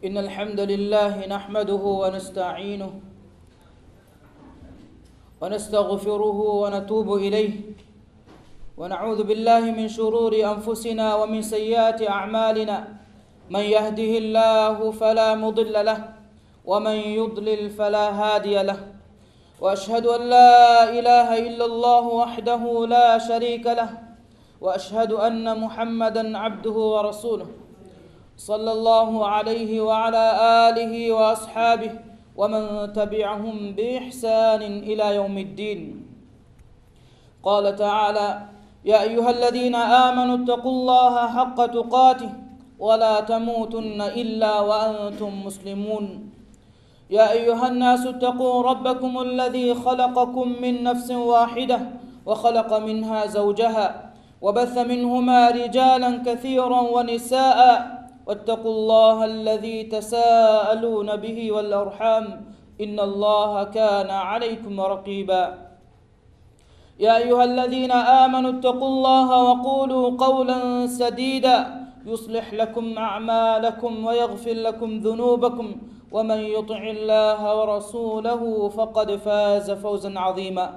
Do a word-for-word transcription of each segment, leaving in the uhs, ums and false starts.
إن الحمد لله نحمده ونستعينه ونستغفره ونتوب إليه، ونعوذ بالله من شرور أنفسنا ومن سيئات أعمالنا. من يهده الله فلا مضل له، ومن يضلل فلا هادي له. وأشهد أن لا إله إلا الله وحده لا شريك له، وأشهد أن محمدا عبده ورسوله، صلى الله عليه وعلى آله وأصحابه ومن تبعهم بإحسان إلى يوم الدين. قال تعالى: يا أيها الذين آمنوا اتقوا الله حق تقاته ولا تموتن إلا وأنتم مسلمون. يا أيها الناس اتقوا ربكم الذي خلقكم من نفس واحدة وخلق منها زوجها وبث منهما رجالا كثيرا ونساء واتقوا الله الذي تساءلون به والأرحام إن الله كان عليكم رقيبا. يا أيها الذين آمنوا اتقوا الله وقولوا قولا سديدا يصلح لكم أعمالكم ويغفر لكم ذنوبكم ومن يطع الله ورسوله فقد فاز فوزا عظيما.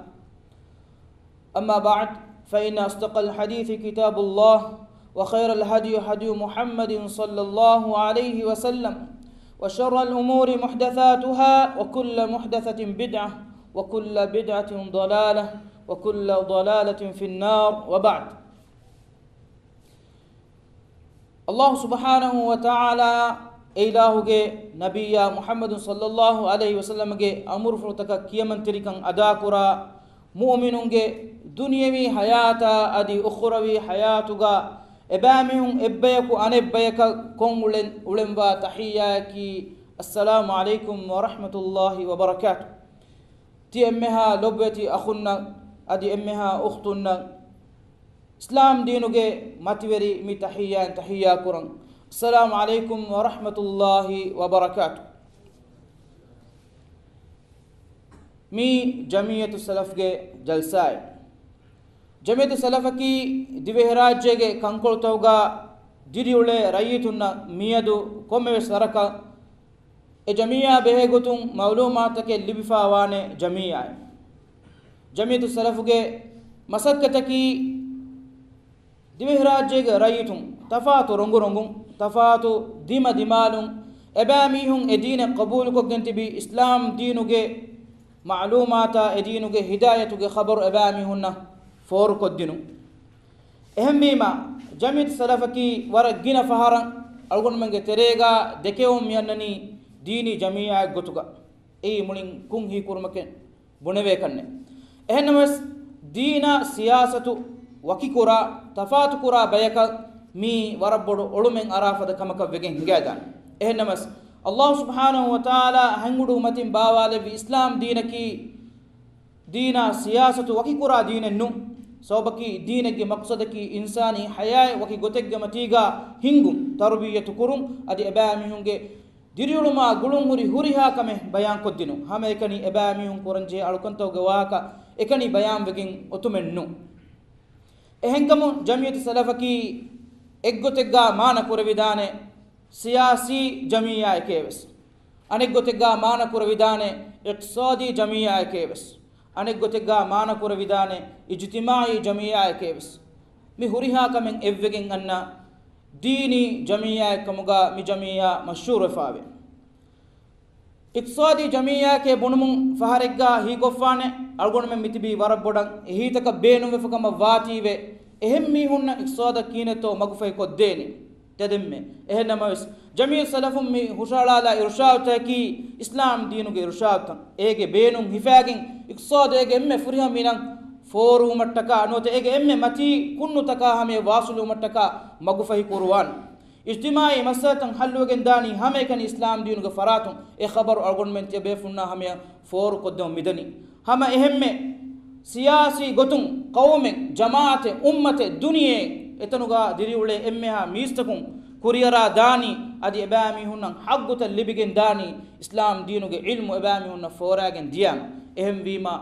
أما بعد، فإن أصدق الحديث كتاب الله، وخير الهدي هدي محمد صلى الله عليه وسلم، وشر الأمور محدثاتها، وكل محدثة بدعة، وكل بدعة ضلالة، وكل ضلالة في النار، وبعد. އައްލާހު ސުބްޙާނަހު ވަތަޢާލާ އެ އިލާހުގެ ނަބިއްޔާ މުޙައްމަދު ޞައްލައްލާހު ޢަލައިހި ވަސައްލަމްގެ އަމުރުފުޅުތަކަށް ކިޔަމަންތެރިކަން އަދާކުރާ، މުއުމިނުންގެ ދުނިޔެވީ ޙަޔާތާ އަދި އުޚްރަވީ ޙަޔާތުގަ އެބައިމީހުން އެއްބަޔަކު އަނެއްބަޔަކަށް ކޮށް އުޅެން އުޅެންވާ ތަޙިއްޔާއަކީ، އައްސަލާމު ޢަލައިކުމް ވަރަޙްމަތުﷲި ވަބަރަކާތު. ތިޔަ އެންމެހާ ލޮބުވެތި އަޚުންނަށް އަދި އެންމެހާ އުޚްތުންނަށް އިސްލާމް ދީނުގެ މަތިވެރި މި ތަޙިއްޔާއިން ތަޙިއްޔާ ކުރަން. އައްސަލާމު ޢަލައިކުމް ވަރަޙްމަތުﷲި ވަބަރަކާތު. މީ ޖަމިއްޔަތު ސަލަފްގެ ޖަލްސާއެއް. ޖަމިއްޔަތު ސަލަފަކީ ދިވެހިރާއްޖޭގެ ކަންކޮޅުތަކުގަ ދިރިއުޅޭ ރައްޔިތުންނަށް މިއަދު ކޮންމެވެސް ވަރަކަށް އެ ޖަމިއްޔާ ބެހޭ ގޮތުން މަޢުލޫމާތުތަކެއް ލިބިފާވާނެ ޖަމިއްޔާއެއް. ޖަމިއްޔަތު ސަލަފުގެ މަސައްކަތަކީ ދިވެހިރާއްޖޭގެ ރައްޔިތުން ތަފާތު ރޮނގުރޮނގުން، ތަފާތު ދިމަދިމާލުން، އެބައިމީހުން އެ ދީނެއް ޤަބޫލުކޮށްގެން ތިބި އިސްލާމް ދީނުގެ މަޢުލޫމާތާ އެ ދީނުގެ ހިދާޔަތުގެ ޚަބަރު އެބައިމީހުންނަށް ފޯރުކޮށްދިނުން. އެހެންވީމާ، ޖަމިއްޔަތު ސަލަފަކީ ވަރަށް ގިނަ ފަހަރަށް އަޅުގަނޑުމެންގެ ތެރޭގަ ދެކެވުން މިއަންނަނީ ދީނީ ޖަމިއްޔާއެއް ގޮތުގަ. އެއީ މުޅިން ކުން ހީކުރުމަކެއް ބުނެވޭކަށްނެއް. އެހެންނަމަވެސް، ދީނާ ސިޔާސަތު ވަކިކުރާ، ތަފާތުކުރާ ބަޔަކަށް މީ ވަރަށް ބޮޑު އޮޅުމެއް އަރާފަދަ ކަމަކަށް ވެގެން ހިނގައިދާނެ. އެހެންނަމަވެސް، އައްލާހު ސުބްޙާނަހު ވަތަޢާލާ ހަތް އުޑު މަތިން ބާވާލެއްވި އިސްލާމް ދީނަކީ، ދީނާ ސިޔާސަތު ވަކިކުރާ ދީނެއް ނޫން. ސަބަބަކީ، ދީނެއްގެ މަޤްޞަދަކީ އިންސާނީ ޙަޔާތް ވަކި ގޮތެއްގެ މަތީގަ ހިންގުން، ތަރުބިއްޔަތު ކުރުން، އަދި އެބައިމީހުންގެ ދިރިއުޅުމާ ގުޅުން ހުރި ހުރިހާ ކަމެއް ބަޔާންކޮށްދިނުން. ހަމައެކަނި އެބައިމީހުން ކުރަންޖެހޭ އަޅުކަންތަކުގެ ވާހަކަ އެކަނި ބަޔާންވެގެން އޮތުމެއް ނޫން. އެހެންކަމުން ޖަމިއްޔަތު ސަލަފަކީ އެއްގޮތެއްގާ މާނަ ކުރެވިދާނެ ސިޔާސީ ޖަމިއްޔާއެކޭވެސް، އަނެއްގޮތެއްގާ މާނަ ކުރެވިދާނެ އިޤްތިޞާދީ ޖަމިއްޔާއެކޭވެސް، އަނެއްގޮތެއްގާ މާނަ ކުރެވިދާނެ އިޖްތިމާޢީ ޖަމިއްޔާއެކޭވެސް. މި ހުރިހާ ކަމެއް އެއްވެގެން އަންނަ ދީނީ ޖަމިއްޔާއެއްކަމުގަ މި ޖަމިއްޔާ މަޝްހޫރުވެފައިވޭ. އިޤްތިޞާދީ ޖަމިއްޔާއެކޭ ބުނުމުން ފަހަރެއްގަ ހީކޮށްފާނެ، އަޅުގަނޑުމެން މިތިބީ ވަރަށް ބޮޑަށް އެހީތަކަށް ބޭނުންވެފަ ކަމަށް ވާތީވެ، އެހެން މީހުންނަށް އިޤްތިޞާދަށް ކިހިނެއްތޯ މަގުފަހިކޮށްދޭނީ. ތެދެންމެ. އެހެންނަމަވެސް، ޖަމިއްޔަތު ސަލަފުން މި ހުށަހަޅާލާ އިރުޝާދުތަކަކީ އިސްލާމް ދީނުގެ އިރުޝާދުތައް. އޭގެ ބޭނުން ހިފާގެން އިޤްތިޞާދު އޭގެ އެންމެ ފުރިހަމަ މިނަށް ފޯރުވުމަށްޓަކާ ނުވަތަ އޭގެ އެންމެ މަތީ ކުންނުތަކާ ހަމަޔަށް ވާސިލުވުމަށްޓަކާ މަގުފަހި ކުރުވާން. އިޖްތިމާޢީ މައްސަލަތައް ހައްލުވެގެން ދާނީ ހަމައެކަނި އިސްލާމް ދީނުގެ ފަރާތުން. އެ ޚަބަރު އަޅުގަނޑުމެން ތިޔަބޭފުންނާ ހަމަޔަށް ފޯރުކޮށްދެމުން މިދަނީ. ހަމަ އެހެންމެ ސިޔާސީ ގޮތުން ޤައުމެއް، ޖަމާޢަތެއް، އުއްމަތެއް، ދުނިޔެއެއް އެތަނުގަ ދިރިއުޅޭ އެންމެހާ މީސްތަކުން ކުރިއަރާ ދާނީ، އަދި އެބައިމީހުންނަށް ޙައްޤުތައް ލިބިގެން ދާނީ، އިސްލާމް ދީނުގެ ޢިލްމު އެބައިމީހުންނަށް ފޯރާގެން ދިޔާމަ. އެހެންވީމަ،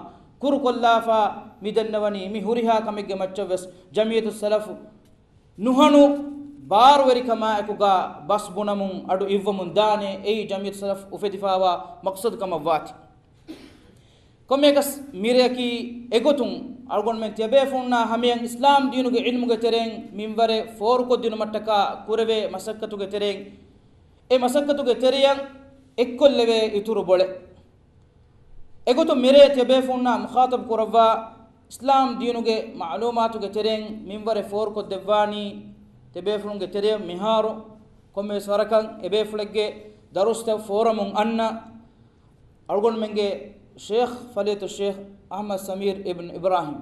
ކުރުކޮށްލާފަ މިދަންނަވަނީ މި ހުރިހާ ކަމެއްގެ މައްޗަށްވެސް ޖަމިއްޔަތު ސަލަފު ނުހަނު ބާރުވެރިކަމާއެކުގަ ބަސް ބުނަމުން އަޑު އިއްވަމުން ދާނެ. އެއީ ޖަމިއްޔަތު ސަލަފް އުފެދިފާވާ މަޤްޞަދު ކަމަށްވާތީ. ކޮންމެއަކަސް މިރެއަކީ އެގޮތުން އަޅުގަނޑުމެން ތިޔަބޭފުޅުންނާ ހަމަޔަށް އިސްލާމް ދީނުގެ ޢިލްމުގެ ތެރެއިން މިންވަރެއް ފޯރުކޮށްދިނުމަށްޓަކާ ކުރެވޭ މަސައްކަތުގެ ތެރެއިން، އެ މަސައްކަތުގެ ތެރެއަށް އެއްކޮށްލެވޭ އިތުރު ބޮޅެއް. އެގޮތުން މިރޭ ތިޔަބޭފުޅުންނާ މުޚާޠަބު ކުރައްވާ އިސްލާމް ދީނުގެ މަޢުލޫމާތުގެ ތެރެއިން މިންވަރެއް ފޯރުކޮށްދެއްވާނީ، ތިޔަބޭފުޅުންގެ ތެރެއަށް މިހާރު ކޮންމެވެސް ވަރަކަށް އެބޭފުޅެއްގެ ދަރުސްތައް ފޯރަމުން އަންނަ އަޅުގަނޑުމެންގެ ޝޭޚް ފަޟީލަތު ޝޭޚް އަޙްމަދު ސަމީރު އިބްނު އިބްރާހީމް.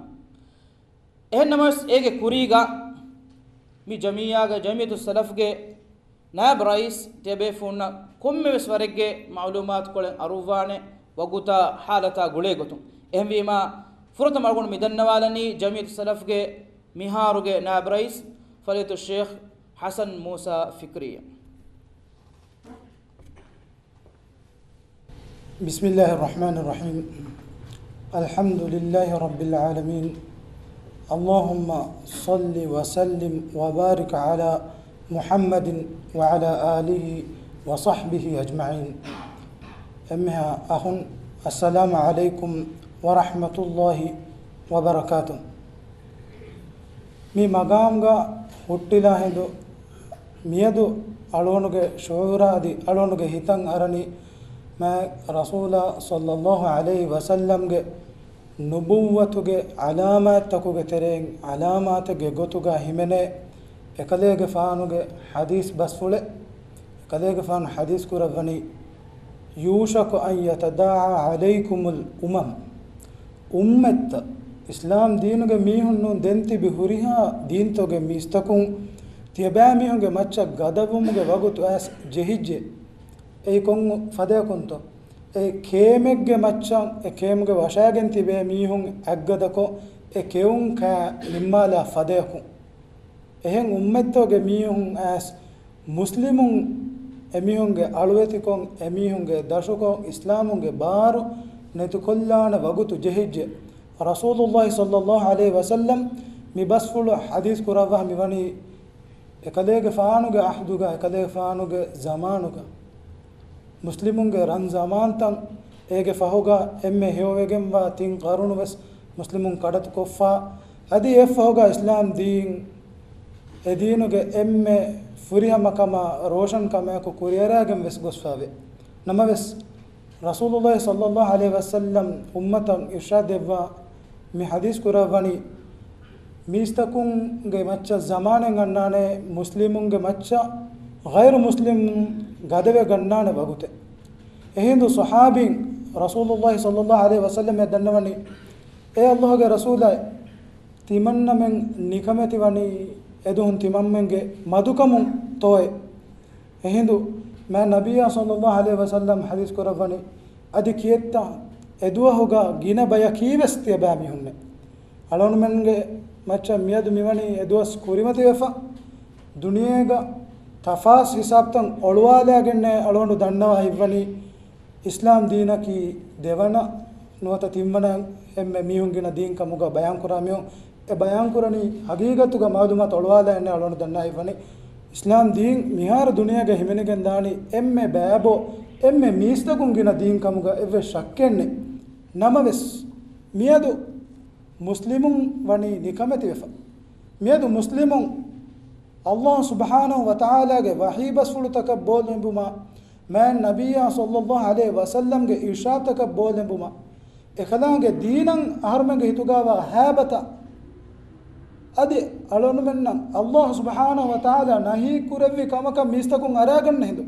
އެހެންނަމަވެސް އޭގެ ކުރީގަ މި ޖަމިއްޔާގެ، ޖަމިއްޔަތު ސަލަފްގެ ނާއިބު ރައީސް ތިޔަބޭފުޅުންނަށް ކޮންމެވެސް ވަރެއްގެ މަޢުލޫމާތުކޮޅެއް އަރުއްވާނެ ވަގުތާ ޙާލަތާ ގުޅޭގޮތުން. އެހެންވީމާ، ފުރަތަމަ އަޅުގަނޑު މި ދަންނަވާލަނީ ޖަމިއްޔަތު ސަލަފްގެ މިހާރުގެ ނާއިބު ރައީސް ފަޟީލަތު ޝޭޚް ޙަސަން މޫސާ ފިކްރީއަށް. بسم الله الرحمن الرحيم. الحمد لله رب العالمين. اللهم صل وسلم وبارك على محمد وعلى آله وصحبه أجمعين. އެންމެހާ އަޚުން، السلام عليكم ورحمة الله وبركاته. މި މަގާމްގަ ހުއްޓިލާ ހިނދު މިއަދު އަޅުގަނޑުގެ ޝުޢޫރާ އަދި އަޅުގަނޑުގެ ހިތަށް އަރަނީ މާތް ރަސޫލާ ޞައްލައްލާހު ޢަލައިހި ވަސައްލަމްގެ ނުބުއްވަތުގެ ޢަލާމާތްތަކުގެ ތެރެއިން ޢަލާމާތެއްގެ ގޮތުގަ ހިމެނޭ އެކަލޭގެފާނުގެ ޙަދީޘް ބަސްފުޅެއް. އެކަލޭގެފާނު ޙަދީޘް ކުރައްވަނީ، يوشك أن تداعى عليكم الأمم. އުއްމަތްތައް، އިސްލާމް ދީނުގެ މީހުން ނޫން ދެން ތިބި ހުރިހާ ދީންތަކުގެ މީސްތަކުން ތިޔަބައިމީހުންގެ މައްޗަށް ގަދަވުމުގެ ވަގުތު އައިސް ޖެހިއްޖެ. އެއީ ކޮން ފަދަޔަކުންތޯ؟ އެ ކޭމެއްގެ މައްޗަށް، އެ ކޭމުގެ ވަށާގެން ތިބޭ މީހުން އަތްގަދަކޮށް، އެ ކެއުން ކާ ނިންމާލާ ފަދަޔަކުން. އެހެން އުއްމަތްތަކުގެ މީހުން އައިސް މުސްލިމުން އެމީހުންގެ އަޅުވެތިކޮށް، އެމީހުންގެ ދަށުކޮށް، އިސްލާމުންގެ ބާރު ނެތިކޮށްލާނެ ވަގުތު ޖެހިއްޖެ. ރަސޫލުއްލާހި ޞައްލައްލާހު ޢަލައިހި ވަސައްލަމް މި ބަސްފުޅު ޙަދީޘް ކުރައްވާ މިވަނީ އެކަލޭގެފާނުގެ ޢަހްދުގަ، އެކަލޭގެފާނުގެ ޒަމާނުގަ. މުސްލިމުންގެ ރަން ޒަމާންތައް އޭގެ ފަހުގަ އެންމެ ހެޔޮވެގެންވާ ތިން ޤަރުނު ވެސް މުސްލިމުން ކަޑަތުކޮށްފަ، އަދި އެއަށްފަހުގަ އިސްލާމް ދީން އެ ދީނުގެ އެންމެ ފުރިހަމަކަމާ ރޯޝަންކަމާއެކު ކުރިއަރާގެން ވެސް ގޮސްފައެވެ. ނަމަވެސް، ރަސޫލުއްލާހި ޞައްލައްލާހު ޢަލައިހި ވަސައްލަމް އުއްމަތަށް އިރްޝާދް ދެއްވާ މި ޙަދީޘް ކުރައްވަނީ، މީސްތަކުންގެ މައްޗަށް ޒަމާނެއް އަންނާނެ، މުސްލިމުންގެ މައްޗަށް ޣައިރު މުސްލިމުން ގަދަވެ ގަންނާނެ ވަގުތެއް. އެހިނދު ޞަޙާބީން ރަސޫލުއްލާހި ޞައްލައްލާހު ޢަލައިހި ވަސައްލަމަށް ދަންނަވަނީ، އޭ އައްލާހުގެ ރަސޫލާއޭ، ތިމަންނަމެން ނިކަމެތި ވަނީ އެދުވަހުން ތިމަންމެންގެ މަދުކަމުން ތޯއޭ؟ އެހިނދު މާތް ނަބިއްޔާ ޞައްލައްލާހު ޢަލައިހި ވަސައްލަމް ޙަދީޘް ކުރައްވަނީ، އަދި ކިއެއްތަ އެދުވަހުގަ ގިނަ ބަޔަކީވެސް ތިޔަބައިމީހުންނޭ. އަޅުގަނޑުމެންގެ މައްޗަށް މިއަދު މިވަނީ އެދުވަސް ކުރިމަތިވެފަ، ދުނިޔޭގަ ތަފާސް ހިސާބްތައް އޮޅުވާލައިގެންނޭ އަޅުގަނޑު ދަންނަވާ ހިތްވަނީ، އިސްލާމް ދީނަކީ ދެވަނަ ނުވަތަ ތިންވަނަ އެންމެ މީހުން ގިނަ ދީން ކަމުގަ ބަޔާންކުރާ މީހުން. އެ ބަޔާންކުރަނީ ހަގީގަތުގަ މައުލޫމާތު އޮޅުވާލައިގެންނޭ އަޅުގަނޑު ދަންނަވާ ހިތްވަނީ، އިސްލާމް ދީން މިހާރު ދުނިޔޭގަ ހިމެނިގެން ދާނީ އެންމެ ބައިބޮ، އެންމެ މީސްތަކުން ގިނަ ދީން ކަމުގަ އެއްވެސް ޝައްކެއް ނެތް. ނަމަވެސް، މިއަދު މުސްލިމުން ވަނީ ނިކަމެތިވެފަ. މިއަދު މުސްލިމުން އައްލާހު ސުބްޙާނަހު ވަތަޢާލާގެ ވަޙީ ބަސްފުޅުތަކަށް ބޯލެނބުމާ، މާތް ނަބިއްޔާ ޞައްލައްލާހު ޢަލައިހި ވަސައްލަމްގެ އިރްޝާދުތަކަށް ބޯލެނބުމާ، އެކަލާނގެ ދީނަށް އަހަރުމެންގެ ހިތުގައިވާ ހައިބަތަށް، އަދި އަޅުގަނޑުމެންނަށް އައްލާހު ސުބްޙާނަހު ވަތަޢާލާ ނަހީ ކުރެއްވި ކަމަކަށް މީސްތަކުން އަރާގަންނަ ހިނދު،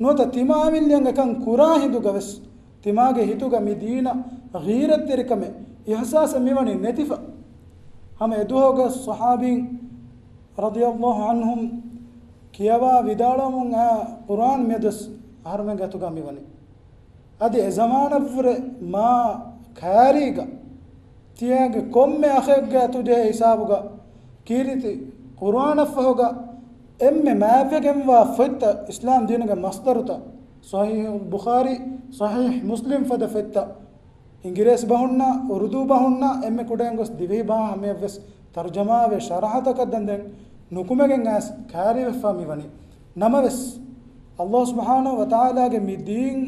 ނުވަތަ ތިމާ އަމިއްލައަށް އެކަން ކުރާ ހިނދުގަވެސް، ތިމާގެ ހިތުގަ މި ދީނަށް ޣީރަތްތެރިކަމެއް، އިޙްސާސެއް މިވަނީ ނެތިފަ. ހަމަ އެދުވަހުގަ ޞަޙާބީން ރަޟިޔައްލާހު ޢަންހުމް ކިޔަވާ ވިދާޅުވަމުން އައި ޤުރުއާން މިއަދުވެސް އަހަރުމެންގެ އަތުގަ މިވަނީ. އަދި އެ ޒަމާނަށްވުރެ މާ ކާރީގަ ތިޔައިގެ ކޮންމެ އަޚެއްގެ އަތުޖެހޭ ހިސާބުގަ ކީރިތި ޤުރުއާނަށްފަހުގަ އެންމެ މާތްވެގެންވާ ފޮތްތައް، އިސްލާމް ދީނުގެ މަޞްދަރުތައް، ޞަޙީޙުލް ބުޚާރީ، ޞަޙީޙު މުސްލިމް ފަދަ ފޮތްތައް، އިނގިރޭސި ބަހުންނާ، އުރުދޫ ބަހުންނާ، އެންމެ ކުޑައިން ގޮސް ދިވެހި ބަހާ ހަމަޔަށްވެސް ތަރުޖަމާވެ، ޝަރަޙަތަކަށް ދަންދެން ނުކުމެގެން އައިސް ކައިރިވެފަ މިވަނީ. ނަމަވެސް، ﷲ ސުބްޙާނަހޫ ވަތަޢާލާގެ މި ދީން،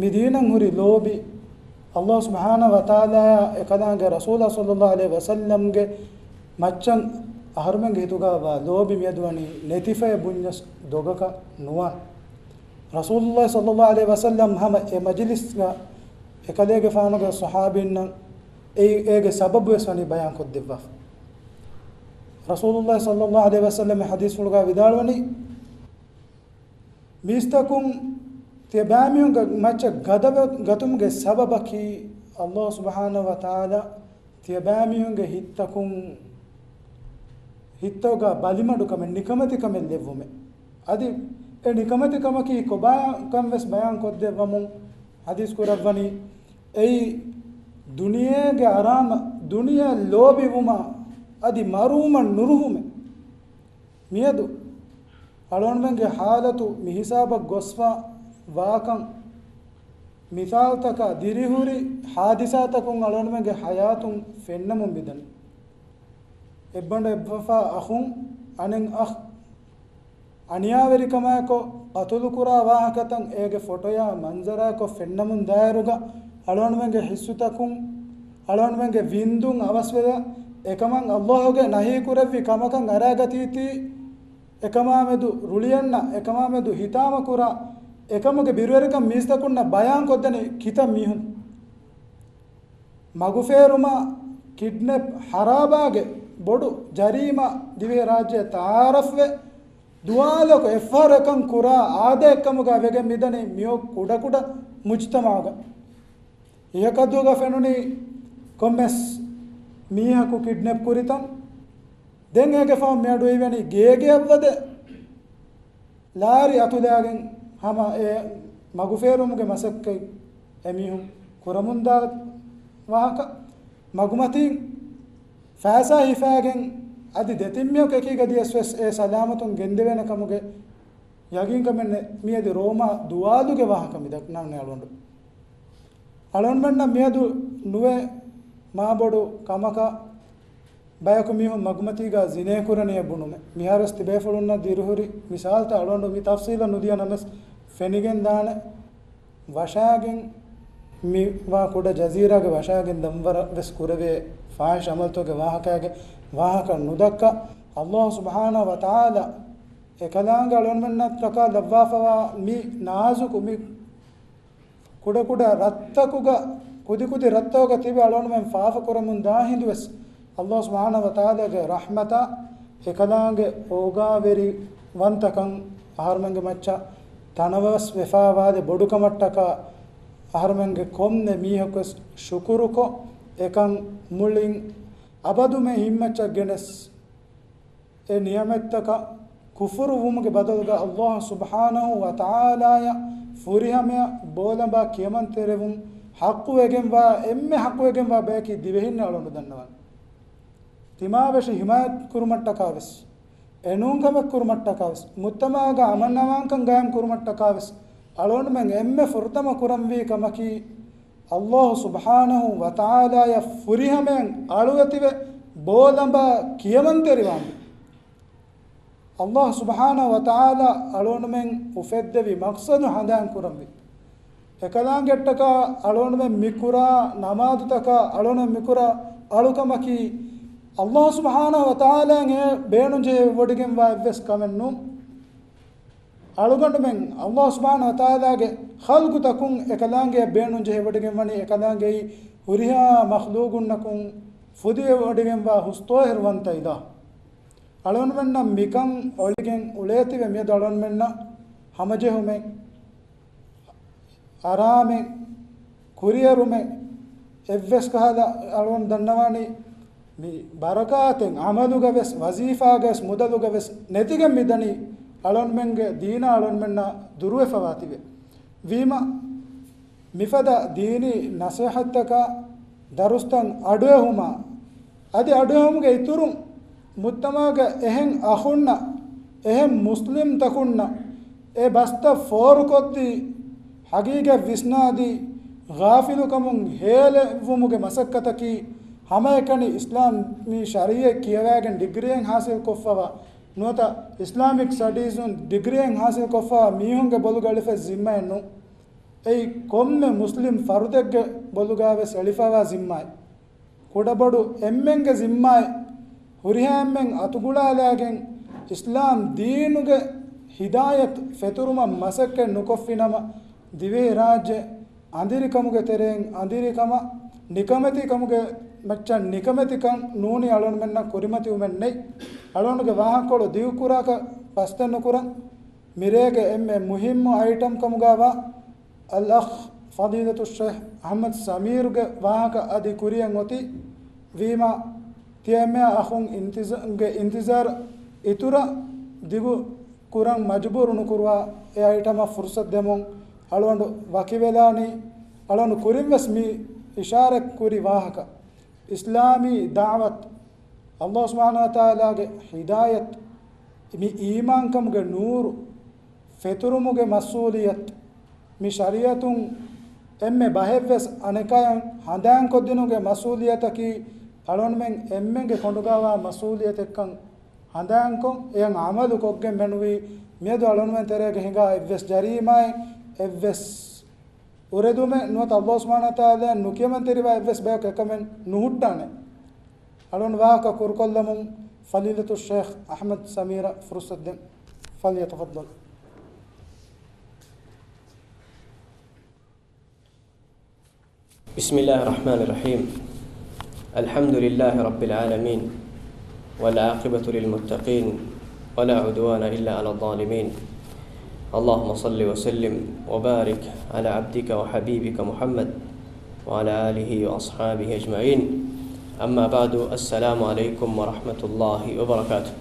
މި ދީނަށް ހުރި ލޯބި، ﷲ ސުބްޙާނަހޫ ވަތަޢާލާ އެކަލާނގެ ރަސޫލާ ޞައްލައްލާހު ޢަލައިހި ވަސައްލަމްގެ މައްޗަށް އަހަރުމެންގެ ހިތުގަ ވާ ލޯބި މިއަދު ވަނީ ނެތިފައި ބުންޏަސް ދޮގަކަށް ނުވާން. ރަސޫލުﷲ ޞައްލައްލާހު ޢަލައިހި ވަސައްލަމް ހަމަ އެ މަޖިލިސްގަ އެކަލޭގެފާނުގެ ޞަޙާބީންނަށް އެ، އޭގެ ސަބަބުވެސް ވަނީ ބަޔާންކޮށްދެއްވާފަ. ރަސޫލުﷲ ޞައްލައްލާހު ޢަލައިހި ވަސައްލަމް ޙަދީޘްފުޅުގަ ވިދާޅުވަނީ، މީސްތަކުން ތިޔަބައިމީހުންގެ މައްޗަށް ގަދަވެ ގަތުމުގެ ސަބަބަކީ ﷲ ސުބްޙާނަހޫ ވަތަޢާލާ ތިޔަބައިމީހުންގެ ހިތްތަކުން، ހިތްތަކުގަ ބަލިމަޑުކަމެއް، ނިކަމެތިކަމެއް ލެއްވުމެއް. އަދި އެ ނިކަމެތިކަމަކީ ކޮބާކަން ވެސް ބަޔާން ކޮށްދެއްވަމުން ޙަދީޘް ކުރައްވަނީ، އެއީ ދުނިޔޭގެ އަރާމަށް، ދުނިޔެއަށް ލޯބިވުމާ އަދި މަރުވުމަށް ނުރުހުމެއް. މިއަދު އަޅުގަނޑުމެންގެ ޙާލަތު މިހިސާބަށް ގޮސްފަ ވާކަން، މިސާލުތަކާ ދިރިހުރި ޙާދިސާތަކުން އަޅުގަނޑުމެންގެ ޙަޔާތުން ފެންނަމުން މިދަނީ. އެއްބަނޑު އެއްބަފާ އަޚުން އަނެއް އަޚް އަނިޔާވެރިކަމާއެކު ޤަތުލުކުރާ ވާހަކަތައް އޭގެ ފޮޓޯއާ މަންޒަރާއެކު ފެންނަމުން ދާއިރުގަ، އަޅުގަނޑުމެންގެ ޙިއްސުތަކުން، އަޅުގަނޑުމެންގެ ވިންދުން އަވަސްވެލާ، އެކަމަށް ﷲ ގެ ނަހީކުރެއްވި ކަމަކަށް އަރާގަތީތީ، އެކަމާމެދު ރުޅިއަންނަ، އެކަމާމެދު ހިތާމަކުރާ، އެކަމުގެ ބިރުވެރިކަން މީސްތަކުންނަށް ބަޔާންކޮށްދެނީ ކިތައް މީހުން؟ މަގުފޭރުމާ، ކިޑްނެޕް، ހަރާބާގެ ބޮޑު ޖަރީމާ ދިވެހިރާއްޖެ ތައާރަފްވެ، ދުވާލަކު އެއްފަހަރު އެކަން ކުރާ އާދައެއްކަމުގަ ވެގެން މިދަނީ މިއޮއް ކުޑަކުޑަ މުޖްތަމަޢުގަ. އިހަކަށްދުވަހުގަ ފެނުނީ ކޮންމެސް މީހަކު ކިޑްނެޕް ކުރިތަން. ދެން އޭގެ ފަހުން މިއަޑު އިވެނީ ގޭގެއަށްވަދެ ލާރި އަތުލާގެން ހަމަ އެ މަގުފޭރުމުގެ މަސައްކަތް އެމީހުން ކުރަމުންދާ ވާހަކަ. މަގުމަތީން ފައިސާ ހިފާގެން އަދި ދެތިން މީހަކު އެކީގަ ދިޔަސް ވެސް އެ ސަލާމަތުން ގެންދެވޭނެ ކަމުގެ ޔަގީންކަމެއް ނެތް. މިއަދި ރޯމާ ދުވާލުގެ ވާހަކަ މި ދަންނަވަނީ އަޅުގަނޑު. އަޅުގަނޑުމެންނަށް މިއަދު ނުވެ މާބޮޑު ކަމަކަށް ބަޔަކު މީހުން މަގުމަތީގަ ޒިނޭ ކުރަނީ ބުނުމެއް. މިހާރުވެސް ތިބޭފުޅުންނަށް ދިރިހުރި މިސާލުތައް އަޅުގަނޑު މި ތަފްސީލަށް ނުދިޔަ ނަމަވެސް ފެނިގެން ދާނެ. ވަށާގެން މި ވާ ކުޑަ ޖަޒީރާގެ ވަށާގެން ދަންވަރަށް ވެސް ކުރެވޭ ފާޙިޝް ޢަމަލުތަކުގެ ވާހަކައިގެ ވާހަކަ ނުދައްކާ، ﷲ ސުބްޙާނަހޫ ވަތަޢާލާ އެކަލާނގެ އަޅުގަނޑުމެންނަށްޓަކާ ލައްވާފަވާ މި ނާޒުކު މި ކުޑަކުޑަ ރަށްތަކުގަ، ކުދިކުދި ރަށްތަކުގަ ތިބި އަޅުގަނޑުމެން ފާފަ ކުރަމުން ދާ ހިނދުވެސް، ﷲ ސުބްޙާނަހޫ ވަތަޢާލާގެ ރަޙްމަތާ އެކަލާނގެ އޯގާވެރިވަންތަކަން އަހަރުމެންގެ މައްޗަށް ތަނަވަސް ވެފާވާލެ ބޮޑުކަމަށްޓަކާ އަހަރުމެންގެ ކޮންމެ މީހަކުވެސް ޝުކުރުކޮށް، އެކަން މުޅިން އަބަދުމެ ހިތްމައްޗަށް ގެނެސް، އެ ނިޢުމަތްތަކަށް ކުފުރު ވުމުގެ ބަދަލުގަ ﷲ ސުބްޙާނަހޫ ވަތަޢާލާއަށް ފުރިހަމަޔަށް ބޯލަނބާ ކިޔަމަންތެރިވުން ޙައްޤުވެގެންވާ އެންމެ ޙައްޤުވެގެންވާ ބަޔަކީ ދިވެހިންނޭ އަޅުގަނޑު ދަންނަވަން. ތިމާވެށި ޙިމާޔަތް ކުރުމަށްޓަކާވެސް، އެނޫންކަމެއް ކުރުމަށްޓަކާވެސް، މުޖްތަމަޢުގަ އަމަންއަމާންކަން ގާއިމް ކުރުމަށްޓަކާވެސް، އަޅުގަނޑުމެން އެންމެ ފުރަތަމަ ކުރަންވީ ކަމަކީ، ﷲ ސުބްޙާނަހޫ ވަތަޢާލާއަށް ފުރިހަމަޔަށް އަޅުވެތިވެ، ބޯލަނބާ ކިޔަމަންތެރިވާންވީ. ﷲ ސުބްޙާނަހޫ ވަތަޢާލާ އަޅުގަނޑުމެން އުފެއްދެވި މަޤްޞަދު ހަނދާން ކުރަންވީ. އެކަލާނގެއްޓަކާ އަޅުގަނޑުމެން މިކުރާ ނަމާދުތަކާ، އަޅުގަނޑުމެން މިކުރާ އަޅުކަމަކީ، ﷲ ސުބްޙާނަހޫ ވަތަޢާލާއަށް އެ ބޭނުންޖެހިވޮޑިގެންވާ އެއްވެސް ކަމެއް ނޫން. އަޅުގަނޑުމެން ﷲ ސުބްޙާނަހޫ ވަތަޢާލާގެ ޚަލްޤުތަކުން އެކަލާނގެއަށް ބޭނުންޖެހިވޮޑިގެންވަނީ، އެކަލާނގެއީ ހުރިހާ މަޚްލޫޤުންނަކުން ފުދިވެވޮޑިގެންވާ ހުސްޠާހިރުވަންތަ އިލާހު. އަޅުގަނޑުމެންނަށް މިކަން އޮޅިގެން އުޅޭތިބެ މިއަދު އަޅުގަނޑުމެންނަށް ހަމަޖެހުމެއް، އަރާމެއް، ކުރިއެރުމެއް އެއްވެސް ކަހަލަ އަޅުގަނޑު ދަންނަވާނީ މި ބަރަކާތެއް ޢަމަލުގަވެސް، ވަޒީފާގަވެސް، މުދަލުގަވެސް ނެތިގެން މިދަނީ އަޅުގަނޑުމެންގެ ދީނާ އަޅުގަނޑުމެންނާ ދުރުވެފަވާތިބެ. ވީމަ މިފަދަ ދީނީ ނަޞޭޙަތްތަކާ، ދަރުސްތައް އަޑުއެހުމާ، އަދި އަޑުއެހުމުގެ އިތުރުން، މުޖްތަމަޢުގެ އެހެން އަޚުންނަށް، އެހެން މުސްލިމްތަކުންނަށް އެ ބަސްތައް ފޯރުކޮށްދީ، ޙަޤީޤަތް ވިސްނާދީ، ޣާފިލުކަމުން ހޭލެވުމުގެ މަސައްކަތަކީ، ހަމައެކަނި އިސްލާމީ ޝަރީޢަތް ކިޔަވައިގެން ޑިގްރީއެއް ހާސިލްކޮށްފަވާ ނުވަތަ އިސްލާމިކް ސްޓަޑީޒުން ޑިގްރީއެއް ހާސިލްކޮށްފަވާ މީހުންގެ ބޮލުގަ އެޅިފަ ޒިންމައެއް ނޫން. އެއީ ކޮންމެ މުސްލިމް ފަރުދެއްގެ ބޮލުގަވެސް އެޅިފަވާ ޒިންމާއެއް. ކުޑަބޮޑު އެންމެންގެ ޒިންމާއެއް. ހުރިހާ އެންމެން އަތުގުޅާލާގެން އިސްލާމް ދީނުގެ ހިދާޔަތު ފެތުރުމަށް މަސައްކަތް ނުކޮށްފިނަމަ، ދިވެހިރާއްޖެ އަނދިރިކަމުގެ ތެރެއިން އަނދިރިކަމަށް، ނިކަމެތިކަމުގެ މައްޗަށް ނިކަމެތިކަން ނޫނީ އަޅުންމެންނަށް ކުރިމަތިވުމެއް ނެތް. އަޅުންގެ ވާހަކަކޮޅު ދިގުކުރާކަށް ބަސްތެއް ނުކުރަން. މިރޭގެ އެންމެ މުހިއްމު އައިޓަމް ކަމުގަވާ އަލްއަޚް ފަޟީލަތު ޝޭޚް އަޙްމަދު ސަމީރުގެ ވާހަކަ އަދި ކުރިއަށް އޮތީ. ވީމާ، ތިޔަ އެންމެހާ އަޚުން އިންތިޒާ-، ގެ އިންތިޒާރު އިތުރަށް ދިގު ކުރަން މަޖުބޫރު ނުކުރުވާ އެ އައިޓަމަށް ފުރުސަތު ދެމުން އަޅުގަނޑު ވަކިވެލާނީ. އަޅުގަނޑު ކުރިން ވެސް މި އިޝާރަތް ކުރި ވާހަކަ. އިސްލާމީ ދަޢުވަތު، ﷲ ސުބްޙާނަހޫ ވަތަޢާލާގެ ހިދާޔަތު، މި އީމާންކަމުގެ ނޫރު، ފެތުރުމުގެ މަސްއޫލިއްޔަތު، މި ޝަރީޢަތުން އެންމެ ބަހެއްވެސް އަނެކާޔަށް ހަނދާންކޮށްދިނުމުގެ މަސްއޫލިއްޔަތަކީ އަޅުގަނޑުމެން އެންމެންގެ ކޮނޑުގަވާ މަސްއޫލިއްޔަތެއްކަން ހަނދާންކޮށް، އެޔަށް ޢަމަލު ކޮށްގެން މެނުވީ. މިއަދު އަޅުގަނޑުމެން ތެރޭގަ ހިނގާ އެއްވެސް ޖަރީމާއެއް، އެއްވެސް އުރެދުމެއް ނުވަތަ ﷲ ސުބްޙާނަހޫ ވަތަޢާލާއަށް ނުކިޔަމަންތެރިވާ އެއްވެސް ބަޔަކު އެކަމެއް ނުހުއްޓާނެ. އަޅުން ވާހަކަ ކުރުކޮށްލަމުން ފަޟީލަތު ޝޭޚް އަޙްމަދު ސަމީރަށް ފުރުސަތު ދެން. ފަލްޔަތަފައްޟަލް. بسم الله الرحمن الرحيم. الحمد لله رب العالمين، والعاقبة للمتقين، ولا عدوان إلا على الظالمين. اللهم صل وسلم وبارك على عبدك وحبيبك محمد وعلى آله وأصحابه أجمعين. أما بعد، السلام عليكم ورحمة الله وبركاته.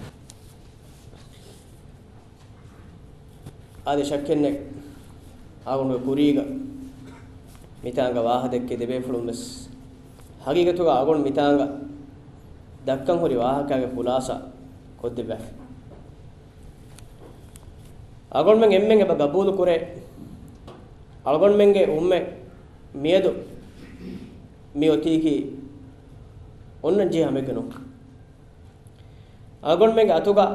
އާދެ، ޝައްކެއްނެތް، އަޅުގަނޑުގެ ކުރީގަ މިތާނގަ ވާހަކަ ދެއްކި ދެބޭފުޅުން ވެސް ހަގީގަތުގަ އަޅުގަނޑު މިތާނގަ ދައްކަން ހުރި ވާހަކާގެ ޚުލާޞާ ކޮށްދެއްވާފަ. އަޅުގަނޑުމެން އެންމެން އެބަ ގަބޫލު ކުރޭ، އަޅުގަނޑުމެންގެ އުއްމަތް މިއަދު މި އޮތީކީ އޮންނަން ޖެހޭ ހަމައެއްގަ ނޫން. އަޅުގަނޑުމެންގެ އަތުގަ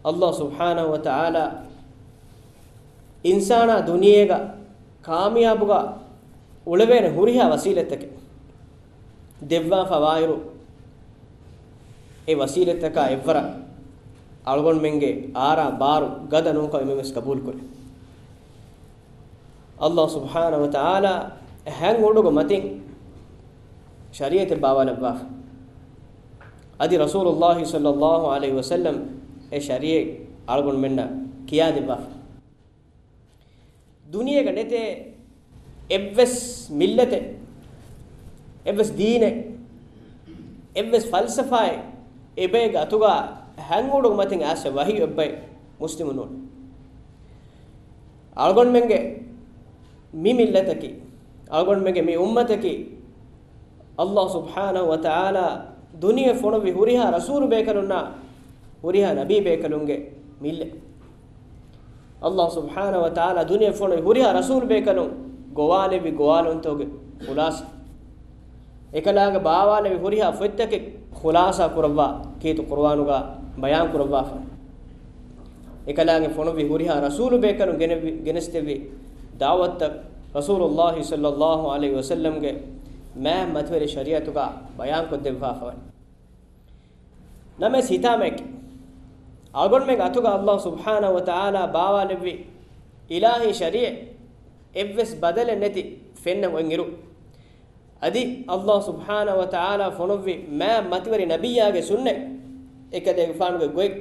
ﷲ ސުބްޙާނަހޫ ވަތަޢާލާ އިންސާނާ ދުނިޔޭގަ ކާމިޔާބުގަ އުޅެވޭނެ ހުރިހާ ވަސީލަތްތަކެއް ދެއްވާފަ ވާއިރު، އެ ވަސީލަތްތަކާ އެއްވަރަށް އަޅުގަނޑުމެންގެ އާރާ ބާރު ގަދަ ނޫންކަން އެންމެންވެސް ގަބޫލުކުރޭ. ﷲ ސުބްޙާނަހޫ ވަތަޢާލާ ހަން އުޑުގެ މަތިން ޝަރީޢަތެއް ބާވާލައްވާފަ. އަދި ރަސޫލުﷲ ޞައްލަﷲ ޢަލައިހި ވަސައްލަމް އެ ޝަރީޢަތް އަޅުގަނޑުމެންނަށް ކިޔާދެއްވާފަ. ދުނިޔޭގަ ނެތޭ އެއްވެސް މިއްލަތެއް، އެއްވެސް ދީނެއް، އެއްވެސް ފަލްސަފާއެއް އެބައިގެ އަތުގަ ހަން އުޑުގެ މަތިން އައިސްފަ ވަޙީ އެއްބައި މުސްލިމު ނޫން. އަޅުގަނޑުމެންގެ މި މިއްލަތަކީ، އަޅުގަނޑުމެންގެ މި އުއްމަތަކީ، ﷲ ސުބްޙާނަހޫ ވަތަޢާލާ ދުނިޔެ ފޮނުއްވި ހުރިހާ ރަސޫލު ބޭކަލުންނާ ހުރިހާ ނަބީ ބޭކަލުންގެ މިއްލަ. ﷲ ސުބްޙާނަހޫ ވަތަޢާލާ ދުނިޔެ ފޮނުއްވި ހުރިހާ ރަސޫލު ބޭކަލުން ގޮވާލެއްވި ގޮވާލުންތަކުގެ ޚުލާޞާ. އެކަލާނގެ ބާވާލެވި ހުރިހާ ފޮތްތަކެއް ޚުލާޞާ ކުރައްވާ ކީރިތި ޤުރުއާނުގަ ބަޔާން ކުރައްވާފަ. އެކަލާނގެ ފޮނުއްވި ހުރިހާ ރަސޫލު ބޭކަލުން ގެނެއްވި، ގެނެސްދެއްވި ދަޢުވަތުތައް ރަސޫލުﷲ ޞައްލަﷲ ޢަލައިހި ވަސައްލަމްގެ މާތް މަތިވެރި ޝަރީޢަތުގަ ބަޔާންކޮށްދެއްވާފަވަން. ނަމަވެސް ހިތާމައެކޭ، އަޅުގަނޑުމެންގެ އަތުގަ ﷲ ސުބްޙާނަހޫ ވަތަޢާލާ ބާވާލެއްވި އިލާހީ ޝަރީޢަތް އެއްވެސް ބަދަލެއް ނެތި ފެންނަން އޮތްއިރު، އަދި ﷲ ސުބްޙާނަހޫ ވަތަޢާލާ ފޮނުއްވި މާތް މަތިވެރި ނަބިއްޔާގެ ސުންނަތް އެކަލޭގެފާނުގެ ގޮތް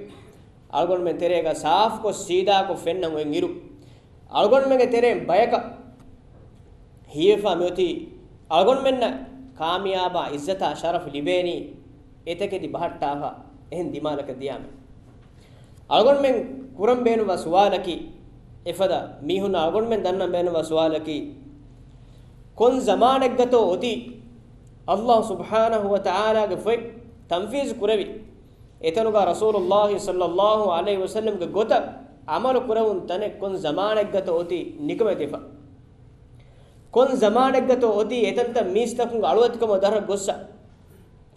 އަޅުގަނޑުމެން ތެރޭގަ ސާފުކޮށް ސީދާކޮށް ފެންނަން އޮތްއިރު، އަޅުގަނޑުމެންގެ ތެރެއިން ބަޔަކަށް ހީވެފަ މިއޮތީ އަޅުގަނޑުމެންނަށް ކާމިޔާބާ އިއްޒަތާ ޝަރަފު ލިބޭނީ އެތަކެތި ބަހައްޓާފަ އެހެން ދިމާލަކަށް ދިޔާމެ. އަޅުގަނޑުމެން ކުރަން ބޭނުންވާ ސުވާލަކީ، އެފަދަ މީހުންނަށް އަޅުގަނޑުމެން ދަންނަން ބޭނުންވާ ސުވާލަކީ، ކޮން ޒަމާނެއްގަތޯ އޮތީ ﷲ ސުބްޙާނަހޫ ވަތަޢާލާގެ ފޮތް ތަންފީޒު ކުރެވި، އެތަނުގަ ރަސޫލުﷲ ޞައްލަﷲ ޢަލައިހި ވަސައްލަމްގެ ގޮތަށް ޢަމަލު ކުރެވުން ތަނެއް ކޮން ޒަމާނެއްގަތޯ އޮތީ ނިކަމެތިފަ؟ ކޮން ޒަމާނެއްގަތޯ އޮތީ އެތަންތަން މީސްތަކުންގެ އަޅުވެތިކަމަށް ދަށަށް ގޮއްސަ،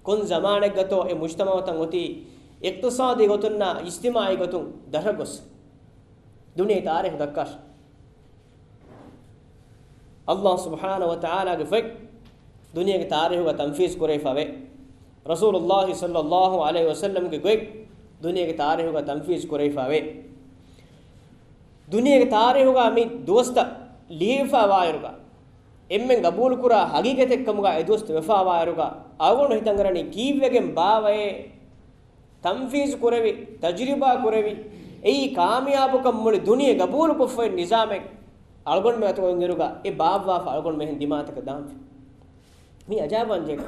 ކޮން ޒަމާނެއްގަތޯ އެ މުޖްތަމަޢުތައް އޮތީ އިޤްތިޞާދީ ގޮތުންނާ އިޖްތިމާޢީ ގޮތުން ދަށަށް ގޮސް. ދުނިޔޭ ތާރީޚު ދައްކާށި. ﷲ ސުބްޙާނަހޫ ވަތަޢާލާގެ ފޮތް ދުނިޔޭގެ ތާރީޚުގަ ތަންފީޒު ކުރެވިފަވޭ. ރަސޫލުﷲ ޞައްލަﷲ ޢަލައިހި ވަސައްލަމްގެ ގޮތް ދުނިޔޭގެ ތާރީޚުގަ ތަންފީޒު ކުރެވިފަވޭ. ދުނިޔޭގެ ތާރީޚުގަ މި ދުވަސްތައް ލިޔެފަވާއިރުގަ، އެންމެން ގަބޫލުކުރާ ހަގީގަތެއްކަމުގަ އެ ދުވަސްތައް ވެފަވާއިރުގަ، އަޅުގަނޑު ހިތަށް އަރަނީ ކީއްވެގެން ބާވައޭ؟ ތަންފީޒު ކުރެވި، ތަޖުރިބާ ކުރެވި، އެއީ ކާމިޔާބުކަން މުޅި ދުނިޔެ ގަބޫލުކޮށްފައި ނިޒާމެއް އަޅުގަނޑުމެން އަތުގަ އިންއިރުގަ އެ ބާއްވާފަ އަޅުގަނޑުމެން ދިމާތަކަށް ދާންފި. މީ އަޖާއިބުވާންޖެހޭ.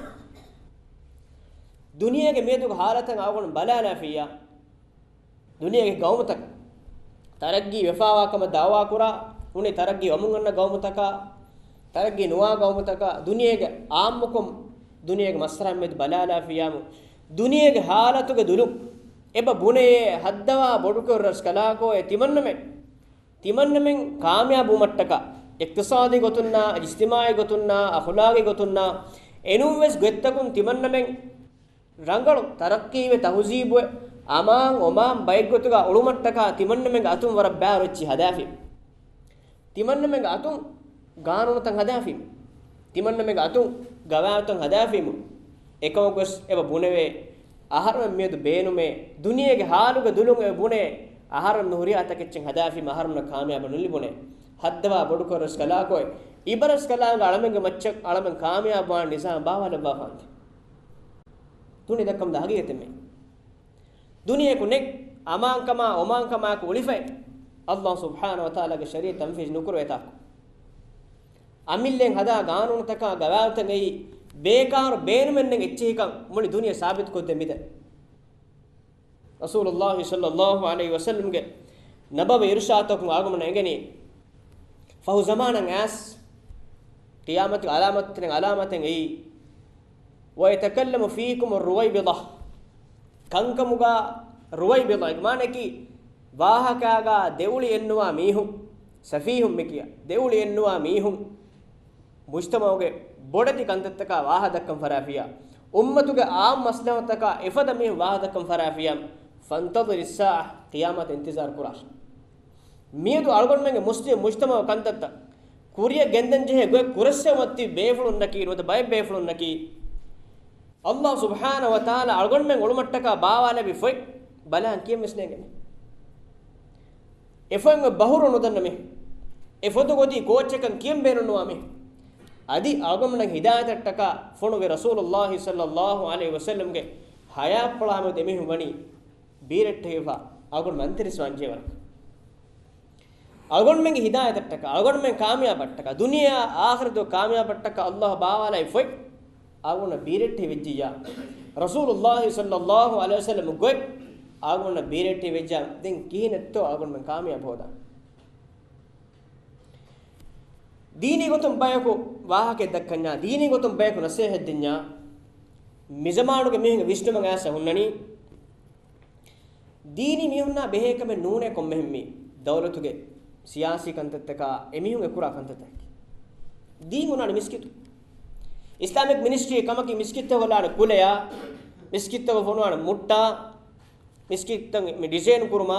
ދުނިޔޭގެ މިއަދުގެ ހާލަތަށް އަޅުގަނޑު ބަލާލާފިއްޔާ، ދުނިޔޭގެ ގައުމުތަކަށް ތަރައްގީ ވެފަވާކަމަށް ދައުވާކުރާ، ހުނި ތަރައްގީ ވަމުން އަންނަ ގައުމުތަކާ، ތަރައްގީ ނުވާ ގައުމުތަކާ، ދުނިޔޭގެ އާއްމުކޮށް ދުނިޔޭގެ މަސްރަހަ މެދު ބަލާލާފިއްޔާމު، ދުނިޔޭގެ ހާލަތުގެ ދުލުން އެބަ ބުނެޔޭ ހައްދަވާ ބޮޑުކުރަސްކަލާކޯއެ ތިމަންނަމެން، ތިމަންނަމެން ކާމިޔާބުވުމަށްޓަކާ، އިޤްތިޞާދީ ގޮތުންނާ، އިޖްތިމާޢީ ގޮތުންނާ، އަޚުލާގީ ގޮތުންނާ، އެނޫންވެސް ގޮތްތަކުން ތިމަންނަމެން ރަނގަޅު ތަރައްޤީވެ ތަހުޒީބުވެ އަމާން އޮމާން ބައެއްގޮތުގަ އުޅުމަށްޓަކާ ތިމަންނަމެންގެ އަތުން ވަރަށް ބާރު އެއްޗިހި ހަދާފީމު. ތިމަންނަމެންގެ އަތުން ގާނޫނުތައް ހަދާފީމު. ތިމަންނަމެންގެ އަތުން ގަވާއިދުތައް ހަދާފީމު. އެކަމަކުވެސް އެބަ ބުނެވޭ، އަހަރުމެން މިއަދު ބޭނުމޭ، ދުނިޔޭގެ ހާލުގެ ދުލުން އެބަ ބުނޭ، އަހަރުމެން ނުހުރިހާ ތަކެއްޗެއް ހަދާފީމު، އަހަރުމެންނަށް ކާމިޔާބު ނުލިބުނޭ. ހައްދަވާ ބޮޑުކުރަސް ކަލާކޮއެ، އިބަރަސް ކަލާނގެ އަޅަމެންގެ މައްޗަށް އަޅަމެން ކާމިޔާބުވާން ނިޒާމް ބާވާލައްވާފާނދޭ. ދުނިޔެ ދައްކަމުން ދާ ހަގީގަތެއް މީ. ދުނިޔެއަކު ނެތް އަމާންކަމާ އޮމާންކަމާއެކު އުޅިފައި، ﷲ ސުބްޙާނަހޫ ވަތަޢާލާގެ ޝަރީޢަތް ތަންފީޒު ނުކުރެވޭތާކު. އަމިއްލައިން ހަދާ ގާނޫނުތަކާ ގަވާއިދުތައް އެއީ ބޭކާރު ބޭނުމެއް ނެތް އެއްޗިހިކަން މުޅި ދުނިޔެ ސާބިތުކޮށްދޭ މިދަނީ. ރަސޫލުﷲ ޞައްލަﷲ ޢަލައިހި ވަސައްލަމްގެ ނަބަވީ އިރުޝާދުތަކުން އަޅުގަނޑުމެންނަށް އެނގެނީ، ފަހު ޒަމާނަށް އައިސް، ޤިޔާމަތުގެ ޢަލާމަތުތައް، ޢަލާމަތެއް އެއީ، ويتكلم فيكم الرويبضة، ކަންކަމުގަ ރުވައިބިޟާ، މާނައަކީ ވާހަކައިގަ ދެއުޅި އެއްނުވާ މީހުން، ސަފީހުން މި ކިޔާ، ދެއުޅި އެއްނުވާ މީހުން، މުޖްތަމަޢުގެ ބޮޑެތި ކަންތައްތަކާ ވާހަ ދައްކަން ފަށާފިއްޔާ، އުއްމަތުގެ އާއްމު މަސްލަހަތުތަކާ އެފަދަ މީހުން ވާހަ ދައްކަން ފަށާފިއްޔާ، فانتظر الساعة، ޤިޔާމަތަށް އިންތިޒާރު ކުރާށޭ. މިއަދު އަޅުގަނޑުމެންގެ މުސްލިމް މުޖްތަމަޢުގެ ކަންތައްތައް ކުރިއަށް ގެންދަން ޖެހޭ ގޮތް ކުރައްސެވުމަށް ތިބި ބޭފުޅުންނަކީ، ނުވަތަ ބައެއް ބޭފުޅުންނަކީ، ﷲ ސުބްޙާނަހޫ ވަތަޢާލާ އަޅުގަނޑުމެން އުޅުމަށްޓަކާ ބާވާލެއްވި ފޮތް ބަލާން ކިޔަން ވެސް ނޭނގެނީ. އެ ފޮތް ބަހުރު ނުދަންނަ މީހުން، އެ ފޮތުގަ އޮތީ ކޯއްޗެއްކަން ކިޔަން ބޭނުންނުވާ މީހުން، އަދި އަޅުގަނޑުމެން ހިދާޔަތަށްޓަކާ ފޮނުވި ރަސޫލުﷲ ޞައްލަﷲ ޢަލައިހި ވަސައްލަމްގެ ޙަޔާތްޕުޅާމެދު އެމީހުން ވަނީ ބީރެއްޓެހިފަ އަޅުގަނޑު މަންތިރިސް ވާންޖެހޭ ވަރަކަށް. އަޅުގަނޑުމެންގެ ހިދާޔަތަށްޓަކާ، އަޅުގަނޑުމެން ކާމިޔާބަށްޓަކާ، ދުނިޔެއާ އާޚިރަތުގެ ކާމިޔާބަށްޓަކާ ﷲ ބާވާލައި ފޮތް އަޅުގަނޑަށް ބީރެއްޓެހި ވެއްޖިއްޔާ، ރަސޫލުﷲ ޞައްލަﷲ ޢަލައިހި ވަސައްލަމް ގޮތް އަޅުގަނޑަށް ބީރެއްޓެހި ވެއްޖާ، ދެން ކިހިނެއްތޯ އަޅުގަނޑުމެން ކާމިޔާބު ހޯދާނެ؟ ދީނީ ގޮތުން ބަޔަކު ވާހަކައެއް ދައްކަންޏާ، ދީނީ ގޮތުން ބަޔަކު ނަސޭހަތް ދިންޏާ، މިޒަމާނުގެ މީހުންގެ ވިސްނުމަށް އައިސް ހުންނަނީ، ދީނީ މީހުންނާ ބެހޭ ކަމެއް ނޫނޭ ކޮންމެހެން މީ ދައުލަތުގެ ސިޔާސީ ކަންތައްތަކާ އެމީހުން އެކުރާ ކަންތައްތަކަކީ. ދީން އޮންނާނެ މިސްކިތު. އިސްލާމިކް މިނިސްޓްރީ ކަމަކީ މިސްކިތްތަކުގަ ލާނެ ކުލަޔާ، މިސްކިތްތަކުގަ ފޮނުވާނެ މުއްޓާ، މިސްކިތްތައް މި ޑިޒައިން ކުރުމާ،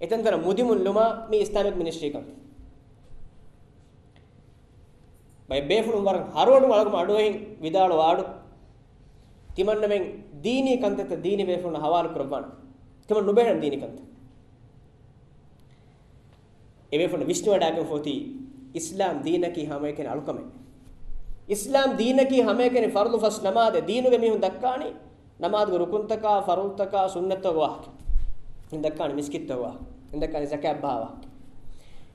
އެތަންތަނަށް މުދިމުންލުމާ، މީ އިސްލާމިކް މިނިސްޓްރީ ކަންތައް. ބައެއް ބޭފުޅުން ވަރަށް ހަރުވަޑު އަޅުގަނޑު އަޑުއެހިން ވިދާޅުވާ އަޑު، ތިމަންނަމެން ދީނީ ކަންތައްތައް ދީނީ ބޭފުޅުންނަށް ހަވާލު ކުރައްވާނެ. ތިމަން ނުބެހެން ދީނީ ކަންތައް. އެބޭފުޅުން ވިސްނުވަޑާގެންފަ އޮތީ، އިސްލާމް ދީނަކީ ހަމައެކަނި އަޅުކަމެއް. އިސްލާމް ދީނަކީ ހަމައެކަނި ފަރުޟު ފަސް ނަމާދެއް. ދީނުގެ މީހުން ދައްކާނީ ނަމާދުގެ ރުކުންތަކާ، ފަރުޟުތަކާ، ސުންނަތްތަކުގެ ވާހަކަ. ދައްކާނީ މިސްކިތްތަކުގެ ވާހަކަ. ދައްކާނީ ޒަކާތް ބަހާ ވާހަކަ.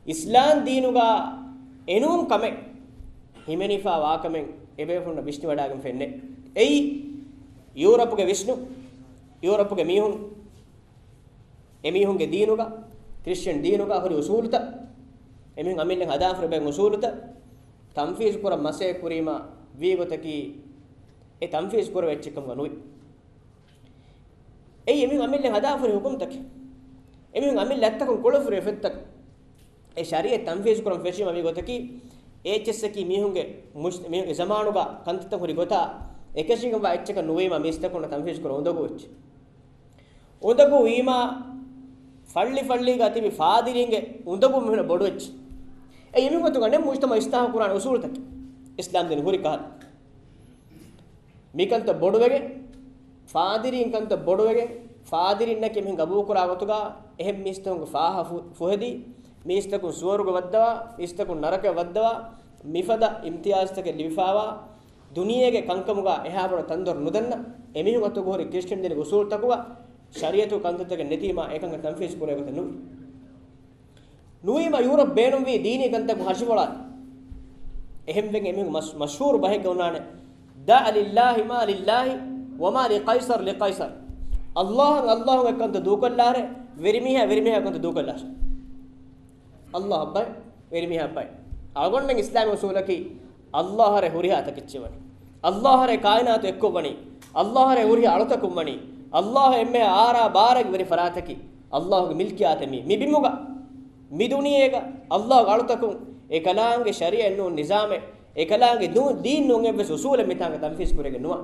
އިސްލާމް ދީނުގަ އެނޫން ކަމެއް ހިމެނިފާ ވާކަމެއް އެބޭފުޅުންނަށް ވިސްނިވަޑާގެން ފެންނެ. އެއީ ޔޫރަޕުގެ ވިސްނުން، ޔޫރަޕުގެ މީހުން އެމީހުންގެ ދީނުގަ، ކްރިސްޗިއަން ދީނުގަ ހުރި އުސޫލުތައް، އެމީހުން އަމިއްލަ ހަދާފަ ބައެއް އުސޫލުތައް ތަންފީޒު ކުރަން މަސައްކަތް ކުރީމާ ވީ ގޮތަކީ، އެ ތަންފީޒު ކުރެވޭ އެއްޗެއް ކަމުގަ ނުވި. އެއީ އެމީހުން އަމިއްލަ ހަދާފަ ހުރި ހުކުމްތަކެއް. އެމީހުން އަމިއްލަ އަތްތަކުން ކުޅެފުރި އެފަދަ އެއްތަކެއް. އެ ޝަރީޢަތް ތަންފީޒު ކުރަން ފެށީމަ މި ގޮތަކީ، އެ އެއްޗެއްސަކީ މީހުންގެ މުޖް-، މީހުން އެ ޒަމާނުގަ ކަންތައްތައް ހުރި ގޮތާ، އެ އެކަށީގެންވާ އެއްޗަކަށް ނުވީމާ މީސްތަކުންނަށް ތަންފީޒު ކުރެ އުނދަގޫ އެއްޗެއް. އުނދަގޫ ވީމާ، ފައްޅި ފައްޅީގަ ތިބި ފާދިރީންގެ އުނދަގޫ މީހުންނަށް ބޮޑު އެއްޗެއް. އެ އެމީހުން ގޮތުގަ ނެއް މުޖްތަމަޢު އިސްލާހު ކުރާނެ އުސޫލުތަކެއް އިސްލާމް ދީން ހުރި ކަހަލަ. މިކަންތައް ބޮޑުވެގެން، ފާދިރީން ކަންތައް ބޮޑުވެގެން، ފާދިރިންނަކީ މިހެން ގަބޫލުކުރާ ގޮތުގަ އެހެން މީސްތަކުންގެ ފާހަ ފު-، ފުހެދި، މީސްތަކުން ސުވަރުގެ ވައްދަވާ، މީސްތަކުން ނަރަކަ ވައްދަވާ، މިފަދަ އިމްތިޔާޒްތަކެއް ލިބިފާވާ، ދުނިޔޭގެ ކަންކަމުގަ އެހާ ބޮޑަށް ތަންދޮރު ނުދަންނަ، އެމީހުން އަތުގަ ހުރި ކްރިސްޓިއަން ދީންގެ އުސޫލުތަކުގަ ޝަރީޢަތު ކަންތައްތަކެއް ނެތީމާ އެކަންކަން ތަންފީޒު ކުރޭ ގޮތެއް ނުވި. ނުވީމަ ޔޫރަޕް ބޭނުންވީ ދީނީ ކަންތަކުން ހަށިފޮޅާ. އެހެންވެގެން އެމީހުން މަޝް-، މަޝްހޫރު ބަހެއްގަ އޮންނާނެ. دع لله ما لله وما لقيصر لقيصر. އައްލާހަށް އައްލާހުގެ ކަންތައް ދޫކޮށްލާށޭ، ވެރިމީހާ ވެރިމީހާ ކަންތައް ދޫކޮށްލާށޭ. އައްލާހަށް ބައެއް، ވެރިމީހާ ބައެއް. އަޅުގަނޑުމެން އިސްލާމީ އުސޫލަކީ އައްލާހަށޭ ހުރިހާ ތަކެއްޗެއް ވަނީ. އައްލާހަށޭ ކާއިނާތު އެއްކޮށް ވަނީ. އައްލާހަށޭ ހުރިހާ އަޅުތަކުން ވަނީ. އައްލާހު އެންމެހާ އާރާ ބާރަކަށް ވެރި ފަރާތަކީ. އައްލާހުގެ މިލްކިޔާތެއް މީ. މި ބިމުގަ، މި ދުނިޔޭގަ އައްލާހުގެ އަޅުތަކުން އެކަލާނގެ ޝަރީޢަތް ނޫން ނިޒާމެއް، އެކަލާނގެ ދޫ-، ދީން ނޫން އެއްވެސް އުސޫލެއް މިތާނގަ ތަންފީޒް ކުރެގެން ނުވާ.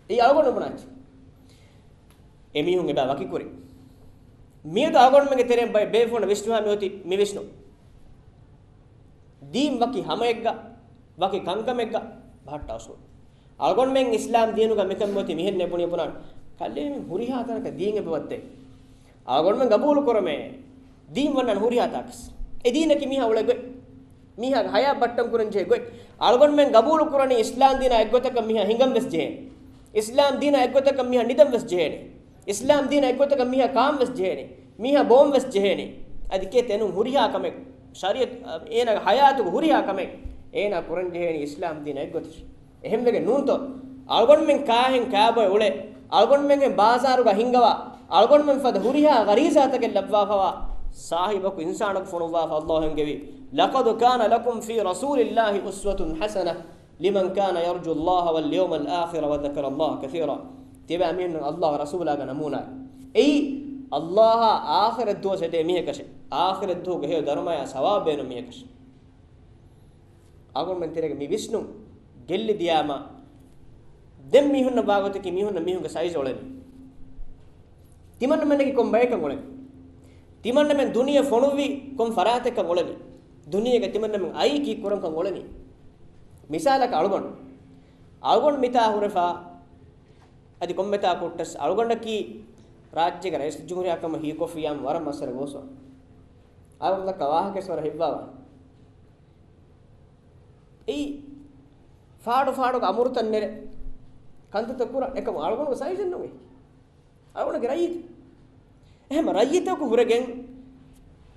އެއީ އަޅުގަނޑު ބުނާ އެއްޗެއް. އެމީހުން އެބަ ވަކިކުރި. މިއަދު އަޅުގަނޑުމެންގެ ތެރެއިން ބައެއް ބޭފުޅުން ވިސްނުމާ މިއޮތީ މި ވިސްނުން. ދީން ވަކި ހަމައެއްގަ، ވަކި ކަންކަމެއްގަ ބަހައްޓާ އުސޫލު. އަޅުގަނޑުމެން އިސްލާމް ދީނުގަ މިކަން މިއޮތީ މިހެން ނެބުނީ ބުނާން. ކަލޭމެން ހުރިހާ ތަނަކަށް ދީން އެބަ ވައްދޭ. އަޅުގަނޑުމެން ގަބޫލު ކުރަމޭ. ދީން ވަންނަން ހުރިހާ ތާކަސް. އެ ދީނަކީ މީހާ އުޅޭ ގޮތް. މީހާގެ ހަޔާތް ބައްޓަން ކުރަން ޖެހޭ ގޮތް. އަޅުގަނޑުމެން ގަބޫލު ކުރަނީ އިސްލާމް ދީނާ އެއްގޮތަކަށް މީހާ ހިނގަން ވެސް ޖެހޭނެ. އިސްލާމް ދީނާ އެއްގޮތަކަށް މީހާ ނިދަން ވެސް ޖެހޭނެ. އިސްލާމް ދީނާ އެއްގޮތަކަށް މީހާ ކާން ވެސް ޖެހޭނެ. މީހާ ބޯން ވެސް ޖެހޭނެ. އަދި ކޭތެ އެނޫން ހުރިހާ ކަމެއް، ޝަރީޢަތް، އޭނާގެ ހަޔާތުގެ ހުރިހާ ކަމެއް އޭނާ ކުރަން ޖެހޭނީ އިސްލާމް ދީނާ އެއްގޮތަށް. އެހެންވެގެން ނޫންތޯ؟ އަޅުގަނޑުމެން ކާހެން ކާބޮއެ އުޅޭ، އަޅުގަނޑުމެންހެން ބާޒާރުގަ ހިންގަވާ، އަޅުގަނޑުމެން ފަދަ ހުރިހާ ޣަރީޒާތަކެއް ލައްވާފަވާ ސާހިބަކު އިންސާނަކު ފޮނުއްވާފަ އައްލާހު ހެންގެވީ، لقد كان لكم في رسول الله أسوة حسنة لمن كان يرجو الله واليوم الآخر وذكر الله كثيرا. ތިބާ މީހުން އައްލާހު ރަސޫލާގެ ނަމޫނާ. އެއީ އައްލާހާ އާޚިރަތް ދުވަސް އެދޭ މީހަކަށެ. އާޚިރަތް ދުވަހުގެ ހެޔޮ ދަރުމަޔާ ސަވާބު ބޭނުން މީހަކަށެ. އަޅުގަނޑުމެން ތެރޭގަ މި ވިސްނުން ގެއްލި ދިޔާމަ، ދެން މީހުންނަށް ވާގޮތަކީ މީހުންނަށް މީހުންގެ ސައިޒު އޮޅެނީ. ތިމަންނަމެންނަކީ ކޮން ބަޔަކަށް އޮޅެނީ؟ ތިމަންނަމެން ދުނިޔެ ފޮނުއްވީ ކޮން ފަރާތެއްކަން އޮޅެނީ؟ ދުނިޔޭގަ ތިމަންނަމެން އައީ ކީއްކުރަންކަން އޮޅެނީ؟ މިސާލަކަށް އަޅުގަނޑު، އަޅުގަނޑު މިތާ ހުރެފާ، އަދި ކޮންމެތާ ކުއްޓަސް އަޅުގަނޑަކީ ރާއްޖޭގެ ރައީސުލްޖުމްހޫރިއްޔާ ކަމަށް ހީކޮށްފިއްޔާމަ ވަރަށް މައްސަލަ ގޯސްވާނެ. އަޅުގަނޑަކަށް ވާހަކަ ވަރަށް ހިތްވާވާނެ. އެއީ ފާޑު ފާޑުގެ އަމުރުތައް ނެރެ ކަންތައްތައް ކުރާ އެކަމު އަޅުގަނޑުގެ ސައިޒެއް ނޫން. އަޅުގަނޑުގެ ރައްޔިތު. އެހެން ރައްޔިތަކު ހުރެގެން،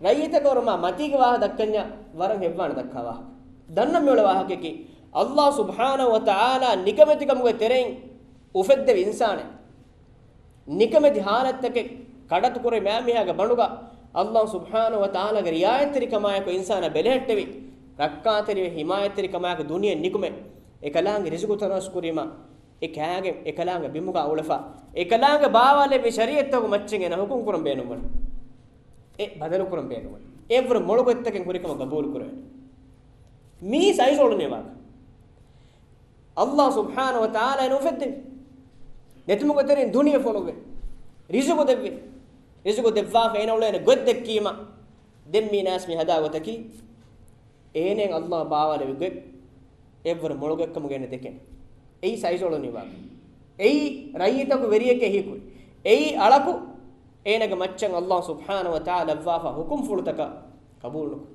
ރައްޔިތަކަށް ވަރަށް މަތީގެ ވާހަކަ ދައްކަންޏާ ވަރަށް ހެއްވާނެ ދައްކާ ވާހަކަ. ދަންނަ މިއުޅޭ ވާހަކައަކީ، އައްލާހު ސުބްޙާނަހު ވަ ތަޢާލާ ނިކަމެތިކަމުގެ ތެރެއިން އުފެއްދެވި އިންސާނެއް. ނިކަމެތި ހާލަތްތަކެއް ކަޑައްތު ކުރި މާ މީހާގެ ބަނޑުގަ އައްލާހު ސުބްޙާނަހު ވަ ތަޢާލާގެ ރިޢާޔަތްތެރިކަމާއެކު އިންސާނާ ބެލެހެއްޓެވި، ރައްކާތެރިވެ ހިމާޔަތްތެރިކަމާއެކު ދުނިޔެ ނިކުމެ، އެކަލާނގެ ރިޒުގު ތަނަވަސް ކުރީމަ، އެ ކާގެ އެކަލާނގެ ބިމުގަ އުޅެފަ، އެކަލާނގެ ބާވާލެއްވި ޝަރީޢަތްތަކުގެ މައްޗިން އޭނަ ހުކުމް ކުރަން ބޭނުންވަނީ. އެ ބަދަލު ކުރަން ބޭނުންވަނީ. އެއަށްވުރެ މޮޅު ގޮތްތަކެއް ހުރިކަމަށް ގަބޫލު ކުރެވޭނެ. މީ ސައިޒު އޮޅުނޭ ވާހަކަ. އައްލާހު ސުބްޙާނަހު ވަ ތަޢާލާ އޭނަ އުފެއްދެވި. ނެތުމުގެ ތެރެއިން ދުނިޔެ ފޮނުއްވެ. ރިޒުގު ދެއްވެ. ރިޒުގު ދެއްވާފަ އޭނަ އުޅޭނެ ގޮތް ދެއްކީމަ، ދެން މީނާސް މި ހަދާ ގޮތަކީ، އޭނައަށް އައްލާހު ބާވާލެވި ގޮތް އެއަށްވުރެ މޮޅު ގޮތްކަމުގަ އޭނަ ދެކެނީ. އެއީ ސައިޒު އޮޅުނީ ވާހަކަ. އެއީ ރައްޔިތަކު ވެރިޔެކޭ ހީކުރީ. އެއީ އަޅަކު އޭނަގެ މައްޗަށް އައްލާހު ސުބްޙާނަހު ވަ ތަޢާލާ ލައްވާފަ ހުކުމްފުޅުތަކަށް ގަބޫލު ނުކުރޭ.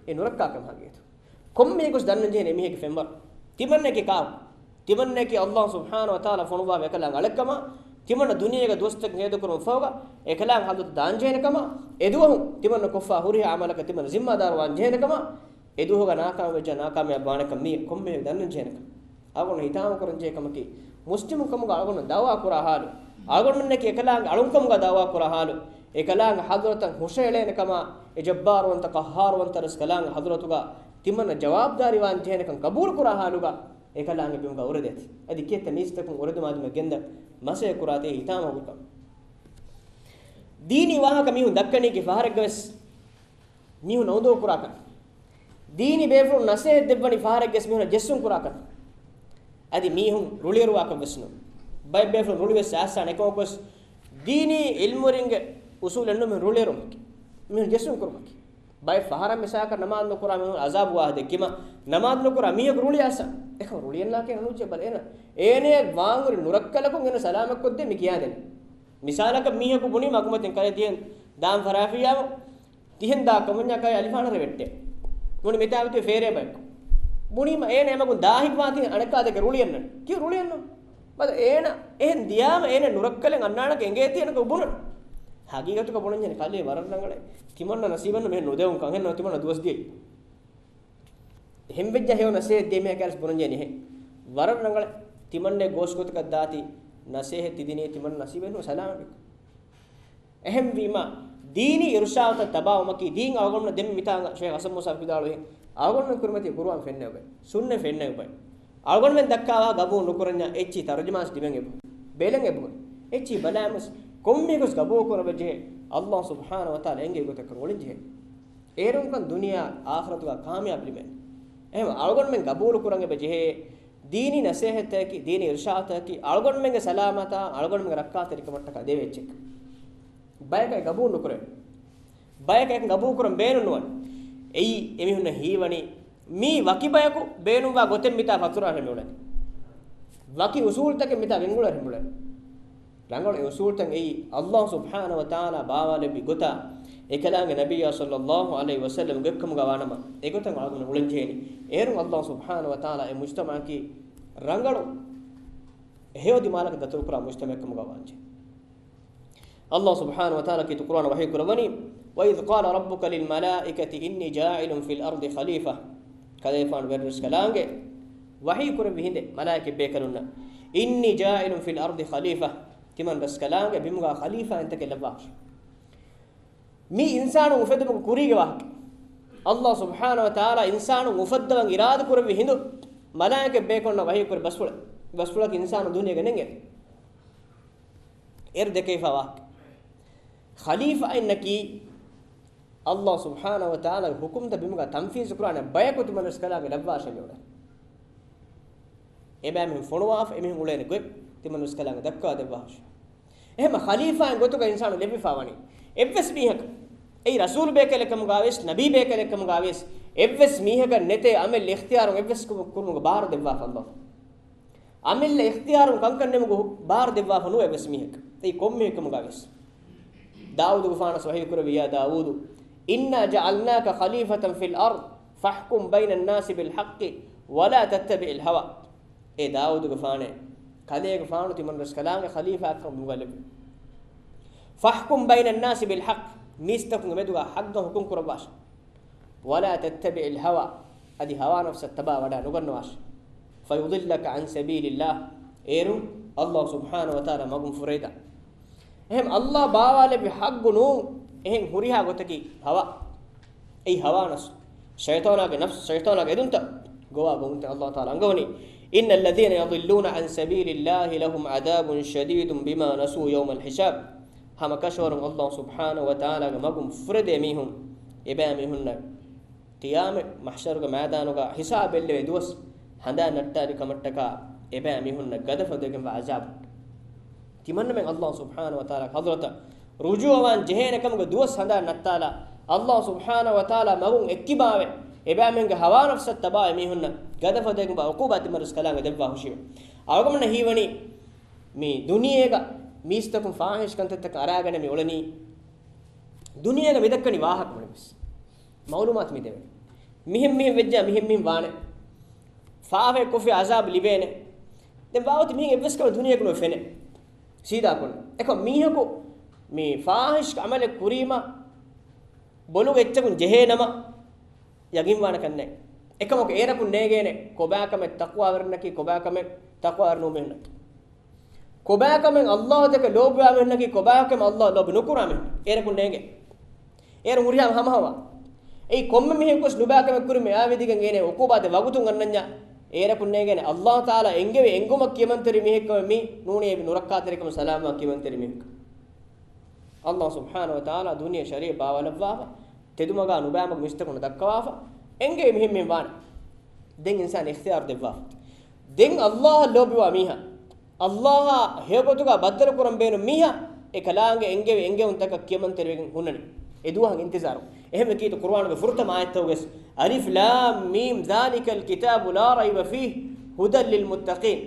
އެ ނުރައްކާ ކަމަށް ހަގީގަތު. ކޮންމެ މީހަކުސް ދަންނަން ޖެހޭނެ އެމީހެއްގެ ފެންވަރު. ތިމަންނައަކީ ކާކު؟ ތިމަންނައަކީ އައްލާހު ސުބްޙާނަހު ވަ ތަޢާލާ ފޮނުއްވާފަ އެކަލާނގެ އަޅެއްކަމަށް، ތިމަންނަ ދުނިޔޭގަ ދުވަސްތަކެއް ހޭދަކުރުމަށް ފަހުގަ އެކަލާނގެ ޙަޟްރަތަށް ދާން ޖެހޭނެ ކަމަށް، އެދުވަހު ތިމަންނަ ކޮށްފާ ހުރިހާ ޢަމަލަކަށް ތިމަންނަ ޒިންމާދާރު ވާން ޖެހޭނެ ކަމަށް، އެދުވަހުގަ ނާކާމިޔާބުވެއްޖާ ނާކާމިޔާބު ވާނެކަން މީ ކޮންމެ މީހަކު ދަންނަން ޖެހޭނެ ކަމަށް. އަޅުގަނޑު ހިތާމަކުރަން ޖެހޭ ކަމަކީ، މުސްލިމުން ކަމުގަ އަޅުގަނޑު ދަޢުވާ ކުރާ ޙާލު، އަޅުގަނޑުމެންނަކީ އެކަލާނގެ އަޅުން ކަމުގަ ދަޢުވާ ކުރާ ޙާލު، އެކަލާނގެ ޙަޟްރަތަށް ހުށައެޅޭނެ ކަމަށް، އެ ޖައްބާރުވަންތަ ޤައްހާރުވަންތަ ރަސްކަލާނގެ ޙަޟްރަތުގަ ތިމަންނަ ޖަވާބުދާރީ ވާން ޖެހޭނެކަން ޤަބޫލު ކުރާ ޙާލުގަ، އެކަލާނގެ ބިމުގަ އުރެދޭތި. އަދި ކިއެއްތަ މީސްތަކުން އުރެދުމާ ދިމަ ގެންދަން މަސައްކަތް ކުރާތީ ހިތާމަ ހުރިކަން. ދީނީ ވާހަކަ މީހުން ދައްކަނީކީ ފަހަރެއްގަވެސް މީހުން އުނދަގޫ ކުރާކަން. ދީނީ ބޭފުޅުން ނަސޭހަތް ދެއްވަނީ ފަހަރެއްގަވެސް މީހުން ޖެއްސުން ކުރާކަން. އަދި މީހުން ރުޅިއެރުވާކަށް ވެސް ނޫން. ބައެއް ބޭފުޅުން ރުޅި ވެސް އައްސާނެ. އެކަމަކުވެސް ދީނީ އިލްމުވެރިންގެ އުސޫލެއް ނޫން މި ރުޅިއެރުމަކީ. މީހުން ޖެއްސުން ކުރުމަކީ. ބައެއް ފަހަރަށް މިސާލަކަށް ނަމާދު ނުކުރާ މީހުން އަޒާބު ވާހަކަ ދެއްކީމަ، ނަމާދު ނުކުރާ މީހަކު ރުޅި އައްސާ. އެކަމަކު ރުޅިއަންނާކަށް ނުޖެހޭ ބަލަ އޭނަ. އޭނަޔަށް ވާންހުރި ނުރައްކަލަކުން އޭނަ ސަލާމަތްކޮށްދޭ މި ކިޔާދެނީ. މިސާލަކަށް މީހަކު ބުނީ މަގުމަތިން ކަލޭ ދިހަ ދާން ފަރާފިއްޔާމު ތިހެން ދާ ކަމަންޏާ ކައި އަލިފާނަށް ރެވެއްޓޭ. ނޫނީ މިތާ މިތިބި ފޭރޭ ބަޔަކު. ބުނީމަ އޭނަ އެމަގުން ދާހިތްވާތީ އަނެއްކާ ދެކެ ރުޅިއެއްނަން. ކިޔު ރުޅިއެއްނު. ބަލަ އޭނަ އެހެން ދިޔާމަ އޭނަ ނުރައްކަލެއް އަންނާނަކަ އެނގޭތީ އަނެކަ ބުނަން. ހަގީގަތުގަ ބުނަންޖެހެނީ ކަލޭ ވަރަށް ރަނގަޅޭ. ތިމަންނަ ނަސީބެއްނު މިހެން ނުދެވުން ކަން. އެހެންނަމަ ތިމަންނަ ދުވަސް ދިޔައީ. އެހެން ވެއްޖެ ހެޔޮ ނަސޭހަތް ދޭ މީހަކަށް ބުނަންޖެހެނީ ހެ. ވަރަށް ރަނގަޅޭ. ތިމަންނަ ގޯސް ގޮތަކަށް ދާތީ ނަސޭހަތް ތިދިނީ ތިމަން ނަސީބެއްނު ސަލާމަތް. އެހެންވީމަ، ދީނީ އިރުޝާދުތައް ތަބާވުމަކީ، ދީން އަޅުގަނޑުމެން ދެން މިތާނގަ ޝޭޚް ޙަސަން މޫސާ ފިދާޅުވި، އަޅުގަނޑުމެން ކުރިމަތީ ޤުރުއާން ފެންނަ ބައެއް، ސުންނަތް ފެންނަ ބައެއް. އަޅުގަނޑުމެން ދައްކާ ވާހަކަ ގަބޫލު ނުކުރަންޏާ އެއްޗިހި ތަރުޖަމާސް ލިބެން އެބަ، ބެލެން އެބަ. އެއްޗިހި ބަލާމުސް ކޮންމެއަކުސް ގަބޫލު ކުރަން ވެއްޖެހޭ، ﷲ ސުބްޙާނަހޫ ވަތަޢާލާ އެނގޭ ގޮތަކަށް އުޅެންޖެހޭ. އޭރުންކަން ދުނިޔެ އާޚިރަތުގަ ކާމިޔާބު ލިބޭނެ. އެހެން އަޅުގަނޑުމެން ގަބޫލު ކުރަން އެބަ ޖެހޭ، ދީނީ ނަސޭހަތަކީ، ދީނީ އިރުޝާދަކީ، އަޅުގަނޑުމެންގެ ސަލާމަތާ، އަޅުގަނޑުމެންގެ ރައްކާތެރިކަމަށްޓަކާ ދެވޭ އެއްޗެއް. ބަޔަކަށް ގަބޫލު ނުކުރޭ. ބަޔަކަށް ގަބޫލު ކުރަން ބޭނުން ނުވަން. އެއީ، އެމީހުންނަށް ހީވަނީ، މީ ވަކި ބަޔަކު ބޭނުންވާ ގޮތެއް މިތާ ފަތުރާ ހެމިއުޅެނީ. ވަކި އުސޫލުތަކެއް މިތާ ގެންގުޅާ ހެމިއުޅެނީ. ރަނގަޅު އެ އުސޫލުތައް އެއީ، ﷲ ސުބްޙާނަހޫ ވަތަޢާލާ ބާވާލެއްވި ގޮތާ، އެކަލާނގެ ނަބިއްޔާ ޞައްލައްލާހު ޢަލައިހި ވަސައްލަމް ގޮތްކަމުގަ ވާނަމަ، އެގޮތަށް އަޅުގަނޑު އުޅެންޖެހޭނީ. އޭރުން ﷲ ސުބްޙާނަހޫ ވަތަޢާލާ އެ މުޖްތަމަޢަކީ ރަނގަޅު ހެޔޮ ދިމާލަކަށް ދަތުރުކުރާ މުޖްތަމަޢެއްކަމުގަ ވާންޖެ. ﷲ ސުބްޙާނަހޫ ވަތަޢާލާ ކީރިތި ޤުރުއާނަށް ވަޙީ ކުރައްވަނީ، "وَإِذْ قَالَ رَبُّكَ لِلْمَلَائِكَةِ إِنِّي جَاعِلٌ فِي الْأَرْضِ خَلِيفَةً." ކަލޭގެފާނު ވެރިރަސްކަލާނގެ ވަޙީ ކުރެއްވި ހިނދެއް މަލާއިކަ ބޭކަލުންނަށް، "إِنِّي جَاعِلٌ فِي الْأَرْضِ خَلِيفَةً." ތިމަން ރަސްކަލާނގެ ބިމުގަ ޚަލީފާއިންތަކެއް ލައްވާށޭ. މީ އިންސާނުން އުފެދުމުގެ ކުރީގެ ވާހަކަ. ﷲ ސުބްޙާނަހޫ ވަތަޢާލާ އިންސާނުން އުފައްދަވަން އިރާދަ ކުރެއްވި ހިނދު، މަލާއިކަ ބޭކަލުންނަށް ވަޙީ ކުރި ބަސްފުޅެއް، ބަސްފުޅަކީ އިންސާނުން ދުނިޔޭގަ ނެނގޭ. އޭރު ދެކެވިފާ ވާހަކަ. ޚަލީފާއިންނަކީ ﷲ ސުބްޙާނަހޫ ވަތަޢާލާގެ ޙުކުމްތައް ބިމުގަ ތަންފީޒު ކުރާނެ ބަޔަކު ތިމަން ރަސްކަލާނގެ ލައްވާށޭ މިއުޅެނީ. އެބައިމީހުން ފޮނުވާފަ، އެމީހުން އުޅޭނެ ގޮތް ތިމަން ރަސްކަލާނގެ ދައްކާ ދެއްވާށޭ. އެހެންމަ ޚަލީފާއިން ގޮތުގަ އިންސާނު ލެއްވިފާ ވަނީ، އެއްވެސް މީހަކަށް، އެއީ ރަސޫލު ބޭކަލެއް ކަމުގަ ވެސް، ނަބީ ބޭކަލެއް ކަމުގަ ވެސް، އެއްވެސް މީހަކަށް ނެތޭ އަމިއްލަ އިޚްތިޔާރުން އެއްވެސް ކު-، ކުރުމުގެ ބާރު ދެއްވާފަ ﷲ. އަމިއްލަ އިޚްތިޔާރުން ކަންކަން ނެމުގެ ބާރު ދެއްވާފަ ނުވޭ އެއްވެސް މީހަކަށް. އެއީ ކޮންމެ ކަމުގަ ވެސް. ދާވޫދުގެފާނަސް ވަޙީ ކުރެއްވި، "يَا دَاوُودُ إِنَّا جَعَلْنَاكَ خَلِيفَةً فِي الْأَرْضِ فَاحْكُم بَيْنَ النَّاسِ بِالْحَقِّ وَلَا تَتَّبِعِ الْهَوَىٰ." އޭ ދާވޫދުގެފާނޭ، ކަލޭގެފާނު ތިމަން ރަސްކަލާނގެ ޚަލީފާއެއްކަމަށް ނުގަލެވި. "فَاحْكُم بَيْنَ النَّاسِ بِالْحَقِّ." މީސްތަކުންގެ މެދުގަ ޙައްޤަށް ޙުކުމް ކުރައްވާށޭ. "وَلَا تَتَّبِعِ الْهَوَىٰ." އަދި ހަވާ ނަފްސަށް ތަބާ ވަޑާ ނުގަންނަވާށޭ. "فَيُضِلَّكَ عَنْ سَبِيلِ اللَّهِ." އޭރުން ﷲ ސުބްޙާނަހޫ ވަތަޢާލާ މަގުން ފުރެވިދާނެ. އެހެން ﷲ ބާވާލެއްވި ޙައްޤު ނޫން. އެހެން ހުރިހާ ގޮތަކީ ހަވާ. އެއީ ހަވާ ނަފްސު. ޝައިޠާނާގެ ނަފްސު، ޝައިޠާނާގެ އެދުންތައް. ގޮވާ ގޮވުންތައް ﷲ ތަޢާލާ އަންގަވަނީ، "إِنَّ الَّذِينَ يُضِلُّونَ عَنْ سَبِيلِ اللَّهِ لَهُمْ عَذَابٌ شَدِيدٌ بِمَا نَسُوا يَوْمَ الْحِسَابِ." ހަމަ ކަށަވަރުން ﷲ ސުބްޙާނަހޫ ވަތަޢާލާގެ މަގުން ފުރެދޭ މީހުން، އެބައިމީހުންނަށް ޤިޔާމަތް މަޙްޝަރުގެ މައިދާނުގަ ހިސާބެއްލެވޭ ދުވަސް ހަނދާން ނައްޓާލި ކަމަށްޓަކާ އެބައިމީހުންނަށް ގަދަފަދައިގެންވާ ޢަޒާބު. ތިމަންނަމެން ﷲ ސުބްޙާނަހޫ ވަތަޢާލާގެ ޙަޟްރަތަށް ރުޖޫޢަވާން ޖެހޭނެ ކަމުގެ ދުވަސް ހަނދާން ނައްތާލާ، ﷲ ސުބްޙާނަހޫ ވަތަޢާލާ މަގުން އެއްކިބާވެ، އެބައިމީހުންގެ ހަވާ ނަފްސަށް ތަބާވެ މީހުންނަށް ގަދަފަދައިގެންވާ ޢުޤޫބާ ތިމަން ރަސްކަލާނގެ ދެއްވާ ހުށީމެ. އަޅުގަނޑުމެންނަށް ހީވަނީ މި ދުނިޔޭގަ މީސްތަކުން ފާޙިޝް ކަންތައްތަކަށް އަރާގަނެ މި އުޅެނީ. ދުނިޔޭގަ މިދައްކަނީ ވާހަކަ ބުނެވެސް. މަޢުލޫމާތު މި ދެވެނީ. މިހެން މިހެން ވެއްޖާ މިހެން މިހެން ވާނެ. ފާފައެއް ކޮށްފި ޢަޒާބު ލިބޭނެ. ދެން ވާ އޮތީ މީހެއް އެއްވެސް ކަމެއް ދުނިޔޭގަ ނުވެ ފެނޭ. ސީދާ ކޮށް. އެކަމް މީހަކު މި ފާޙިޝް ޢަމަލެއް ކުރީމަ ބޮލުގެ އެއްޗަކުން ޖެހޭނަމަ ޔަގީންވާނެ ކަންނޭނގެ. އެކަމަކު އޭރަކުން ނޭނގޭނެ ކޮބާކަމެއް ތަޤްވާވެރިންނަކީ ކޮބާކަމެއް ތަޤްވާވެރި ނޫން މީހުންނަކީ. ކޮބާކަމެއް ﷲ ދެކެ ލޯބިވާ މީހުންނަކީ ކޮބާކަމެއް ﷲ ލޯބި ނުކުރާ މީހުން. އޭރަކުން ނޭނގޭ. އޭރު ހުރިހާ ހަމަހަވާ. އެއީ ކޮންމެ މީހަކުވެސް ނުބާކަމެއް ކުރި މިއާވެދިގެން އޭނަ ޢުޤޫބާތެއް ވަގުތުން ގަންނަންޏާ، އޭރަކުން ނޭނގޭނެ ﷲ ތަޢާލާ އެންގެވި އެންގުމަށް ކިޔަމަންތެރި މީހެއްކަމެއް މީ ނޫނީ އެބި ނުރައްކާތެރިކަމަށް ސަލާމަތް ކިޔަމަންތެރި މީހަކަށް. ﷲ ސުބްޙާނަހޫ ވަތަޢާލާ ދުނިޔެ ޝަރީޢަތް ބާވާލައްވާފަ، ތެދުމަގާ ނުބައިމަގު މީސްތަކުންނަށް ދައްކަވާފަ، އެނގޭ މިހެން މިހެން ވާނެ. ދެން އިންސާން އިޚްތިޔާރު ދެއްވާފަ. ދެން ﷲ އަށް ލޯބިވާ މީހާ، ﷲ އާ ހެޔޮގޮތުގަ ބައްދަލުކުރަން ބޭނުން މީހާ، އެ ކަލާނގެ އެންގެވި އެންގެވުންތަކަށް ކިޔަމަންތެރިވެގެން ހުންނަނީ. އެ ދުވަހަށް އިންތިޒާރު. އެހެންވެ ކީރިތި ޤުރުއާނުގެ ފުރަތަމަ އާޔަތްތަކުގަސް، އަލިފް ލާމް މީމް ޛާލިކަލް ކިތާބު ލާ ރައިބަ ފީހި ހުދަން ލިލް މުއްތަޤީން.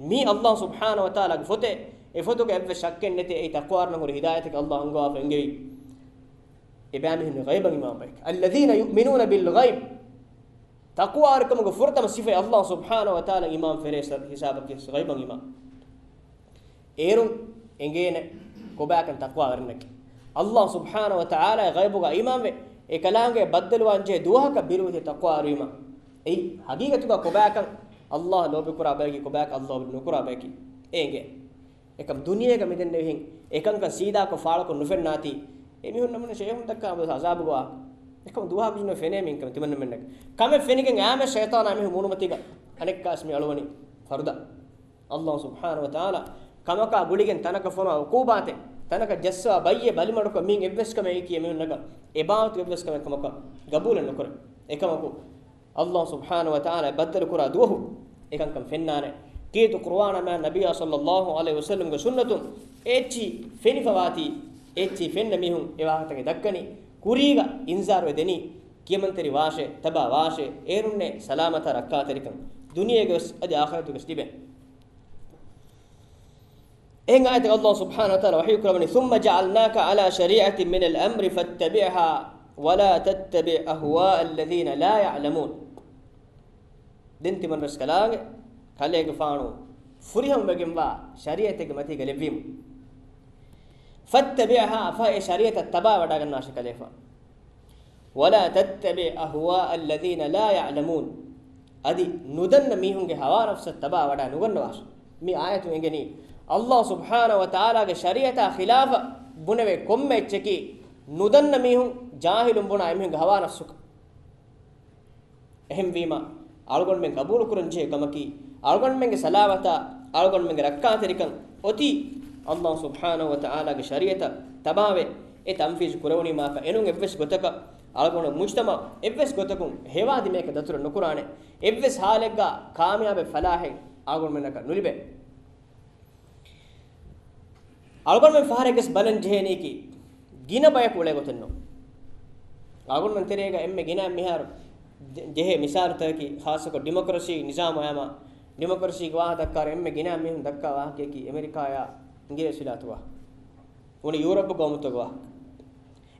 މީ ﷲ ސުބްޙާނަހު ވަތަޢާލާގެ ފޮތެއް، އެ ފޮތުގަ އެއްވެސް ޝައްކެއް ނެތޭ، އެއީ ތަޤްވާވެރިންނަށް ހުރި ހިދާޔަތެއް ﷲ އަންގަވާފަ އެންގެވީ. އެބައިމީހުން ޣައިބަށް އީމާންވާ ބަޔަކީ. އައްލަޛީނަ ޔުއުމިނޫނަ ބިލް ޣައިބް. ތަޤްވާވެރިކަމުގެ ފުރަތަމަ ސިފަ ﷲ ސުބްޙާނަހު ވަތަޢާލާ އީމާން ފެރޭ ހިސާބަކީ ޣައިބަށް އީމާން. އޭރުން އެނގޭނެ ކޮބާކަން ތަޤްވާވެރިންނަކީ. ﷲ ސުބްޙާނަހު ވަތަޢާލާ ޣައިބުގަ އީމާންވެ، އެ ކަލާނގެ ބައްދަލުވާން ޖެހޭ ދުވަހަކަށް ބިރުވެތި ތަޤްވާވެރިވީމަ. އެއީ ހަގީގަތުގަ ކޮބާކަން ﷲ ލޯބިކުރާ ބަޔަކީ، ކޮބާކަން ﷲ ނުކުރާ ބަޔަކީ. އެނގޭ. އެކަމް ދުނިޔޭގަ މިދެންނެވިހެން އެކަންކަން ސީދާކޮށް ފާޅުކޮށް ނުފެންނާތީ، އެމީހުން ނަމުނަ ޝޭހުން ދައްކާ އަބަދު އަޒާބުގަ ވާ. އެކަމް ދުވަހަކު ނުފެނޭ މިންކަމެއް ތިމަންނަމެންނަކަށް. ކަމެއް ފެނިގެން އާމެ ޝައިޠާނާ އެމީހުން މޫނުމަތީގަ އަނެއްކާސް މި އަޅުވަނީ ފަރުދާ. ﷲ ސުބްޙާނަހު ވަތަޢާލާ ކަމަކާ ގުޅިގެން ތަނަކަށް ފޮނުވާ ޢުޤޫބާތެއް، ތަނަކަށް ޖައްސަވާ ބައްޔެއް ބަލިމަޑުކޮށް މިން އެއްވެސް ކަމެއް އެކީ އެމީހުންނަކަށް އެބާވަތު އެއްވެސް ކަމެއް ކަމަކަށް ގަބޫލެއް ނުކުރޭ. އެކަމަކު، ﷲ ސުބްޙާނަހު ވަތަޢާލާ ބައްދަލުކުރާ ދުވަހު އެކަންކަން ފެންނާނެ. ކީރިތި ޤުރުއާނާ މާތް ނަބިއްޔާ ޞައްލައްލާހު ޢަލައިހި ވަސައްލަމްގެ ސުންނަތުން އެއްޗިހި ފެނިފަވާތީ، އެއްޗިހި ފެންނަ މީހުން އެ ވާހަކަތަކެއް ދައްކަނީ، ކުރީގަ އިންޒާރު އެ ދެނީ، ކިޔަމަންތެރި ވާށޭ، ތަބާ ވާށޭ، އޭރުންނޭ ސަލާމަތާ ރައްކާތެރިކަން، ދުނިޔޭގަވެސް އަދި އާޚިރަތުގަސް ލިބޭ. އެހެން އާޔަތެއް ﷲ ސުބްޙާނަހު ވަތަޢާލާ ވަޙީ ކުރައްވަނީ، ثُمَّ جَعَلْنَاكَ عَلَى شَرِيعَةٍ مِنَ الْأَمْرِ فَاتَّبِعْهَا وَلَا تَتَّبِعْ أَهْوَاءَ الَّذِينَ لَا يَعْلَمُونَ. ދެން ތިމަން ރަސްކަލާނގެ ކަލޭގެފާނު ފުރިހަމަވެގެންވާ ޝަރީޢަތެއްގެ މަތީގަ ލެއްވީމު. فَاتَّبِعْهَا، ފަހެ އެ ޝަރީޢަތަށް ތަބާވަޑައިގަންނާށޭ ކަލޭފާނު. وَلَا تَتَّبِعْ أَهْوَاءَ الَّذِينَ لَا يَعْلَمُونَ. އަދި ނުދަންނަ މީހުންގެ ހަވާ ނަފްސަށް ތަބާވަޑައި ނުގަންނަވާށޭ. މި އާޔަތުން އެނގެނީ، ﷲ ސުބްޙާނަހު ވަތަޢާލާގެ ޝަރީޢަތާ ޚިލާފަށް ބުނެވޭ ކޮންމެ އެއްޗަކީ، ނުދަންނަ މީހުން، ޖާހިލުން ބުނާ އެމީހުންގެ ހަވާ ނަފްސުކަން. އެހެންވީމަ، އަޅުގަނޑުމެން ގަބޫލުކުރަންޖެހޭ ކަމަކީ، އަޅުގަނޑުމެންގެ ސަލާމަތާ، އަޅުގަނޑުމެންގެ ރައްކާތެރިކަން އޮތީ ﷲ ސުބްޙާނަހު ވަތަޢާލާގެ ޝަރީޢަތަށް ތަބާވެ، އެ ތަންފީޒު ކުރެވުނީމާކަށް. އެނޫން އެއްވެސް ގޮތަކަށް އަޅުގަނޑު މުޖްތަމަޢު އެއްވެސް ގޮތަކުން ހެޔޮއާ ދިމަޔަކަށް ދަތުރެއް ނުކުރާނެ. އެއްވެސް ހާލެއްގަ ކާމިޔާބެއް ފަލާހެއް އަޅުގަނޑުމެންނަކަށް ނުލިބޭ. އަޅުގަނޑުމެން ފަހަރެއްގަސް ބަލަން ޖެހޭނީކީ، ގިނަ ބަޔަކު އުޅޭ ގޮތެއް ނޫން. އަޅުގަނޑުމެން ތެރޭގަ އެންމެ ގިނަ މިހާރު ޖެ-، ޖެހޭ މިސާލުތަކަކީ، ޚާއްޞަކޮށް ޑިމޮކްރަސީ ނިޒާމު އަޔާމާ، ޑިމޮކްރަސީގެ ވާހަކަ ދައްކާއިރު އެންމެ ގިނަ މީހުން ދައްކާ ވާހަކަޔަކީ އެމެރިކާޔާ އިނގިރޭސިވިލާތުގެ ވާހަކަ. އުނި ޔޫރަޕް ގައުމުތަކުގެ ވާހަކަ.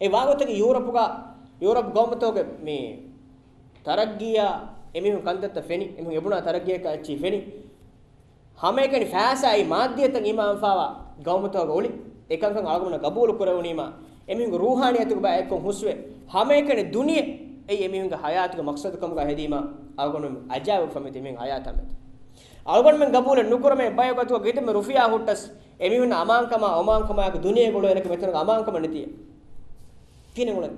އެ ވާގޮތަކީ ޔޫރަޕުގަ، ޔޫރަޕް ގައުމުތަކުގެ މި ތަރައްގީއާ އެމީހުން ކަންތައްތައް ފެނި، އެމީހުން އެބުނާ ތަރައްގީއަކާ އެއްޗެހި ފެނި. ހަމައެކަނި ފައިސާއާއި މާއްދިއްޔަތަށް އީމާންވެފައިވާ ގައުމުތަކުގަ އުޅި، އެކަންކަން އަޅުގަނޑު ގަބޫލު ކުރެވުނީމާ، އެމީހުންގެ ރޫޙާނިއްޔަތުގެ ބައެއްކޮށް ހުސްވެ، ހަމައެކަނި ދުނިޔެ އެއީ އެމީހުންގެ ހަޔާތުގެ މަޤްޞަދު ކަމުގަ ހެދީމާ، އަޅުގަނޑު އަޖައިބު ފަހަމެތި އެމީހުން ހަޔާތާ މެދު. އަޅުގަނޑުމެން ގަބޫލެއް ނުކުރަމޭ ބައެއް ގޮތުގަ ކިތަންމެ ރުފިޔާ ހުއްޓަސް، އެމީހުން އަމާންކަމާ، އޮމާންކަމާއެކު ދުނިޔޭގަ އުޅޭނެކަ މިތަނުގަ އަމާންކަމެއް ނެތިއެއް. ކިހިނެއް އުޅެނީ؟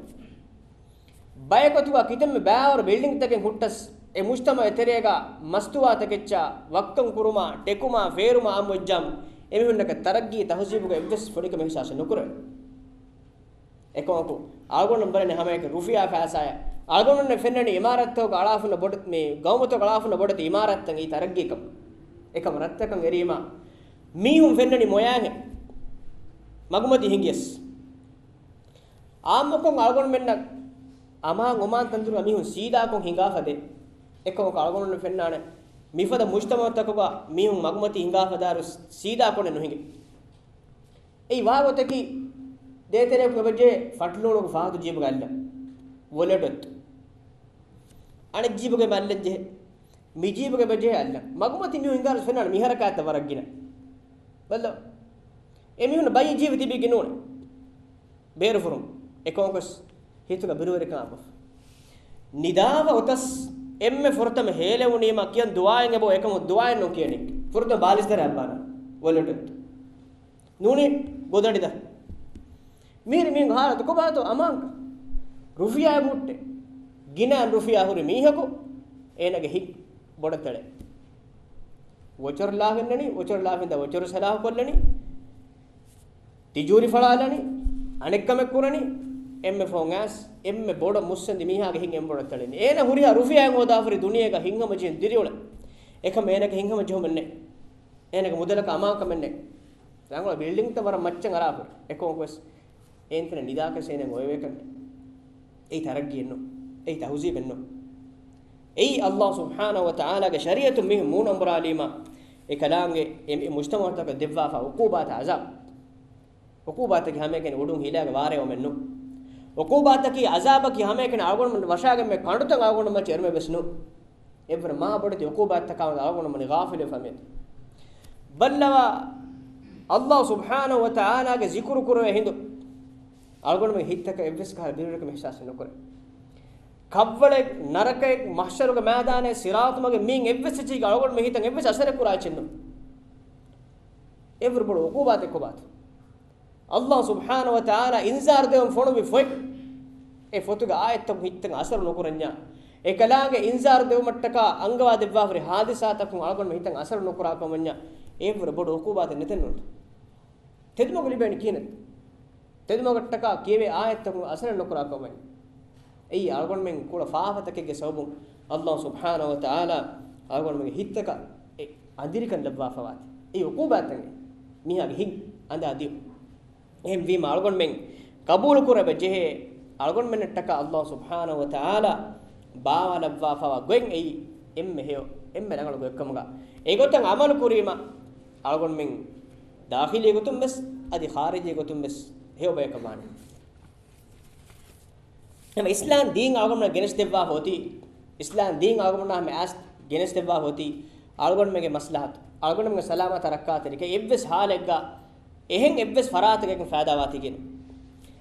ބައެއް ގޮތުގަ ކިތަންމެ ބައިވަރު ބިލްޑިންގްތަކެއް ހުއްޓަސް، އެ މުޖްތަމަޢުގެ ތެރޭގަ މަސްތުވާތަކެއްޗާ، ވައްކަން ކުރުމާ، ޓެކުމާ، ފޭރުމާ އާއްމުވެއްޖާމު، އެމީހުންނަކަށް ތަރައްގީ ތަހުޒީބުގެ އެއްވެސް ފޮނިކަމެއް އިޙްސާސެއް ނުކުރޭ. އެކަމަކު، އަޅުގަނޑު ބަލަނީ ހަމައެކަނި ރުފިޔާ ފައިސާއެއް. އަޅުގަނޑުންނެއް ފެންނަނީ އިމާރާތްތަކުގަ އަޅާފަ އޮންނަ ބޮޑު، މި ގައުމުތަކުގަ އަޅާފަ އޮންނަ ބޮޑެތި އިމާރާތްތައް އެއީ ތަރައްގީކަމަށް. އެކަމަށް ރަށްތަކަށް އެރީމާ، މީހުން ފެންނަނީ މޮޔައިންހެން. މަގުމަތި ހިނގިޔަސް. އާއްމުކޮށް އަޅުގަނޑުމެންނަށް އަމާން އޮމާން ތަންތަނުގަ މީހުން ސީދާކޮށް ހިނގާފަ ދޭ. އެކަމަކު އަޅުގަނޑުމެން ފެންނާނެ، މިފަދަ މުޖްތަމަޢުތަކުގަ މީހުން މަގުމަތި ހިނގާފަ ދާއިރު ސީދާކޮށް ނުހިނގޭ. އެއީ ވާގޮތަކީ، ދޭތެރެއަކު އެބަޖެހޭ ފަޓްލޫނުގެ ފަހަތު ޖީބުގަ އައްލަން. ވޮލެޓް އޮތް. އަނެއް ޖީބުގަ އައްލަން ޖެހޭ. މި ޖީބުގަ އެބަޖެހޭ އައްލަން. މަގުމަތި މީހުން ހިނގާރު ފެންނާނެ މި ހަރަކާތްތައް ވަރަށް ގިނަ. ބައްލަ. އެމީހުން ބައްޔެއް ޖީބު ތިބީގެ ނޫނޭ. ބޭރުފުރުން އެކަމަކުވެސް ހިތުގަ ބިރުވެރިކަން އައްވަފަ. ނިދާފަ އޮތަސް އެންމެ ފުރަތަމަ ހޭލެވުނީމަ ކިޔަން ދުޢާއެއް އެބަ އެކަމު ދުޢާއެއް ނޫން ކިޔަނީ. ފުރަތަމަ ބާލިސް ދަރަ އައްބާނަ ވޮލެޓް ނޫނީ ގޮދަޑި ދަ. މީރި މީހުން ހާލަތު ކޮބާތޯ އަމާންކަން؟ ރުފިޔާ ހުއްޓޭ. ގިނަ ރުފިޔާ ހުރި މީހަކު އޭނަގެ ހިތް ބޮޑަށް ތެޅޭ. ވޮޗަރު ލާފަ އިންނަނީ، ވޮޗަރު ލާފަ އިންދާ ވޮޗަރު ސަލާހު ކޮށްލަނީ. ތިޖޫރި ފަޅާލަނީ، އަނެއްކަމެއް ކުރަނީ، އެންމެ ފަހުން އައިސް، އެންމެ ބޮޑަށް މުއްސަނދި މީހާގެ ހިތް އެންމެ ބޮޑަށް ތެޅެނީ. އޭނަ ހުރިހާ ރުފިޔާއެއް ހޯދާފަ ހުރި ދުނިޔޭގަ ހިތްހަމަޖެހި ދިރިއުޅެން. އެކަމް އޭނަގެ ހިތްހަމަޖެހުމެއް ނެތް. އޭނަގެ މުދަލަކަށް އަމާންކަމެއް ނެތް. ރަނގަޅު ބިލްޑިންތައް ވަރަށް މައްޗަށް އަރާފަ އެކަމަކުވެސް އޭންތަނަށް ނިދާކަށް އޭނަ އޮވެވޭކަށް ނެތް. އެއީ ތަރައްގީއެއްނު. އެއީ ތަހުޒީބެއްނު. އެއީ އައްލާހު ސުބްޙާނަހު ވަ ތަޢާލާގެ ޝަރީޢަތުން މީހުން މޫނު އަނބުރާލީމާ، އެ ކަލާނގެ އެ މުޖްތަމަޢުތަކަށް ދެއްވާފަ ޢުޤޫބާތާ ޢަޒާބު. ޢުޤޫބާތަކީ ހަމައެކަނި އުޑުން ހިލާގެ ވާރޭ އޮމެއްނު. ޢުޤޫބާތަކީ ޢަޒާބަކީ ހަމައެކަނި އަޅުގަނޑުމެން ވަށާގެން މި ކަނޑުތައް އަޅުގަނޑުމެން މައްޗަށް އެރުމެއް ވެސް ނު. އެއްވަރު މާ ބޮޑެތި ޢުޤޫބާތަކާ ވަންދަ އަޅުގަނޑުމެން ޣާފިލުވެފަ މިއަދު. ބައްލަވާ، އައްލާހު ސުބްޙާނަހު ވަ ތަޢާލާގެ ޒިކުރު ކުރެވޭ ހިނދު އަޅުގަނޑުމެން ހިތްތަކަށް އެއްވެސް ކަހަލަ ބިރުވެރިކަމެއް އިޙްސާސެއް ނުކުރޭ. ކަށްވަޅެއް، ނަރަކައެއް، މަޙްޝަރުގެ މައިދާނެއް، ޞިރާޠު މަގެއް މީން އެއްވެސް އެއްޗެއް އަޅުގަނޑުމެން ހިތަށް އެއްވެސް އަސަރެއް ކުރާ އެއްޗެއް ނޫން. އެއްވަރު ބޮޑު ޢުޤޫބާތެއް ކޮބާތަ؟ އައްލާހު ސުބްޙާނަހު ވަ ތަޢާލާ އިންޒާރު ދެވަން ފޮނުއްވި ފޮތް، އެ ފޮތުގެ އާޔަތްތައް ހިތަށް އަސަރު ނުކުރަންޏާ، އެކަލާނގެ އިންޒާރު ދެވުމަށްޓަކާ އަންގަވާ ދެއްވާފައި ހާދިސާތަކުން އަޅުގަނޑުމެން ހިތަށް އަސަރު ނުކުރާ ކަމަށް ވަންޏާ، އެއްވަރު ބޮޑު ޢުޤޫބާތެއް ނެތެއްނު. ތެދުމަގު ލިބޭނީ ކިހިނެއް؟ ތެދުމަގަށްޓަކާ ކިޔެވޭ އާޔަތްތަކުން އަސަރެއް ނުކުރާ ކަމަށް. އެއީ އަޅުގަނޑުމެން ކުޅަ ފާފަތަކެއްގެ ސަބަބުން އައްލާހު ސުބްޙާނަހު ވަ ތަޢާލާ އަޅުގަނޑުމެންގެ ހިތްތަކަށް އެ އަނދިރިކަން ލައްވާފަވާތީ. އެއީ ޢުޤޫބާތަކެއް. މީހާގެ ހިތް އަނދާ ދިޔުން. އެހެންވީމަ އަޅުގަނޑުމެން ޤަބޫލު ކުރެވޭ ޖެހޭ އަޅުގަނޑުމެންނަށްޓަކާ އައްލާހު ސުބްޙާނަހު ވަ ތަޢާލާ ބާވާލައްވާފަވާ ގޮތް އެއީ އެންމެ ހެޔޮ، އެންމެ ރަނގަޅު ގޮތްކަމުގަ. އެގޮތަށް ޢަމަލު ކުރީމަ އަޅުގަނޑުމެން ދާޚިލީ ގޮތުން ވެސް އަދި ޚާރިޖީ ގޮތުން ވެސް ހެޔޮ ބަޔަކަށް ވާނެ. އެމަ އިސްލާމް ދީން އަޅުގަނޑުމެން ގެނެސްދެއްވާފަ އޮތީ، އިސްލާމް ދީން އަޅުގަނޑުމެންނާ ހަމަ އައިސް ގެނެސްދެއްވާފަ އޮތީ، އަޅުގަނޑުމެންގެ މަސްލަހަތު، އަޅުގަނޑުމެންގެ ސަލާމަތާ ރައްކާތެރިކަން އެއްވެސް ހާލެއްގަ، އެހެން އެއްވެސް ފަރާތެއްގަ ފައިދާވާތީގެން.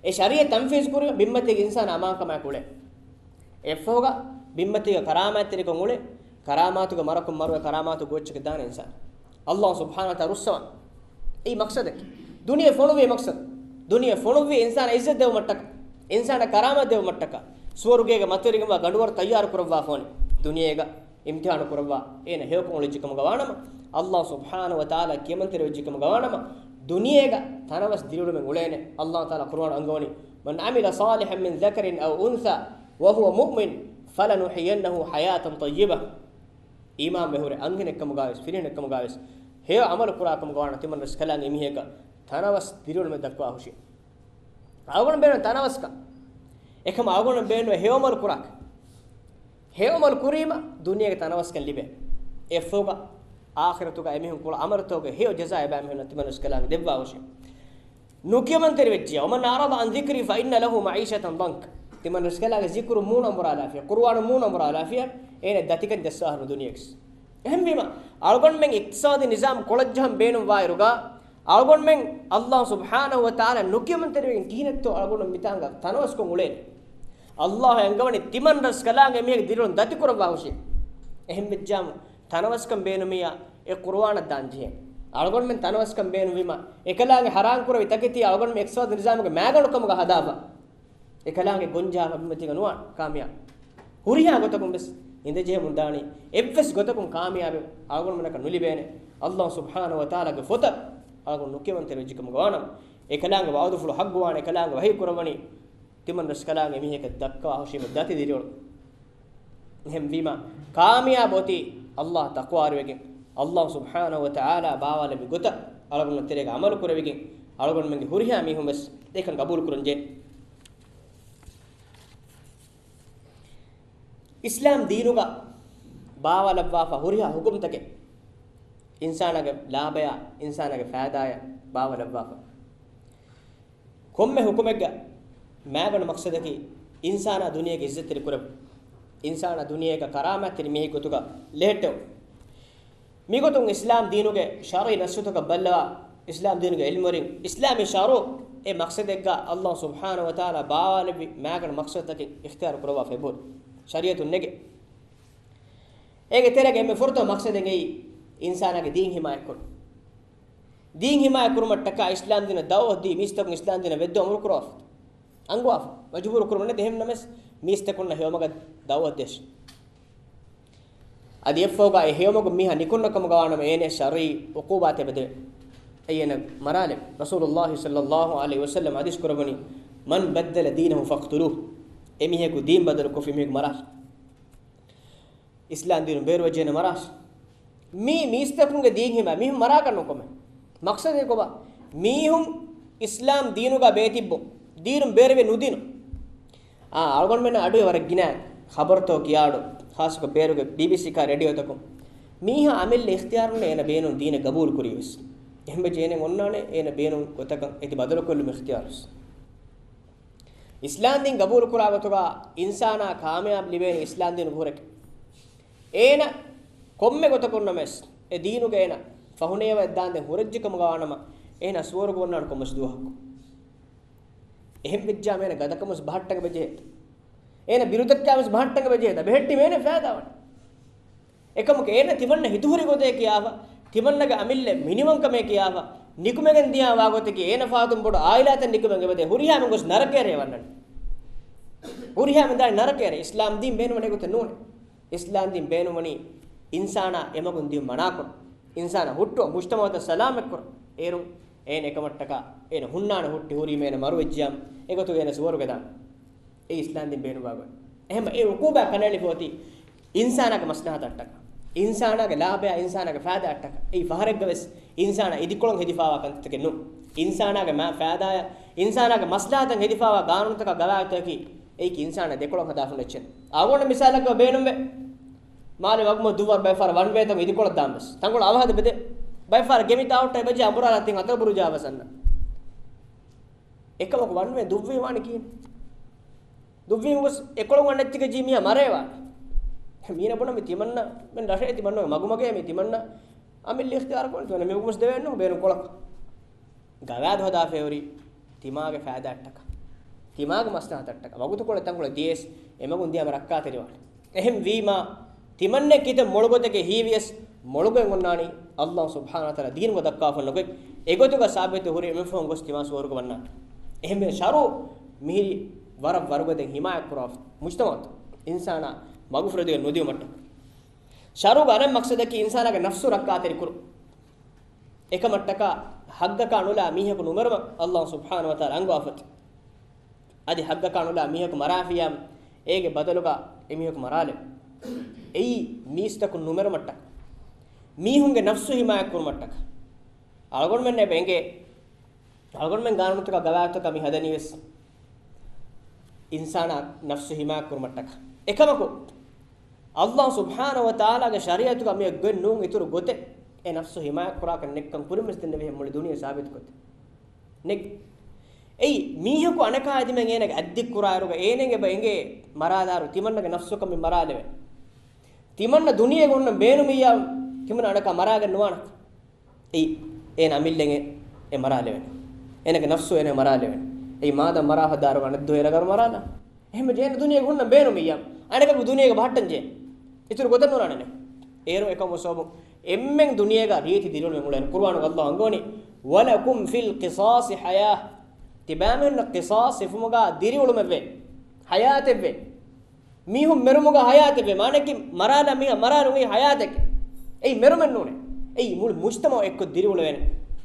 އެ ޝަރީޢަތް ތަންފީޒު ކުރި ބިންމަތީގެ އިންސާނާ އަމާންކަމާއެކު އުޅޭ. އެއަށްފަހުގަ ބިންމަތީގަ ކަރާމާތްތެރިކަން އުޅޭ، ކަރާމާތުގެ މަރަކުން މަރުވެ ކަރާމާތު ގޯއްޗެއްގެ ދާނެ އިންސާނާ. އައްލާހު ސުބްޙާނަހު ވަ ތަޢާލާ ރުއްސަވާ. އެއީ މަޤްޞަދަކީ. ދުނިޔެ ފޮނުއްވީ މަޤްޞަދު. ދުނިޔެ ފޮނުއްވީ އިންސާނާ ޢިއްޒަތް ދެވުމަށްޓަކާ، އިންސާނާ ކަރާމާތް ދެވުމަށްޓަކާ. ސުވަރުގޭގެ މަތިވެރިކަމަށް ގަނޑުވަރު ތައްޔާރު ކުރައްވާފަ އޮންނަ. ދުނިޔޭގަ އިމްތިޙާނު ކުރައްވާ، އޭނަ ހެޔޮކޮށް އުޅިއްޖެކަމުގަ ވާނަމަ، އައްލާހު ސުބްޙާނަހު ވަ ތަޢާލާ ކިޔަމަންތެރިވެއްޖެކަމުގަ ވާނަމަ، ދުނިޔޭގަ ތަނަވަސް ދިރިއުޅުމެއް އުޅޭނެ. އައްލާހު ތަޢާލާ ޤުރުއާނު އަންގަވަނީ، "من عمل صالحا من ذكر أو أنثى وهو مؤمن فلنحيينه حياة طيبة." އީމާން ވެ ހުރެ އަންހެނެއްކަމުގަވެސް، ފިރިހެނެއްކަމުގަވެސް، ހެޔޮ ޢަމަލު ކުރާކަމުގަ ވާނަމަ ތިމަން ރަސްކަލާނގެ މީހެއްގަ ތަނަވަސް ދިރިއުޅުމެއް ދައްކަވާ ހުށި. އަޅުގަނޑު ބޭނުން ތަނަވަސްކަން. އެކަމަ އަޅުގަނޑު ބޭނުން ހެޔޮ ޢަމަލު ކުރާކަށް. ހެޔޮ ޢަމަލު ކުރީމަ ދުނިޔޭގެ ތަނަވަސްކަން ލިބޭ. އެއަށްފަހުގަ އާޚިރަތުގަ އެމީހުން ކުޅަ ޢަމަލުތަކުގެ ހެޔޮ ޖަޒާ އެބައިމީހުންނަށް ތިމަން ރަސްކަލާނގެ ދެއްވާ ހުށި. ނުކިޔަމަންތެރިވެއްޖިޔާ، "ومن أعرض عن ذكري فإن له معيشة ضنكا." ތިމަން ރަސްކަލާނގެ ޒިކުރު މޫނު އަނބުރާލާފިޔާ، ޤުރުއާނު މޫނު އަނބުރާލާފިޔާ، އޭނަ ދަތިކަން ޖައްސާ އަހަރު ދުނިޔެގަސް. އެހެންވީމަ، އަޅުގަނޑުމެން އިޤްތިޞާދީ ނިޒާމް ކޮޅަށްޖަހަން ބޭނުންވާއިރުގަ، އަޅުގަނޑުމެން އައްލާހު ސުބްޙާނަހު ވަ ތަޢާލާ ނުކިޔަމަންތެރިވެގެން ކިހިނެއްތޯ އަޅުގަނޑު މިތާނގަ ތަނަވަސްކޮށް އުޅޭނެ. އައްލާހު އަންގަވަނީ ތިމަން ރަސްކަލާނގެ މީހެއްގެ ދިރިއުޅުން ދަތިކުރައްވާ ހުށި. އެހެންވެއްޖާމު، ތަނަވަސްކަން ބޭނުމިއްޔާ އެ ޤުރުއާނަށް ދާން ޖެހޭ. އަޅުގަނޑުމެން ތަނަވަސްކަން ބޭނުންވީމަ، އެކަލާނގެ ޙަރާން ކުރެވި ތަކެތީ އަޅުގަނޑުމެން އިޤްތިޞާދީ ނިޒާމުގެ މައިގަނޑު ކަމުގަ ހަދާފަ. އެކަލާނގެ ގޮންޖަހާފަ ބިމަތީގަ ނުވާން ކާމިޔާބު. ހުރިހާ ގޮތަކުން ވެސް އިނދެޖެހެމުން ދާނީ. އެއްވެސް ގޮތަކުން ކާމިޔާބެއް އަޅުގަނޑުމެންނަކަށް ނުލިބޭނެ. އައްލާހު ސުބްޙާނަހު ވަ ތަޢާލާގެ ފޮތަށް އަޅުގަނޑު ނުކިޔަމަންތެރިވެއްޖެކަމުގަ ވާނަމަ، އެކަލާނގެ ވަޢުދުފުޅު ޙައްޤުވާނެ، އެކަލާނގެ ވަޙީ ކުރައްވަނީ، ތިމަން ރަސްކަލާނގެ މީހަކަށް ދައްކަވާ ހުށީމެ ދަތި ދިރިއުޅުން. އެހެންވީމަ، ކާމިޔާބު އޮތީ އައްލާހަށް ތަޤްވާވެރިވެގެން، އައްލާހު ސުބްޙާނަހު ވަ ތަޢާލާ ބާވާލެއްވި ގޮތަށް އަޅުގަނޑު ތެރޭގަ ޢަމަލު ކުރެވިގެން، އަޅުގަނޑުމެންގެ ހުރިހާ މީހުން ވެސް އެކަން ޤަބޫލު ކުރަން ޖެހޭ. އިސްލާމް ދީނުގަ ބާވާލައްވާފަ ހުރިހާ ޙުކުމްތަކެއް އިންސާނާގެ ލާބަޔާ، އިންސާނާގެ ފައިދާއަށް ބާވާލައްވާފަ. ކޮންމެ ޙުކުމެއްގެ މައިގަނޑު މަޤްޞަދަކީ އިންސާނާ ދުނިޔޭގަ ޢިއްޒަތްތެރި ކުރެވުން. އިންސާނާ ދުނިޔޭގަ ކަރާމާތްތެރި މީހެއް ގޮތުގަ ލެހެއްޓެވުން. މިގޮތުން އިސްލާމް ދީނުގެ ޝަރުޢީ ނައްޞުތަކަށް ބައްލަވާ، އިސްލާމް ދީނުގެ ޢިލްމުވެރިން، އިސްލާމީ ޝަރުޢު އެ މަޤްޞަދެއްގަ އައްލާހު ސުބްޙާނަހު ވަ ތަޢާލާ ބާވާލެއްވި މައިގަނޑު މަޤްޞަދުތަކެއް އިޚްތިޔާރު ކުރައްވާފަ އެބަހުރި. ޝަރީޢަތުން ނެގެ. އޭގެ ތެރޭގަ އެންމެ ފުރަތަމަ މަޤްޞަދެއް އެއީ އިންސާނާގެ ދީން ހިމާޔަތްކުރުން. ދީން ހިމާޔަތް ކުރުމަށްޓަކާ އިސްލާމް ދީނަށް ދަޢުވަތު ދީ، މީސްތަކުން އިސްލާމް ދީނަށް ވެއްދު އަމުރު ކުރައްވާފަ. އަންގަވާފަ. މަޖުބޫރު ކުރުމެއް ނެތި، އެހެންނަމަވެސް މީސްތަކުންނަށް ހެޔޮމަގަށް ދަޢުވަތު ދޭށި. އަދި އެއަށްފަހުގަ އެ ހެޔޮމަގުން މީހާ ނިކުންނަ ކަމުގަ ވާނަމަ އޭނަޔަށް ޝަރުޢީ ޢުޤޫބާތެއް އެބަދެވޭ. އެއީ އޭނަ މަރާލެއް. ރަސޫލުﷲ ޞައްލަﷲ ޢަލައިހި ވަސައްލަމަ ޙަދީޘް ކުރައްވަނީ، "من بدل دينه فاقتلوه." އެ މީހަކު ދީން ބަދަލުކޮށްފި މީހަކު މަރާށި. އިސްލާމް ދީނުން ބޭރުވެއްޖެ އޭނަ މަރާށި. މީ މީސްތަކުންގެ ދީން ހިމާ، މީހުން މަރާކަށް ނުކޮމެ. މަޤްޞަދެއް ކޮބާ؟ މީހުން އިސްލާމް ދީނުގަ ބޭތިއްބު، ދީނުން ބޭރުވެ ނުދިނު. އާ، އަޅުގަނޑުމެންނަށް އަޑުއެވަރަށް ގިނަ ޚަބަރުތޯ ކިޔާ އަޑު، ޚާއްޞަކޮށް ބޭރުގެ ބީބީސީ ކާ ރޭޑިއޯތަކުން މީހާ އަމިއްލަ އިޚްތިޔާރުން އޭނަ ބޭނުން ދީނެއް ގަބޫލު ކުރީވެސް. އެހެންވެއްޖެ އޭނަ އޮންނާނެ އޭނަ ބޭނުން ގޮތަކަށް އެތި ބަދަލުކޮށްލުމު އިޚްތިޔާރުވެސް. އިސްލާމް ދީން ގަބޫލު ކުރާ ގޮތުގަ އިންސާނާ ކާމިޔާބު ލިބޭނީ އިސްލާމް ދީނުގެ ހުރެކެ. އޭނަ ކޮންމެ ގޮތަކުންނަމަވެސް، އެ ދީނުގަ އޭނަ ފަހުނޭވައެއް ދާންދެން ހުރެއްޖެކަމުގަ ވާނަމަ، އޭނަ ސުވަރުގެ އޮންނާނެ ކޮންމެސް ދުވަހަކު. އެހެން ވެއްޖާމަ އޭނަ ގަދަކަމުސް ބަހައްޓަން އެބަޖެހޭތަ؟ އޭނަ ބިރުދައްކާމުސް ބަހައްޓަން އެބަޖެހޭތަ؟ ބެހެއްޓީމަ އޭނަ ފައިދާވަނީ. އެކަމަކު އޭނަ ތިމަންނަ ހިތުހުރި ގޮތޭ ކިޔާފަ، ތިމަންނަގެ އަމިއްލަ މިނިވަންކަމޭ ކިޔާފަ، ނިކުމެގެން ދިޔާ ވާ ގޮތަކީ އޭނަ ފާތުން ބޮޑު އާއިލާތައް ނިކުމެން އެބަދޭ. ހުރިހާ މެން ގޮސް ނަރަކަޔަށް ވަންނަނީ. ހުރިހާ މެން ދާނީ ނަރަކަޔަށް. އިސްލާމް ދީން ބޭނުންވަނީ އެގޮތެއް ނޫނޭ. އިސްލާމް ދީން ބޭނުންވަނީ އިންސާނާ އެމަގުން ދިޔުން މަނާކުރަން. އިންސާނާ ހުއްޓުވަން، މުޖްތަމަޢުތައް ސަލާމަތްކުރަން. އޭރުން އޭނަ އެކަމަށްޓަކާ އޭނަ ހުންނާނެ ހުއްޓި ހުރީމަ އޭނަ މަރުވެއްޖިޔާމަ އެގޮތުގަ އޭނަ ސުވަރުގެ ދާން. އެއީ އިސްލާމް ދީން ބޭނުންވާ ގޮތް. އެހެން އެ ޢުޤޫބާ ކަނޑައެޅިފަ އޮތީ އިންސާނާގެ މަސްލަހަތަށްޓަކާ، އިންސާނާގެ ލާބަޔާ، އިންސާނާގެ ފައިދާއަށްޓަކާ. އެއީ ފަހަރެއްގަވެސް އިންސާނާ އިދިކޮޅަށް ހެދިފާވާ ކަންތައްތަކެއް ނޫން. އިންސާނާގެ މާ ފައިދާއަށް، އިންސާނާގެ މަސްލަހަތަށް ހެދިފާވާ ގާނޫނުތަކާ ގަވާއިދުތަކަކީ އެއީކީ އިންސާނާ ދެކޮޅަށް ހަދާފަ އޮންނަ އެއްޗެއް. އަޅުގަނޑަށް މިސާލަކަށް ބޭނުންވޭ، މާލެ ވަގުމަ ދުއްވާ ބައެއް ފަހަރަށް ވަން ވޭތަން އިދިކޮޅަށް ދާން ވެސް. ތަންކޮޅު އަވަހަށް ދެ ބެދޭ. ބައެއް ފަހަރަށް ގެ މި ތާއްޓަށް އެބަޖެ އަނބުރާލާ ތިން ހަތަރު ބުރުޖާ ވެސް އަންނަ. އެކަމަކު ވަން ވޭ ދުއްވީ ވާނީ ކިހިނެއް؟ ދުއްވީމަ ގޮސް އެކޮޅުން އަންނަ އެއްޗެއްގަ ޖީ މީހާ މަރައި ވާނެ. މީނަ ބުނަނީ ތިމަންނަ މެން ރަށޭ ތިމަންނަ މަގުމަގޭ މީ ތިމަންނަ އަމިއްލަ އިޚްތިޔާރަކުން ތިމަންނަ މި ވަގުމަސް ދެވޭން ނޫން ބޭނުން ކޮޅަކަށް. ގަވާއިދު ހަދާފައި ހުރީ ތިމާގެ ފައިދާއަށްޓަކާ، ތިމާގެ މަސްލަހަތަށްޓަކާ. ވަގުތުކޮޅެއް ތަންކޮޅެއް ދިޔަސް އެމަގުން ދިޔާމަ ރައްކާތެރިވާނެ. އެހެން ވީމާ، ތިމަންނަ ކިތައް މޮޅު ގޮތެކޭ ހީވިޔަސް، މޮޅުގޮތް އޮންނާނީ ﷲ ސުބްޙާނަހޫ ވަތަޢާލާ ދީނުގަ ދައްކާފަ ނުގޮތް. އެގޮތުގަ ސާބިތު ހުރި އެންމެ ފަހުން ގޮސް ތިމާ ސުވަރުގެ ވަންނާނެ. އެހެންވެ ޝަރު މިހިރީ ވަރަށް ވަރުގަދަ ހިމާޔަތް ކުރާފަ މުޖްތަމަޢުތައް އިންސާނާ މަގުފުރެދިގެން ނުދިއުމަށްޓަކާ. ޝަރުގެ އަނެއް މަޤްޞަދަކީ އިންސާނާގެ ނަފްސު ރައްކާތެރި ކުރުން. އެކަމަށްޓަކާ ޙައްޤަކާ ނުލާ މީހަކު ނުމެރުމަށް ﷲ ސުބްޙާނަހޫ ވަތަޢާލާ އަންގަވާފައޮތީ. އަދި ޙައްޤަކާ ނުލާ މީހަކު މަރާފިޔާ އޭގެ ބަދަލުގަ އެމީހަކު މަރާލެވޭ. އެއީ މީސްތަކުން ނުމެރުމަށްޓަކާ. މީހުންގެ ނަފްސު ހިމާޔަތް ކުރުމަށްޓަކާ. އަޅުގަނޑުމެން އެބަ އެނގޭ. އަޅުގަނޑުމެން ގާނޫނުތަކާ ގަވާއިދުތަކާ މި ހަދަނީވެސް އިންސާނާ ނަފްސު ހިމާޔަތް ކުރުމަށްޓަކާ. އެކަމަކު، ﷲ ސުބްޙާނަހޫ ވަތަޢާލާގެ ޝަރީޢަތުގަ މިއޮތް ގޮތް ނޫން އިތުރު ގޮތެއް އެ ނަފްސު ހިމާޔަތް ކުރާކަށް ނެތްކަން ކުރިންވެސް ދެންނެވިހެން މުޅި ދުނިޔެ ސާބިތުކޮށްދޭ. ނެތް. އެއީ، މީހަކު އަނެކާ އެދިމެން އޭނަގެ އަތްދިއްކުރާއިރުގަ އޭނަގެ އެބަ އެނގޭ މަރާލާއިރު ތިމަންނަގެ ނަފްސުކަން މި މަރާލެވޭ. ތިމަންނަ ދުނިޔޭގަ އޮންނަ ބޭނުމިއްޔާ ތިމަން އަނެކާ މަރާގެން ނުވާނެ. އެއީ، އޭނަ އަމިއްލައިން އެ މަރާލެވެން. އޭނަގެ ނަފްސު އޭނަ މަރާލެވެން. އެއީ، މާދަން މަރާފަ ދާރު އަނެއްދުވަހު އޭނަ ގަރު މަރާލާ. އެހެންވެ އޭނަ ދުނިޔޭގަ ހުންނަ ބޭނުމިއްޔާ އަނެކަކު ދުނިޔޭގަ ބަހައްޓަން ޖެހޭ. އިތުރު ގޮތެއް ނުރާނެ. އޭރު އެކަމު ސޯބު އެންމެން ދުނިޔޭގަ ރީތި ދިރިއުޅުމެއް އުޅޭނެ. ޤުރުއާނުގަ ﷲ އަންގަވަނީ، "وَلَكُمْ فِي الْقِصَاصِ حَيَاةٌ." ތިބާމެންނަށް ޤިޞާޞް ހިފުމުގަ ދިރިއުޅުމެއްވޭ. ޙަޔާތެއްވޭ. މީހުން މެރުމުގަ ޙަޔާތެއްވޭ. މާނައަކީ މަރާލާ މީހާ މަރާލުން އެއީ ޙަޔާތެކޭ. އެއީ މެރުމެއް ނޫނޭ. އެއީ މުޅި މުޖްތަމަޢު އެއްކޮށް ދިރިއުޅެވޭނެ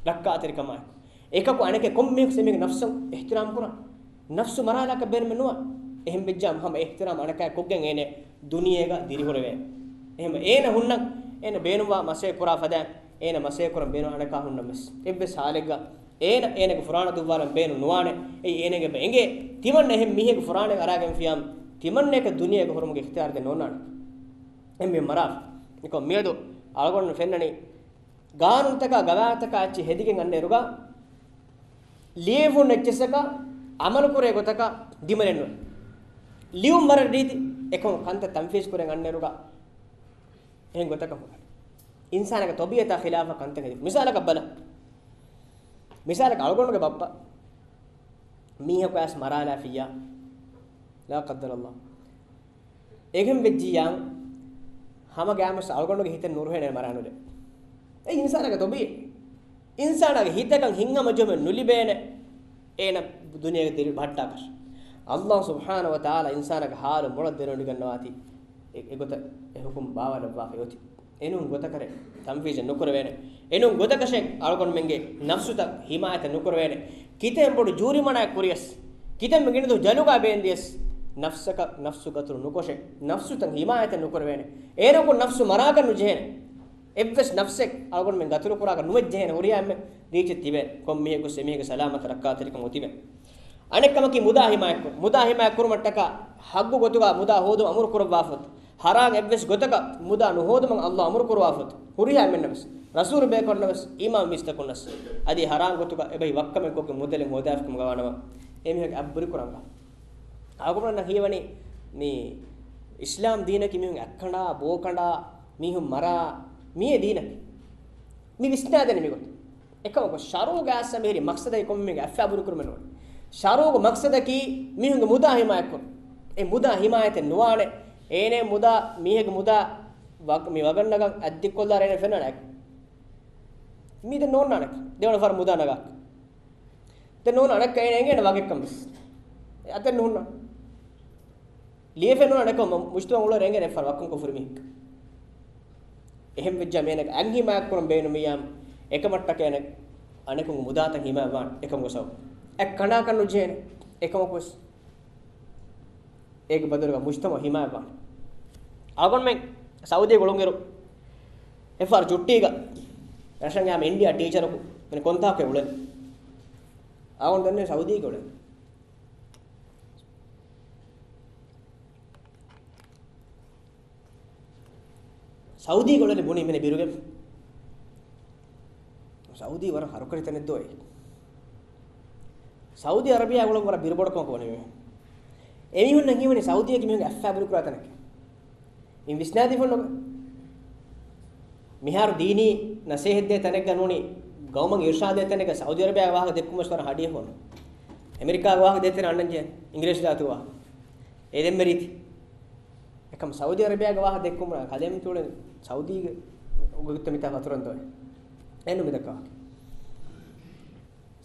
ރައްކާތެރިކަމާއެކު. އެކަކު އަނެކެއް ކޮންމެއަކުސް އެމީހެއްގެ ނަފްސަށް އިޙްތިރާމް ކުރާ. ނަފްސު މަރާލާކަށް ބޭނުމެއް ނުވާ. އެހެން ވެއްޖާމަ ހަމަ އިޙްތިރާމް އަނެކާ ކޮށްގެން އޭނަ ދުނިޔޭގަ ދިރިހުރެވޭ. އެހެން އޭނަ ހުންނަން އޭނަ ބޭނުންވާ މަސޭ ކުރާ ފަދައިން އޭނަ މަސޭ ކުރަން ބޭނުން އަނެކާ ހުންނަން ވެސް. އެއްވެސް ޙާލެއްގަ އޭނަ އޭނަގެ ފުރާނަ ދުއްވާލަން ބޭނުން ނުވާނެ. އެއީ އޭނަގެ އެބަ އެނގޭ ތިމަންނަ އެހެން މީހެއްގެ ފުރާނައެއް އަރާގެންފިޔާމަ ތިމަންނަޔަކަށް ދުނިޔޭގެ ހުރުމުގެ އިޚްތިޔާރު ދެން ނޯންނާނެ. އެންމެ މަރާފަ. އެކަމަކު މިއަދު އަޅުގަނޑު ފެންނަނީ ގާނޫނުތަކާ ގަވާއިދުތަކާ އެއްޗެއް ހެދިގެން އަންނައިރުގަ ލިޔެފުން އެއްޗިއްސަކަށް އަމަލުކުރޭ ގޮތަކަށް ދިމަލެއް ނުވޭ. ލިޔުން ވަރަށް ރީތި އެކަމު ކަންތައް ތަންފީޒް ކުރެން އަންނައިރުގަ އެހެން ގޮތަކަށް ހުންނާނެ. އިންސާނާގެ ޠަބީޢަތާ ޚިލާފަށް ކަންތައް ހެދި. މިސާލަކަށް ބަލަ. މިސާލަކަށް އަޅުގަނޑުގެ ބައްޕަ މީހަކު އައިސް މަރާލާފިއްޔާ، لا قدر الله. އެހެން ވެއްޖިއްޔާ ހަމަ ގާމަސް އަޅުގަނޑުގެ ހިތެއް ނުރުހޭނެ މަރާނުލެ. އެ އިންސާނާގެ ޠަބީޢަތް. އިންސާނާގެ ހިތަކަށް ހިތްހަމަޖެހުމެއް ނުލިބޭނެ. އޭނަ ދުނިޔޭގަ ދިރި ބަހައްޓާކަށް. ﷲ ސުބްޙާނަހޫ ވަތަޢާލާ އިންސާނާގެ ޙާލު މޮޅަށް ދެނެވޮޑިގަންނަވާތީ، އެ، އެގޮތަށް އެ ޙުކުމް ބާވާލައްވާފައި އޮތީ. އެނޫން ގޮތަކަށެއް ތަންފީޒެއް ނުކުރެވޭނެ. އެނޫން ގޮތަކަށެއް އަޅުގަނޑުމެންގެ ނަފްސުތައް ޙިމާޔަތެއް ނުކުރެވޭނެ. ކިތައް ބޮޑު ޖޫރިމަނާއެއް ކުރިޔަސް، ކިތައް ގިނަ ދުވަހު ޖަލުގަ ބޭންދިޔަސް، ނަފްސަކަށް ނަފްސު ގަތުރު ނުކޮށެ، ނަފްސުތައް ޙިމާޔަތެއް ނުކުރެވޭނެ. އޭރަކު ނަފްސު މަރާކަށް ނުޖެހޭނެ. އެއްވެސް ނަފްސެއް އަޅުގަނޑުމެން ގަތުލު ކުރާކަށް ނުވެއްޖެހޭނެ ހުރިހާ އެންމެ ރީޗެއް ތިބޭ. ކޮން މީހަކުވެސް އެމީހެއްގެ ސަލާމަތަށް ރައްކާތެރިކަން އޮތިބޭ. އަނެއްކަމަކީ މުދާ ހިމާޔަތްކުރުން. މުދާ ހިމާޔަތްކުރުމަށްޓަކާ ޙައްޤު ގޮތުގަ މުދާ ހޯދުމަށް އަމުރު ކުރައްވާފަ އޮތް. ޙަރާން އެއްވެސް ގޮތަކަށް މުދާ ނުހޯދުމަށް ﷲ އަމުރު ކުރައްވާފަ އޮތް. ހުރިހާ އެންމެންނަށްވެސް، ރަސޫލު ބޭކަލުންނަށްވެސް، އީމާން މީސްތަކުންނަށް. އަދި ޙަރާން ގޮތުގަ އެބަހީ ވައްކަމެއް ކޮށްގެން މުދަލެއް ހޯދާފަ ކަމުގަ ވާނަމަ، އެމީހަކު އަތް ބުރިކުރަން. އަޅުގަނޑަށް ހީވަނީ މި އިސްލާމް ދީނަކީ މީހުން އަތްކަނޑާ، ބޯކަނޑާ، މީހުން މަރާ، މިއޭ ދީނަކީ. މި ވިސްނާދެނީ މިގޮތަށް. އެކަމަކު، ޝަރުޢުގަ އައިސް މިހިރީ މަޤްޞަދަކީ ކޮންމެގެ އަތްފައި ބުރިކުރުމެއް ނޫން. ޝަރުޢުގެ މަޤްޞަދަކީ މީހުންގެ މުދާ ހިމާޔަތްކުރުން. އެ މުދާ ހިމާޔަތެއް ނުވާނެ. އޭނެ މުދާ، މީހެއްގެ މުދާ ވަގް-، މި ވަގަށް ނަގަން އަތްދިއްކޮށްލާ އޭނެ ފެންނާނެ. މީ ދެން ނޯންނާނެ. ދެވަނަ ފަހަރު މުދާ ނަގާ. ދެން ނޫން އަނެއްކާ އޭނަ އެނގޭނެ ވަގެއްކަން ވެސް. އަތެއް ނޫންނާ. ލިޔެފެން ނޫން އަނެއްކާ މަ-، މުޖްތަމަޢު އުޅޭ އެނގޭނެ އެއްފަހަރު ވައްކަން ކޮށްފަ ހުރި މީހެއް. އެހެން ވެއްޖާ މީނަ އަތް ހިމާޔަތް ކުރަން ބޭނުމިއްޔާ އެކަމަށްޓަކައި އަނެއް-، އަނެކުން މުދާތައް ހިމާޔަތް ވާން އެކަމުގެ ސަބަބު. އަތް ކަނޑާކަށް ނުޖެހޭނެ އެކަމަކު ވެސް. އޭގެ ބަދަލުގަ މުޖްތަމަޢު ހިމާޔަތްވާނެ. އަޅުގަނޑުމެން ސައުދީ ގުޅުންއިރު އެއްފަހަރު ޗުއްޓީގަ ރަށަށް އައިމަ އިންޑިއާ ޓީޗަރަކު މި ކޮންތާކު އުޅެނީ. އަޅުގަނޑު ދަންނަވަނީ ސައުދީގަ އުޅެނީ. ސައުދީގަ އުޅެނީ ބުނީ މިނެ ބިރުގެ. ސައުދީ ވަރަށް ހަރުކަށި ތަނެއް ދޯ އެ. ސައުދީ އަރަބިޔާ އުޅުން ވަރަށް ބިރުބޮޑުކަމަކު ވަނީ މީ. އެމީހުންނަށް ހީވަނީ ސައުދީއަކީ މީހުންގެ އަތްފައި ބުރިކުރާ ތަނެކޭ. އިން ވިސްނާދީފަ ނުވޭ. މިހާރު ދީނީ ނަސޭހަތް ދޭ ތަނެއްގަ ނޫނީ، ގައުމަށް އިރުޝާދު ދޭ ތަނެއްގަ ސައުދީ އަރަބިޔާގެ ވާހަކަ ދެއްކުމަށް ވަރަށް ހަޑި އެހެން. އެމެރިކާގެ ވާހަކަ ދޭ ތަނެއް އަންނަން ޖެހޭ. އިނގިރޭސި ދާތު ވާހަކަ. އެ ދެންމެ ރީތި. އެކަމް ސައުދީ އަރަބިޔާގެ ވާހަކަ ދެއްކުމުން ކަލޭމެންތި އުޅެނީ ސައުދީގެ ގޮތްތައް މިތާ ފަތުރަން ދޯ. އެންނު މިދައްކާ ވާހަކަ.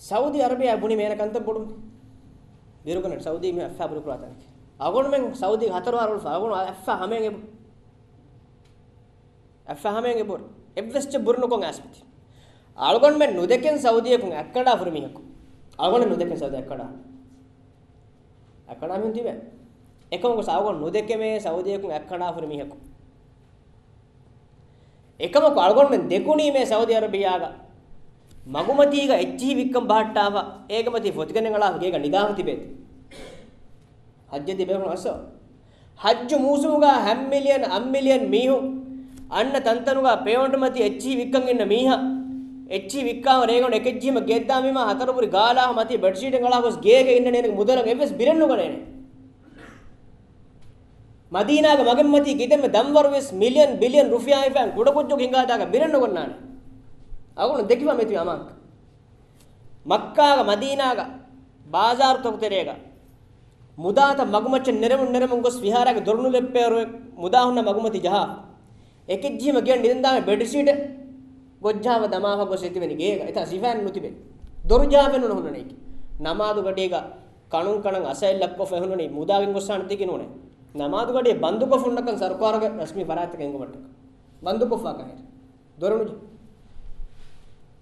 ސައުދީ އަރަބިޔާ ބުނީ މޭނަ ކަންތައް ބޮޑު ބިރުގަނެ ސައުދީ މި އަތްފައި ބުރިކުރާ ތަނެކޭ. އަޅުގަނޑުމެން ސައުދީގެ ހަތަރު އަހަރު އަޅުގަނޑު އަތްފައި ހަމައިން އެބު. އަތްފައި ހަމައިން އެބުރި. އެއްވެސް އެއްޗެއް ބުރި ނުކޮށް އައިސްފަ އޮތީ. އަޅުގަނޑުމެން ނުދެކެން ސައުދީއަކުން އަތްކަނޑާ ފުރި މީހަކު. އަޅުގަނޑު ނުދެކެން ސައުދީ އަތްކަނޑާ. އަތްކަނޑާ މީހުން ތިބޭ. އެކަމަކު ސައުދީ ނުދެކެމޭ ސައުދީއަކުން އަތްކަނޑާ ފުރި މީހަކު. އެކަމަކު އަޅުގަނޑުމެން ދެކުނީމޭ ސައުދީ އަރަބިޔާގަ މަގުމަތީގަ އެއްޗިހި ވިއްކަން ބަހައްޓާފަ، އޭގެ މަތީ ފޮތިގަނެ އަޅާފަ ގޭގަ ނިދާފަ ތިބޭތި. ހައްޖެއް ދިބޭ ހުން އަސޯ. ހައްޖު މޫސުމުގަ ހަ މިލިއަން، އަށް މިލިއަން މީހުން އަންނަ ތަންތަނުގަ ޕެވަންޓް މަތީ އެއްޗިހި ވިއްކަން އިންނަ މީހާ، އެއްޗިހި ވިއްކާފަ ރޭގަނޑު އެކެއްޗިހިމަ ގެއްދާ މީމާ ހަތަރުބުރި ގާލާ މަތީ ބެޑްޝީޓެއް އަޅާ ގޮސް ގޭގަ އިންނަނީ އޭނަގެ މުދަލަށް އެއްވެސް ބިލެއް ނުގަނޭނެ. މަދީނާގެ މަގެއް މަތީ ކިތަންމެ ދަންވަރުވެސް މިލިއަން ބިލިއަން ރުފިޔާ ހިފާން ކުޑަކުއްޖަކު ހިނގާދާގަ ބިލެއް ނުގަންނާނެ. އަޅުގަނޑު ދެކިފަ މިތިބި އަމާން. މައްކާގަ މަދީނާގަ ބާޒާރުތަކު ތެރޭގަ މުދާތައް މަގުމައްޗަށް ނެރެމުން ނެރެމުން ގޮސް ފިހާރާގެ ދޮރު ނުލެއްޕޭވަރު މުދާ ހުންނަ މަގުމަތި ޖަހާ. އެކެއްޗިހިމަ ގެއަށް ނިދަން ދާނެ ބެޑްޝީޓެއް ގޮއްޖާފަ ދަމާފަ ގޮސް އެތިބެނީ ގޭގަ. އެތާ ސިފައެއް ނުތިބޭ. ދޮރު ޖަހާފަ ނުހުންނަނީ. ނަމާދު ގަޑީގަ ކަނުން ކަނަން އަސައި ލައްކޮށް ފެހުނުނީ މުދާގެން ގޮއްސާނެ ތިކި ނޫނޭ. ނަމާދު ގަޑި ބަންދުކޮށް ހުންނަކަން ސަރުކާރުގެ ރަސްމީ ފަރާތްތަކެއް އެނގުމަށްޓަކަ. ބަންދުކޮށްފާ ކަހެރި. ދޮރުނުޖެ.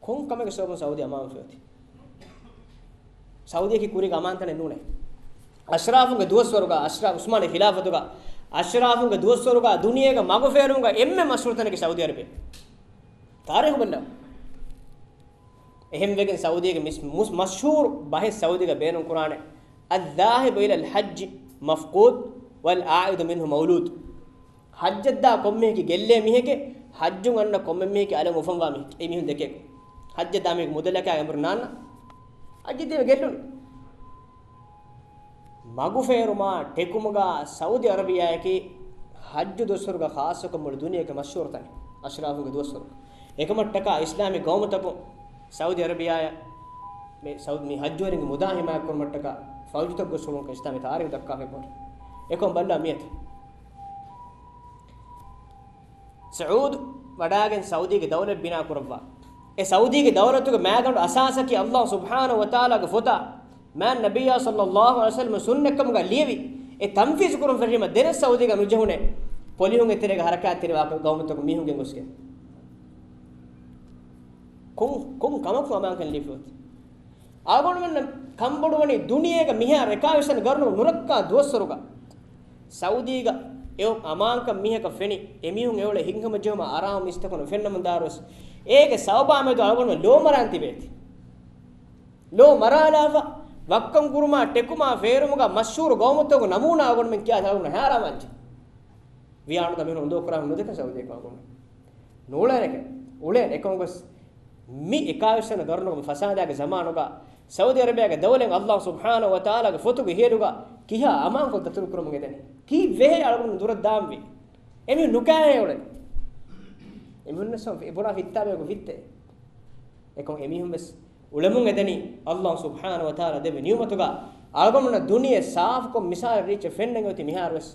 ކޮން ކަމެއްގެ ސަބަބުން ސައުދީ އަމާން ފެއޮތީ؟ ސައުދީއަކީ ކުރީގެ އަމާންތަނެއް ނޫނޭ. އަޝްރާފުންގެ ދުވަސްވަރުގަ، އަޝްރާ-، ޢުސްމާނީ ޚިލާފަތުގަ، އަޝްރާފުންގެ ދުވަސްވަރުގަ ދުނިޔޭގެ މަގުފޭރުމުގަ އެންމެ މަޝްހޫރު ތަނަކީ ސައުދީ އަރަބިއްޔާ. ތާރީޚު ބައްލަވާ. އެހެންވެގެން ސައުދީގެ މިސް-، މުސް-، މަޝްހޫރު ބަހެއް ސައުދީގަ ބޭނުންކުރާނެ، الذاهب إلى الحج مفقود والعائد منه مولود. ޙައްޖަށްދާ ކޮންމެހެކި ގެއްލޭ މީހެކޭ، ޙައްޖުން އަންނަ ކޮންމެ މީހެކޭ އަލަށް އުފަންވާ މީހެކޭ. އެ މީހުން ދެކޭ. ޙައްޖަށްދާ މީހެކު މުދަލަކާ އެނބުރި ނާންނަ. ޙައްޖަށް ދިޔަ ގެއްލުނީ. މަގުފޭރުމާ ޓެކުމުގަ ސައުދީ އަރަބިޔާއަކީ ޙައްޖު ދުވަސްވަރުގަ ޚާއްޞަކޮށް މުޅި ދުނިޔޭގެ މަޝްހޫރު ތަނެއް. އަޝްރާފުންގެ ދުވަސްވަރު. އެކަމަށްޓަކާ އިސްލާމީ ގައުމުތަކުން ސައުދީ އަރަބިޔާއަށް މި ސައުދީ މި ޙައްޖުވެރިންގެ މުދާ ހިމާޔަތްކުރުމަށްޓަކާ ފައުޖުތައް ގޮސް ހުޅުވުން ކަން އިސްލާމީ ތާރީޚު ދައްކާފައި ބޯރ. އެކަމް ބައްލަ މިއަދު. ސައޫދު ވަޑާގެން ސައުދީގެ ދައުލަތް ބިނާ ކުރައްވާ. އެ ސައުދީގެ ދައުލަތުގެ މައިގަނޑު އަސާސަކީ ﷲ ސުބްޙާނަހޫ ވަތަޢާލާގެ ފޮތާ، މާތް ނަބިއްޔާ ޞައްލައްލާހު ޢަލައިހި ވަސައްލަމަ ސުންނަތްކަމުގަ ލިޔެވި، އެ ތަންފީޒު ކުރުން ފެށީމަ ދެނެއް ސައުދީގަ ނުޖެހުނޭ، ޕޮލިހުން އެތެރޭގަ ހަރަކާތްތެރިވާ ގައުމުތަކުން މީހުން ގެންގޮސްގެން. ކޮން، ކޮން ކަމަކު އަމާންކަން ލިބިފަ އޮތީ؟ އަޅުގަނޑުމެންނަށް ކަންބޮޑުވަނީ ދުނިޔޭގަ މިހާރު އެކާވީސް ގަރުނު ނުރައްކާ ދުވަސްވަރުގަ ސައުދީގަ އެ އަމާންކަން މީހަކަށް ފެނި، އެމީހުން އެއުޅޭ ހިތްހަމަޖެހުމާ އަރާމު މީސްތަކުން ފެންނަމުންދާރުވެސް، އޭގެ ސަބަބާމެދު އަޅުގަނޑުމެން ލޯ މަރާން ތިބޭތީ. ލޯ މަރާލާފަ، ވައްކަން ކުރުމާ، ޓެކުމާ، ފޭރުމުގަ މަޝްހޫރު ގައުމުތަކުގެ ނަމޫނާ އަޅުގަނޑުމެން ކިޔާ އަޅުގަނޑު ހައިރާންވާންޖެ. ވިޔާނުދަ މިހުން އުނދޯ ކުރާ ނުދެކެ ސައުދީ އަޅުގަނޑު. ނޫޅޭނެކެ، އުޅޭނެ އެކަމަކުވެސް މި އެކާވީސް ވަނަ ގަރުނުގެ ފަސާދާގެ ޒަމާނުގަ ސައުދީ އަރަބިޔާގެ ދައުލަތް އައްލާހު ސުބްޙާނަހު ވަތަޢާލާގެ ފޮތުގެ ހިޔަލުގަ ކިހާ އަމާންކޮށް ދަތުރުކުރަމުން އެދެނީ؟ ކީއްވެހޭ އަޅުގަނޑު ދުރަށް ދާންވީ؟ އެމީހުން ނުކާހޭ އުޅެނީ. އެމީހުންވެސް އެ ބުނާ ފިއްތާވެގެ ފިއްތޭ. އެކަމަ އެމީހުންވެސް އުޅެމުން އެދެނީ އައްލާހު ސުބްޙާނަހު ވަތަޢާލާ ދެއްވި ނިޢުމަތުގަ އަޅުގަނޑުމެންނަށް ދުނިޔެ ސާފުކޮށް މިސާލެއް ރީއްޗެއް ފެންނަން އޮތީ މިހާރުވެސް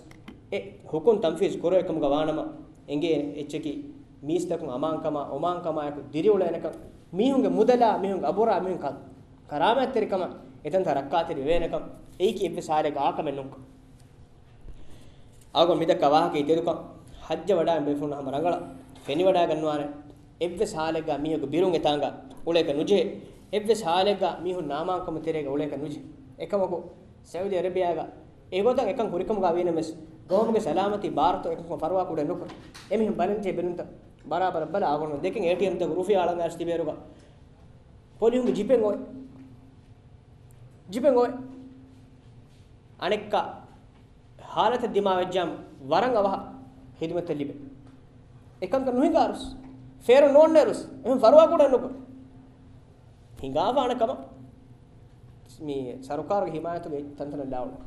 އެ ހުކުމް ތަންފީޒް ކުރެވޭ ކަމުގަ ވާނަމަ، އެނގޭ އެއްޗަކީ މީސްތަކުން އަމާންކަމާ، އޮމާންކަމާއެކު ދިރިއުޅޭނެކަން، މީހުންގެ މުދަލާ، މީހުންގެ އަބުރާ، މީހުން ކަ-، ކަރާމާތްތެރިކަމަށް އެތަންތާ ރައްކާތެރި ވެވޭނެކަން، އެއީކީ އެއްވެސް ހާލެއްގަ އާކަމެއް ނޫންކަން. އަޅުގަނޑު މިދައްކާ ވާހަކައީ ތެދުކަން. ޙައްޖަށް ވަޑައިގެން ބޭފުޅުންނަށް ހަމަ ރަނގަޅަށް ފެނިވަޑައިގަންނަވާނެ. އެއްވެސް ހާލެއްގަ މީހަކު ބިރުން އެތާނގަ އުޅޭކަށް ނުޖެހޭ. އެއްވެސް ހާލެއްގަ މީހުން ނާމާންކަމުގެ ތެރޭގަ އުޅޭކަށް ނުޖެހޭ. އެކަމަކު، ސައުދީ އަރަބިޔާގަ އެގޮތަށް އެކަން ކުރިކަމުގަ ވީނަމަވެސް، ގައުމުގެ ސަލާމަތީ ބާރުތައް އެކަކު ފަރުވާ ކުޑަ ނުކުރޭ. އެމީހުން ބަލަންޖެހޭ ބިރުންތައް ބަރާބަރަށް ބަލާ އަޅުގަނޑު ދެކެން އޭޓީއެމްތަކުގެ ރުފިޔާ އަޅަން އައިސް ތިބޭރުގަ ޕޮލިހުންގެ ޖިޕެއް އޮތް. ޖިޕެއް އޮތް. އަނެއްކާ ހާލަތަށް ދިމާވެއްޖާމަ ވަރަށް އަވަހަށް ހިދުމަތެއް ލިބޭ. އެކަންކަން ނުހިނގާރުސް، ފޭރުން ނޯންނޭރުސް، އެހެން ފަރުވާ ކުޑަ ނުކުރޭ. ހިނގާފާނެ ކަމަށް މި ސަރުކާރުގެ ހިމާޔަތުގައި ތަންތަނަށް ލާވުނު.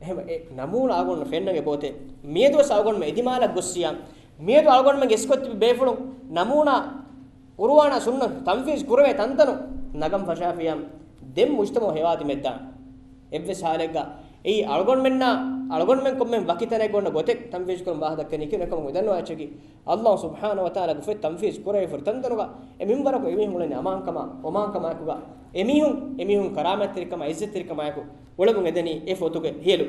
އެހެން އެ ނަމޫނާ އަޅުގަނޑު ފެންނަން އެބައޮތޭ. މިއަދުވެސް އަޅުގަނޑުމެން އެދިމާލަށް ގޮއްސިޔާ، މިއަދު އަޅުގަނޑުމެން އެސްކޮށް ތިބި ބޭފުޅުން ނަމޫނާ ޤުރުއާނާ ސުންނަތު ތަންފީޒް ކުރެވޭ ތަންތަނުން ނަގަން ފަށާފިޔާ ދެން މުޖްތަމަޢު ހެޔޮއާ ދިމެއްދާނެ. އެއްވެސް ހާލެއްގަ އެއީ އަޅުގަނޑުމެންނާ، އަޅުގަނޑުމެން ކޮންމެހެން ވަކި ތަނެއްގަ އޮންނަ ގޮތެއް ތަންފީޒް ކުރަން ވާހަކަ ދައްކަނީކީ އެކަމަކު މި ދަންނަވާ އެއްޗަކީ، އައްލާހު ސުބްޙާނަހު ވަތަޢާލާގެ ފޮތް ތަންފީޒް ކުރެވިފައި ތަންތަނުގަ އެ މިންވަރަކު އެމީހުން އުޅެނީ އަމާންކަމާ، އޮމާންކަމާއެކުގަ އެމީހުން، އެމީހުން ކަރާމަތްތެރިކަމާ، ޢިއްޒަތްތެރިކަމާއެކު އުޅެމުން އެދެނީ އެ ފޮތުގެ ހިޔަލު.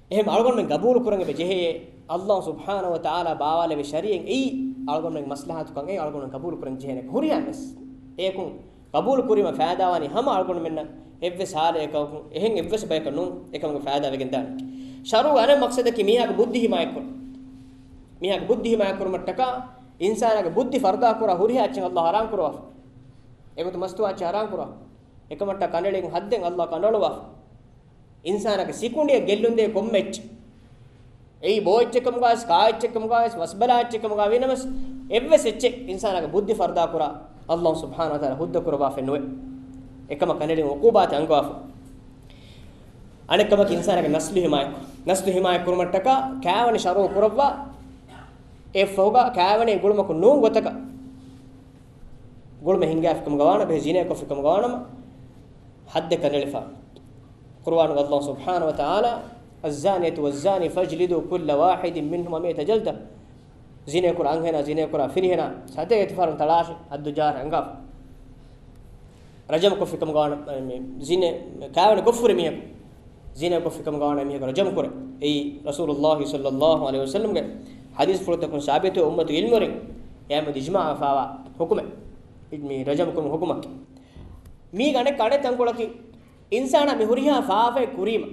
އެހެން އަޅުގަނޑުމެން ގަބޫލު ކުރަން އެބަ ޖެހެޔޭ، އައްލާހު ސުބްޙާނަހު ވަތަޢާލާ ބާވާލެއްވި ޝަރީޢަތް އެއީ އަޅުގަނޑުމެން މަސްލަހަތުކަން އެއީ އަޅުގަނޑުމެން ގަބޫލު ކުރަން ޖެހޭނެ. ހުރިހާ ވެސް އެއަކުން ގަބޫލު ކުރީމަ ފައިދާވާނީ ހަމަ އަޅުގަނޑުމެންނަށް. އެއްވެސް ހާލެއް އެކަކު، އެހެން އެއްވެސް ބަޔަކަށް ނޫން އެކަމުގެ ފައިދާ ވެގެން ދާނެ. ޝަރުޢުގެ އަނެއް މަޤްޞަދަކީ މީހާގެ ބުއްދި ހިމާޔަތްކުރުން. މީހާގެ ބުއްދި ހިމާޔަތްކުރުމަށްޓަކާ އިންސާނާގެ ބުއްދި ފަރުދާކުރާ ހުރިހާ އެއްޗެއް އައްލާހު ޙަރާމް ކުރައްވާފަ. އެގޮތުން މަސްތުވާ އެއްޗެއް ޙަރާމް ކުރައްވާފަ. އެކަމަށްޓަކާ ކަނޑައެޅިގެން ޙައްދެއް އައްލާހު ކަނޑައަޅުއްވާފަ. އިންސާނާގެ ސިކުނޑިއަށް ގެއްލުންދޭ ކޮންމެ އެއްޗެއް، އެއީ ބޯ އެއްޗެއް ކަމުގަވެސް، ކާ އެއްޗެއް ކަމުގަވެސް، ވަސްބަލާ އެއްޗެއް ކަމުގަ ވީނަމަވެސް، އެއްވެސް އެއްޗެއް އިންސާނާގެ ބުއްދި ފަރުދާކުރާ އައްލާހު ސުބްޙާނަހު ވަތަޢާލާ ހުއްދަކުރައްވާފައެއް ނުވޭ. އެކަމަށް ކަނޑައެޅިގެން ޢުޤޫބާތެއް އަންގަވާފަ. އަނެއްކަމަކީ އިންސާނާގެ ނަސްލު ހިމާޔަތް، ނަސްލު ހިމާޔަތް ކުރުމަށްޓަކާ ކާވެނި ޝަރުޢު ކުރައްވާ، އެއަށްފަހުގަ ކާވެނި ގުޅުމަކު ނޫން ގޮތަކަށް ގުޅުމެއް ހިންގާފިކަމުގަ ވާނަމަ، ބެހޭ ޒިނޭކޮށްފިކަމުގަ ވާނަމަ، ޙައްދެއް ކަނޑައެޅިފަ. ޤުރުއާނުގަ އައްލާހު ސުބްޙާނަހު ވަތަޢާލާ، "الزانية والزاني فاجلدوا كل واحد منهما مائة جلدة." ޒިނޭކުރާ އަންހެނާ، ޒިނޭކުރާ ފިރިހެނާ ސަތޭކަ ތިފަހަރުން ތަޅާށި، ޙައްދު ޖާރަ އަންގާފަ. ރަޖަމް ކޮށްފިކަމުގަ ވާނަ، މި ޒިނޭ، ކާވެނި ކޮށްފުރި މީހަކު، ޒިނޭ ކޮށްފިކަމުގަ ވާނަ މީހަކު ރަޖަމް ކުރޭ. އެއީ ރަސޫލުﷲ ޞައްލަﷲ ޢަލައިހި ވަސައްލަމްގެ ޙަދީޘްފުޅުތަކުން ސާބިތު އުއްމަތު ޢިލްމުވެރިން އެއަމެ އިޖްމާޢަށް ފާވާ ޙުކުމެއް. މި ރަޖަމް ކުރުމުގެ ޙުކުމަކީ. މީގެ އަނެއް އަނެއް ތަންކޮޅަކީ، އިންސާނާ މި ހުރިހާ ފާފައެއް ކުރީމަ،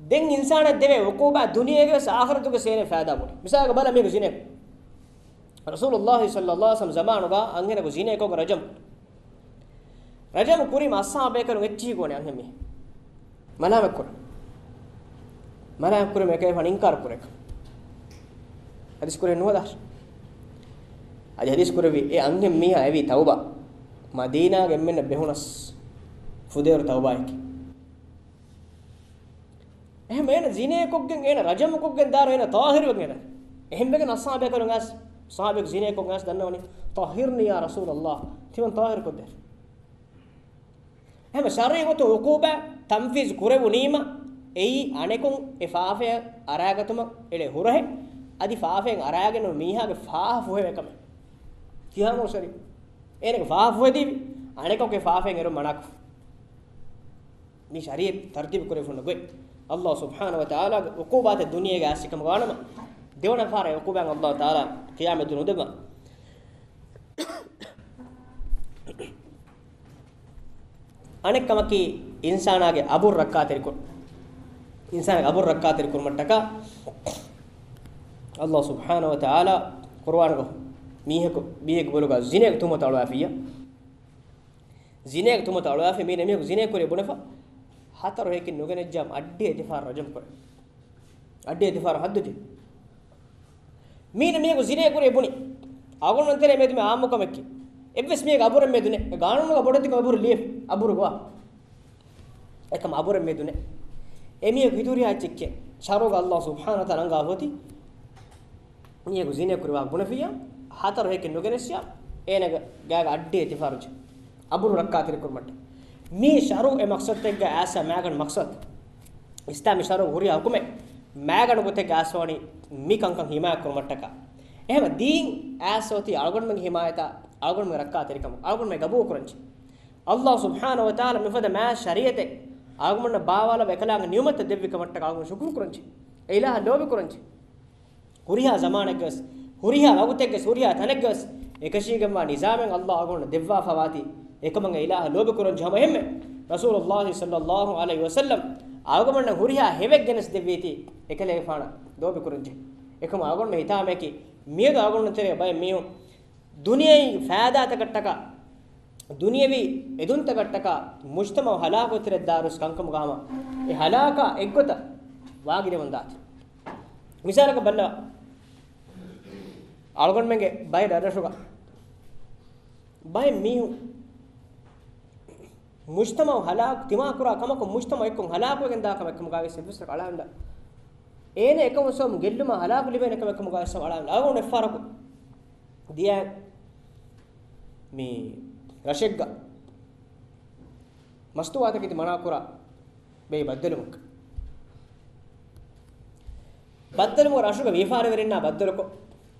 ދެން އިންސާނާ ދެވޭ ޢުޤޫބާ ދުނިޔޭގެ ވެސް އާޚިރަތުގެ ސޭނެ ފައިދާ ބުނި. މިސާލަކަށް ބަލަ މީގެ ޒިނޭ. ރަސޫލުﷲ ޞައްލަﷲ ޢަލައިހި ވަސައްލަމް ޒަމާނުގަ އަންހެނަކު ޒިނޭކޮށް ރަޖަމް. ރަޖަމް ކުރީމަ އަޞްޙާބު ބޭކަލުން އެއްޗިހި ގޮވަނީ އަންހެން މީހެއް. މަލާމަތް ކުރަން. މަލާމަތް ކުރީމަ އެކަލޭގެފާނު އިންކާރު ކުރޭކަން. ޙަދީޘް ކުރެއްވި ނުވަދާށި. އަދި ޙަދީޘް ކުރެއްވި އެ އަންހެން މީހާ އެވީ ތައުބާ. މަދީނާގެ އެންމެންނަށް ބެހުނަސް ފުދޭވަރު ތައުބާއެކޭ. އެހެން އޭނަ ޒިނޭކޮށްގެން، އޭނަ ރަޖަމުކޮށްގެން ދާރު އޭނަ ޠާހިރުވެގެން އެދާނެ. އެހެންވެގެން އަޞްޙާބު ބޭކަލުން އައިސް، ޞަޙާބީ ޒިނޭކޮށް އައިސް ދަންނަވަނީ، "طهّرني يا رسول الله." ތިމަން ޠާހިރު ކޮށްދޭ. އެހެން ޝަރީޢަތު ޢުޤޫބާ ތަންފީޒު ކުރެވުނީމަ، އެއީ އަނެކުން އެ ފާފަޔަށް އަރާގަތުމަށް އެޅޭ ހުރަހެއް، އަދި ފާފައިން އަރާގެން މީހާގެ ފާހަ ފުހެވޭ ކަމެއް. ކިހާ މޫ ޝަރީޢަތް؟ އޭނަގެ ފާހަ ފުހެދީވި، އަނެކަކު އެ ފާފައިން އެރުން މަނާކު. މި ޝަރީޢަތް ތަރުތީބު ކުރެވިފަ ހުންނަ ގޮތް. އައްލާހު ސުބްޙާނަހު ވަ ތަޢާލާގެ ޢުޤޫބާތެއް ދުނިޔޭގަ އައިސްފިކަމުގަ ވާނަމަ، ދެވަނަ ފަހަރަށް ޢުޤޫބާތް އައްލާހު ތަޢާލާ ޤިޔާމަތް ދުވަހު ނުދެއްވާ. އަނެއް ކަމަކީ، އިންސާނާގެ އަބުރު ރައްކާތެރިކޮށް، އިންސާނެއް އަބުރު ރައްކާތެރި ކުރުމަށްޓަކާ، ﷲ ސުބްޙާނަހޫ ވަތަޢާލާ ޤުރުއާނުގަ މީހަކު، މީހެއްގެ ބޮލުގަ ޒިނޭގެ ތުހުމަތު އަޅުވާފިއްޔާ، ޒިނޭގެ ތުހުމަތު އަޅުވާފި މީނަ މީހަކު ޒިނޭ ކުރި ބުނެފަ، ހަތަރު ހެޔޮކިން ނުގެނެއްޖާމަ އައްޑިހަ ދެފަހަރު ރަޖަމް ކުރޭ. އައްޑިހަ ދެފަހަރު ހައްދު ޖެހޭ. މީނަ މީހަކު ޒިނޭ ކުރި ބުނި. އަޅުގަނޑުމެން ތެރޭ މެދު މި އާއްމު ކަމެއްކި. އެއްވެސް މީހަކު އަބުރެއް މެދު ނެ. ގާނޫނުގަ ބޮޑެތިކަމަށް އަބުރު ލިޔެފި. އަބުރު ގޮވާ. އެކަމަ އަބުރެއް މެދު ނެ. އެ މީހަކު ހިތުރިހާ އެއްޗެއްކެ. ޝަރުޢުގަ ﷲ ސުބްޙާނަހޫ ވަތަޢާލާ އަންގާފަ އޮތީ، މީހަކު ޒިނޭ ކުރި ވާހަކަ ބުނެފިއްޔާ، ހަތަރު ހެޔޮކިން ނުގެނެއްސިޔާ، އޭނަގެ ގާގަ އައްޑިހަ ދެފަހަރު ޖެހޭ. އަބުރު ރައްކާތެރި ކުރުމަށްޓަކާ. މީ ޝަރުޢު އެ މަޤްޞަދުތަކެއްގަ އައިސް މައިގަނޑު މަޤްޞަދު. އިސްލާމީ ޝަރުޢު ހުރިހާ ޙުކުމެއް މައިގަނޑު ގޮތެއްގަ އައިސްފަވަނީ މި ކަންކަން ޙިމާޔަތް ކުރުމަށްޓަކާ. އެހެންވެ ދީން އައިސް އޮތީ އަޅުގަނޑުމެންގެ ޙިމާޔަތާ، އަޅުގަނޑުމެންގެ ރައްކާތެރިކަމަށް، އަޅުގަނޑުމެން ގަބޫލު ކުރަންޖެ. ﷲ ސުބްޙާނަހޫ ވަތަޢާލާ މިފަދަ މާތް ޝަރީޢަތެއް އަޅުގަނޑުމެންނަށް ބާވާލައްވާ އެކަލާނގެ ނިޢުމަތަށް ދެއްވި ކަމަށްޓަކާ އަޅުގަނޑު ޝުކުރު ކުރަންޖެ. އެ އިލާހަށް ލޯބި ކުރަންޖެ. ހުރިހާ ޒަމާނެއްގަވެސް، ހުރިހާ ވަގުތެއްގަވެސް، ހުރިހާ ތަނެއްގަވެސް އެކަށީގެންވާ ނިޒާމެއް ﷲ އަޅުގަނޑު ދެއްވާފަ ވާތީ، އެކަމަށް އެ އިލާހަށް ލޯބި ކުރަންޖެ. ހަމަ އެހެންމެ ރަސޫލުﷲ ޞައްލަﷲ ޢަލައިހި ވަސައްލަމް އަޅުގަނޑަށް ހުރިހާ ހެޔޮއެއް ގެނެސް ދެއްވީތީ، އެކަލޭގެފާނަށް ލޯބި ކުރަންޖެ. އެކަމަށް އަޅުގަނޑުމެން ހިތާމައަކީ، މިއަދު އަޅުގަނޑު ތެރޭ ބައެއް މީހުން ދުނިޔަވީ ފައިދާތަކަށްޓަކާ، ދުނިޔަވީ އެދުންތަކަށްޓަކާ، މުޖްތަމަޢު ހަލާކު ތެރެއަށް ދާއިރުވެސް ކަންކަމުގަ ހަމަ އެ ހަލާކާ އެއްގޮތަށް ވާގިދެވަން ދާތީ. މިސާލަކަށް ބައްލަވާ، އަޅުގަނޑުމެންގެ ބައެއް ރަށްރަށުގަ ބައެއް މީހުން މުޖްތަމަޢު ހަލާކު ތިމާކުރާ ކަމަކުން މުޖްތަމަޢު އެއްކޮށް ހަލާކުވެގެން ދާ ކަމެއް ކަމުގަވެސް އެއްވެސް އަޅާންދާ. އޭނަ އެކަމުން ސަބަބުން ގެއްލުމާ ހަލާކު ލިބޭނެ ކަމެއް ކަމުގަވެސް އަޅާންދާ. އަޅުގަނޑު އެއްފަހަރަކު ދިޔަ މި ރަށެއްގަ މަސްތުވާތަކެތި މަނާކުރާ ބޭ ބައްދަލުމަކަށް. ބައްދަލުމަކަށް ރަށުގެ ވިޔަފާރިވެރިންނާ ބައްދަލުކޮށް،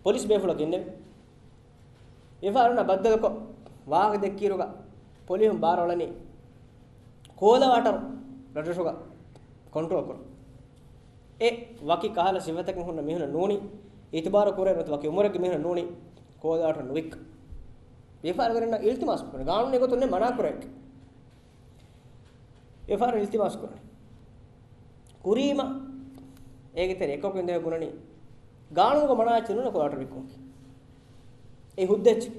ޕޮލިސް ބޭފުޅަކު އިންނެވި. ވިޔަފާރިވެރިންނާ ބައްދަލުކޮށް، ވާހަކަ ދެއްކިއިރުގަ ޕޮލިހުން ބާރަށް އުޅެނީ ކޯލަވާޓަރު ރަށްރަށުގަ ކޮންޓްރޯލް ކުރަން. އެ ވަކި ކަހަލަ ސިފަތަކެއް ހުންނަ މީހުންނަށް ނޫނީ، އިތުބާރު ކުރޭ ނުވަތަ ވަކި އުމުރެއްގެ މީހުންނަށް ނޫނީ ކޯލަވާޓަރު ނުވިއްކަން. ވިޔަފާރިވެރިންނަށް އިލްތިމާސް ކުރަން، ގާނޫނީ ގޮތުން ނެތް މަނާ ކުރޭ. ވިޔަފާރި އިލްތިމާސް ކުރަން. ކުރީމަ އޭގެ ތެރެ އެކަކު އިނދެ ބުނަނީ ގާނޫނުގަ މަނާ އެއްޗެއް ނޫން ކޯލަވާޓަރު ވިއްކުމަކީ. އެ ހުއްދަ އެއްޗެއް.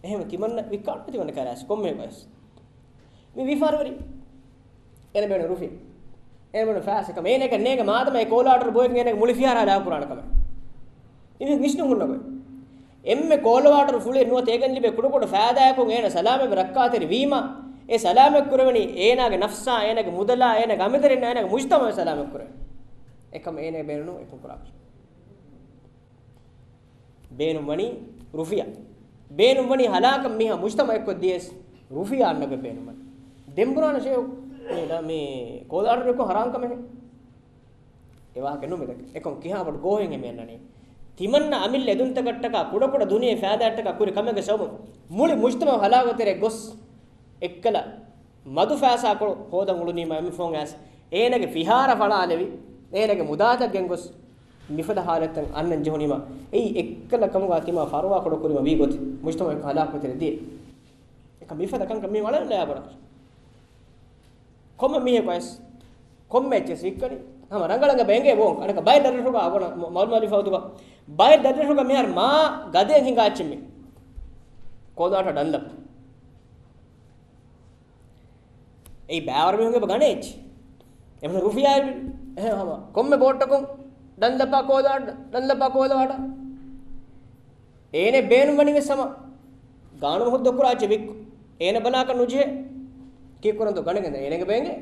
އެހެން ތިމަންނަ ވިއްކާން ތިމަންނަ ކަރާސް ކޮންމެ ގޮސް. މި ވިޔަފާރިވެރި. އޭނަ ބޭނުން ރުފިޔާ. އޭނަ ބޭނުން ފައިސާ ކަމެއް. އޭނަ ނޭނގެ މާދަމާ އެ ކޯލަވާޓަރު ބޮއެގެން އޭނަގެ މުޅި ފިހާރަ ހަލާކު ކުރާނެ ކަމެއް. މި ވިސްނުން ހުންނަ ގޮތް. އެންމެ ކޯލަވާޓަރު ފުޅެއް ނުވަތަ އޭގެން ލިބޭ ކުޑަކުޑަ ފައިދާއަކުން އޭނަ ސަލާމަތްވެ ރައްކާތެރި ވީމަ، އެ ސަލާމަތް ކުރެވެނީ އޭނާގެ ނަފްސާ، އޭނާގެ މުދަލާ، އޭނާގެ މުޖްތަމަޢު ސަލާމަތް ކުރެވެނީ. އެކަމަ އޭނާ ބޭނުން އެކަން ކުރާކަށް. ބޭނުން ވަނީ ރުފިޔާ. ބޭނުން ވަނީ ހަލާކަށް މީހާ މުޖްތަމަޢަށް އެއްކޮށް ދިޔަސް ރުފިޔާ އަންނަ ގޮތް ބޭނުން ވަނީ. ދެން ބުނާނެ ޝޭހު، މި، މި ކޯލަވާޓަރު އެއްކޮށް ހަރާން ކަމެއް. އެ ވާހަކަ ނުމެދަކަ. އެކަމް ކިހާ ބޮޑު ގޯހެއް ހެމެ އަންނަނީ. ތިމަންނަ އަމިއްލަ އެދުންތަކަށްޓަކާ ކުޑަކުޑަ ދުނިޔެ ފައިދާއަށްޓަކާ ކުރި ކަމެއްގެ ސަބަބުން މުޅި މުޖްތަމަޢު ހަލާކު ތެރެ ގޮސް އެއްކަލަ މަދު ފައިސާކޮޅު ހޯދަން އުޅުނީމަ އެންމެ ފަހުން އައިސް އޭނަގެ ފިހާރަ ފަޅާލެވި، އޭނަގެ މުދާތައް ގެންގޮސް މިފަދަ ހާލަތްތައް އަންނަން ޖެހުނީމަ އެއީ އެއްކަލަ ކަމުގަ ތިމާ ފަރުވާ ކުޑަކުރީމަ ވީ ގޮތެއް މުޖްތަމަޢު ހަލާކު ތެރެ ދިޔަ. އެކަ މިފަދަ ކަންކަން މީ އަޅަން ލަޔާ ބޮޑަށް. ކޮންމެ މީހަކު އައިސް، ކޮންމެ އެއްޗެއް ވިއްކަނީ. ހަމަ ރަނގަޅަށް ބެނގޭ ބޯން. އަނެކަ ބައެއް ދަރިފުޅުގަ އަގުނަ މަ-، މައުލޫމާތު ފަހުދުގަ. ބައެއް ދަރިފުޅުގަ މިހާރު މާ ގަދައަށް ހިނގާ އެއްޗެއް މީ. ކޯލަވާޓަރު ޑަންލަޕް. އެއީ ބައިވަރު މީހުންގެ ގަނެ އެއްޗެއް. އެމަނު ރުފިޔާ އެ-، އެހެން ހަމަ. ކޮންމެ ބޯޓަކުން ޑަންލަޕާ ކޯލަވާ-، ޑަންލަޕާ ކޯލަވާޓަރު. އޭނެ ބޭނުން ވަނީ ވެސް ހަމަ ގާނޫނު ހުއްދަ ކުރާ އެއްޗެއް ވިއްކު. އޭނަ ބަލާކަށް ނުޖެހޭ. ކީއްކުރަންތޯ ގަނެގެން އޭނަގެ ބޭނގެ.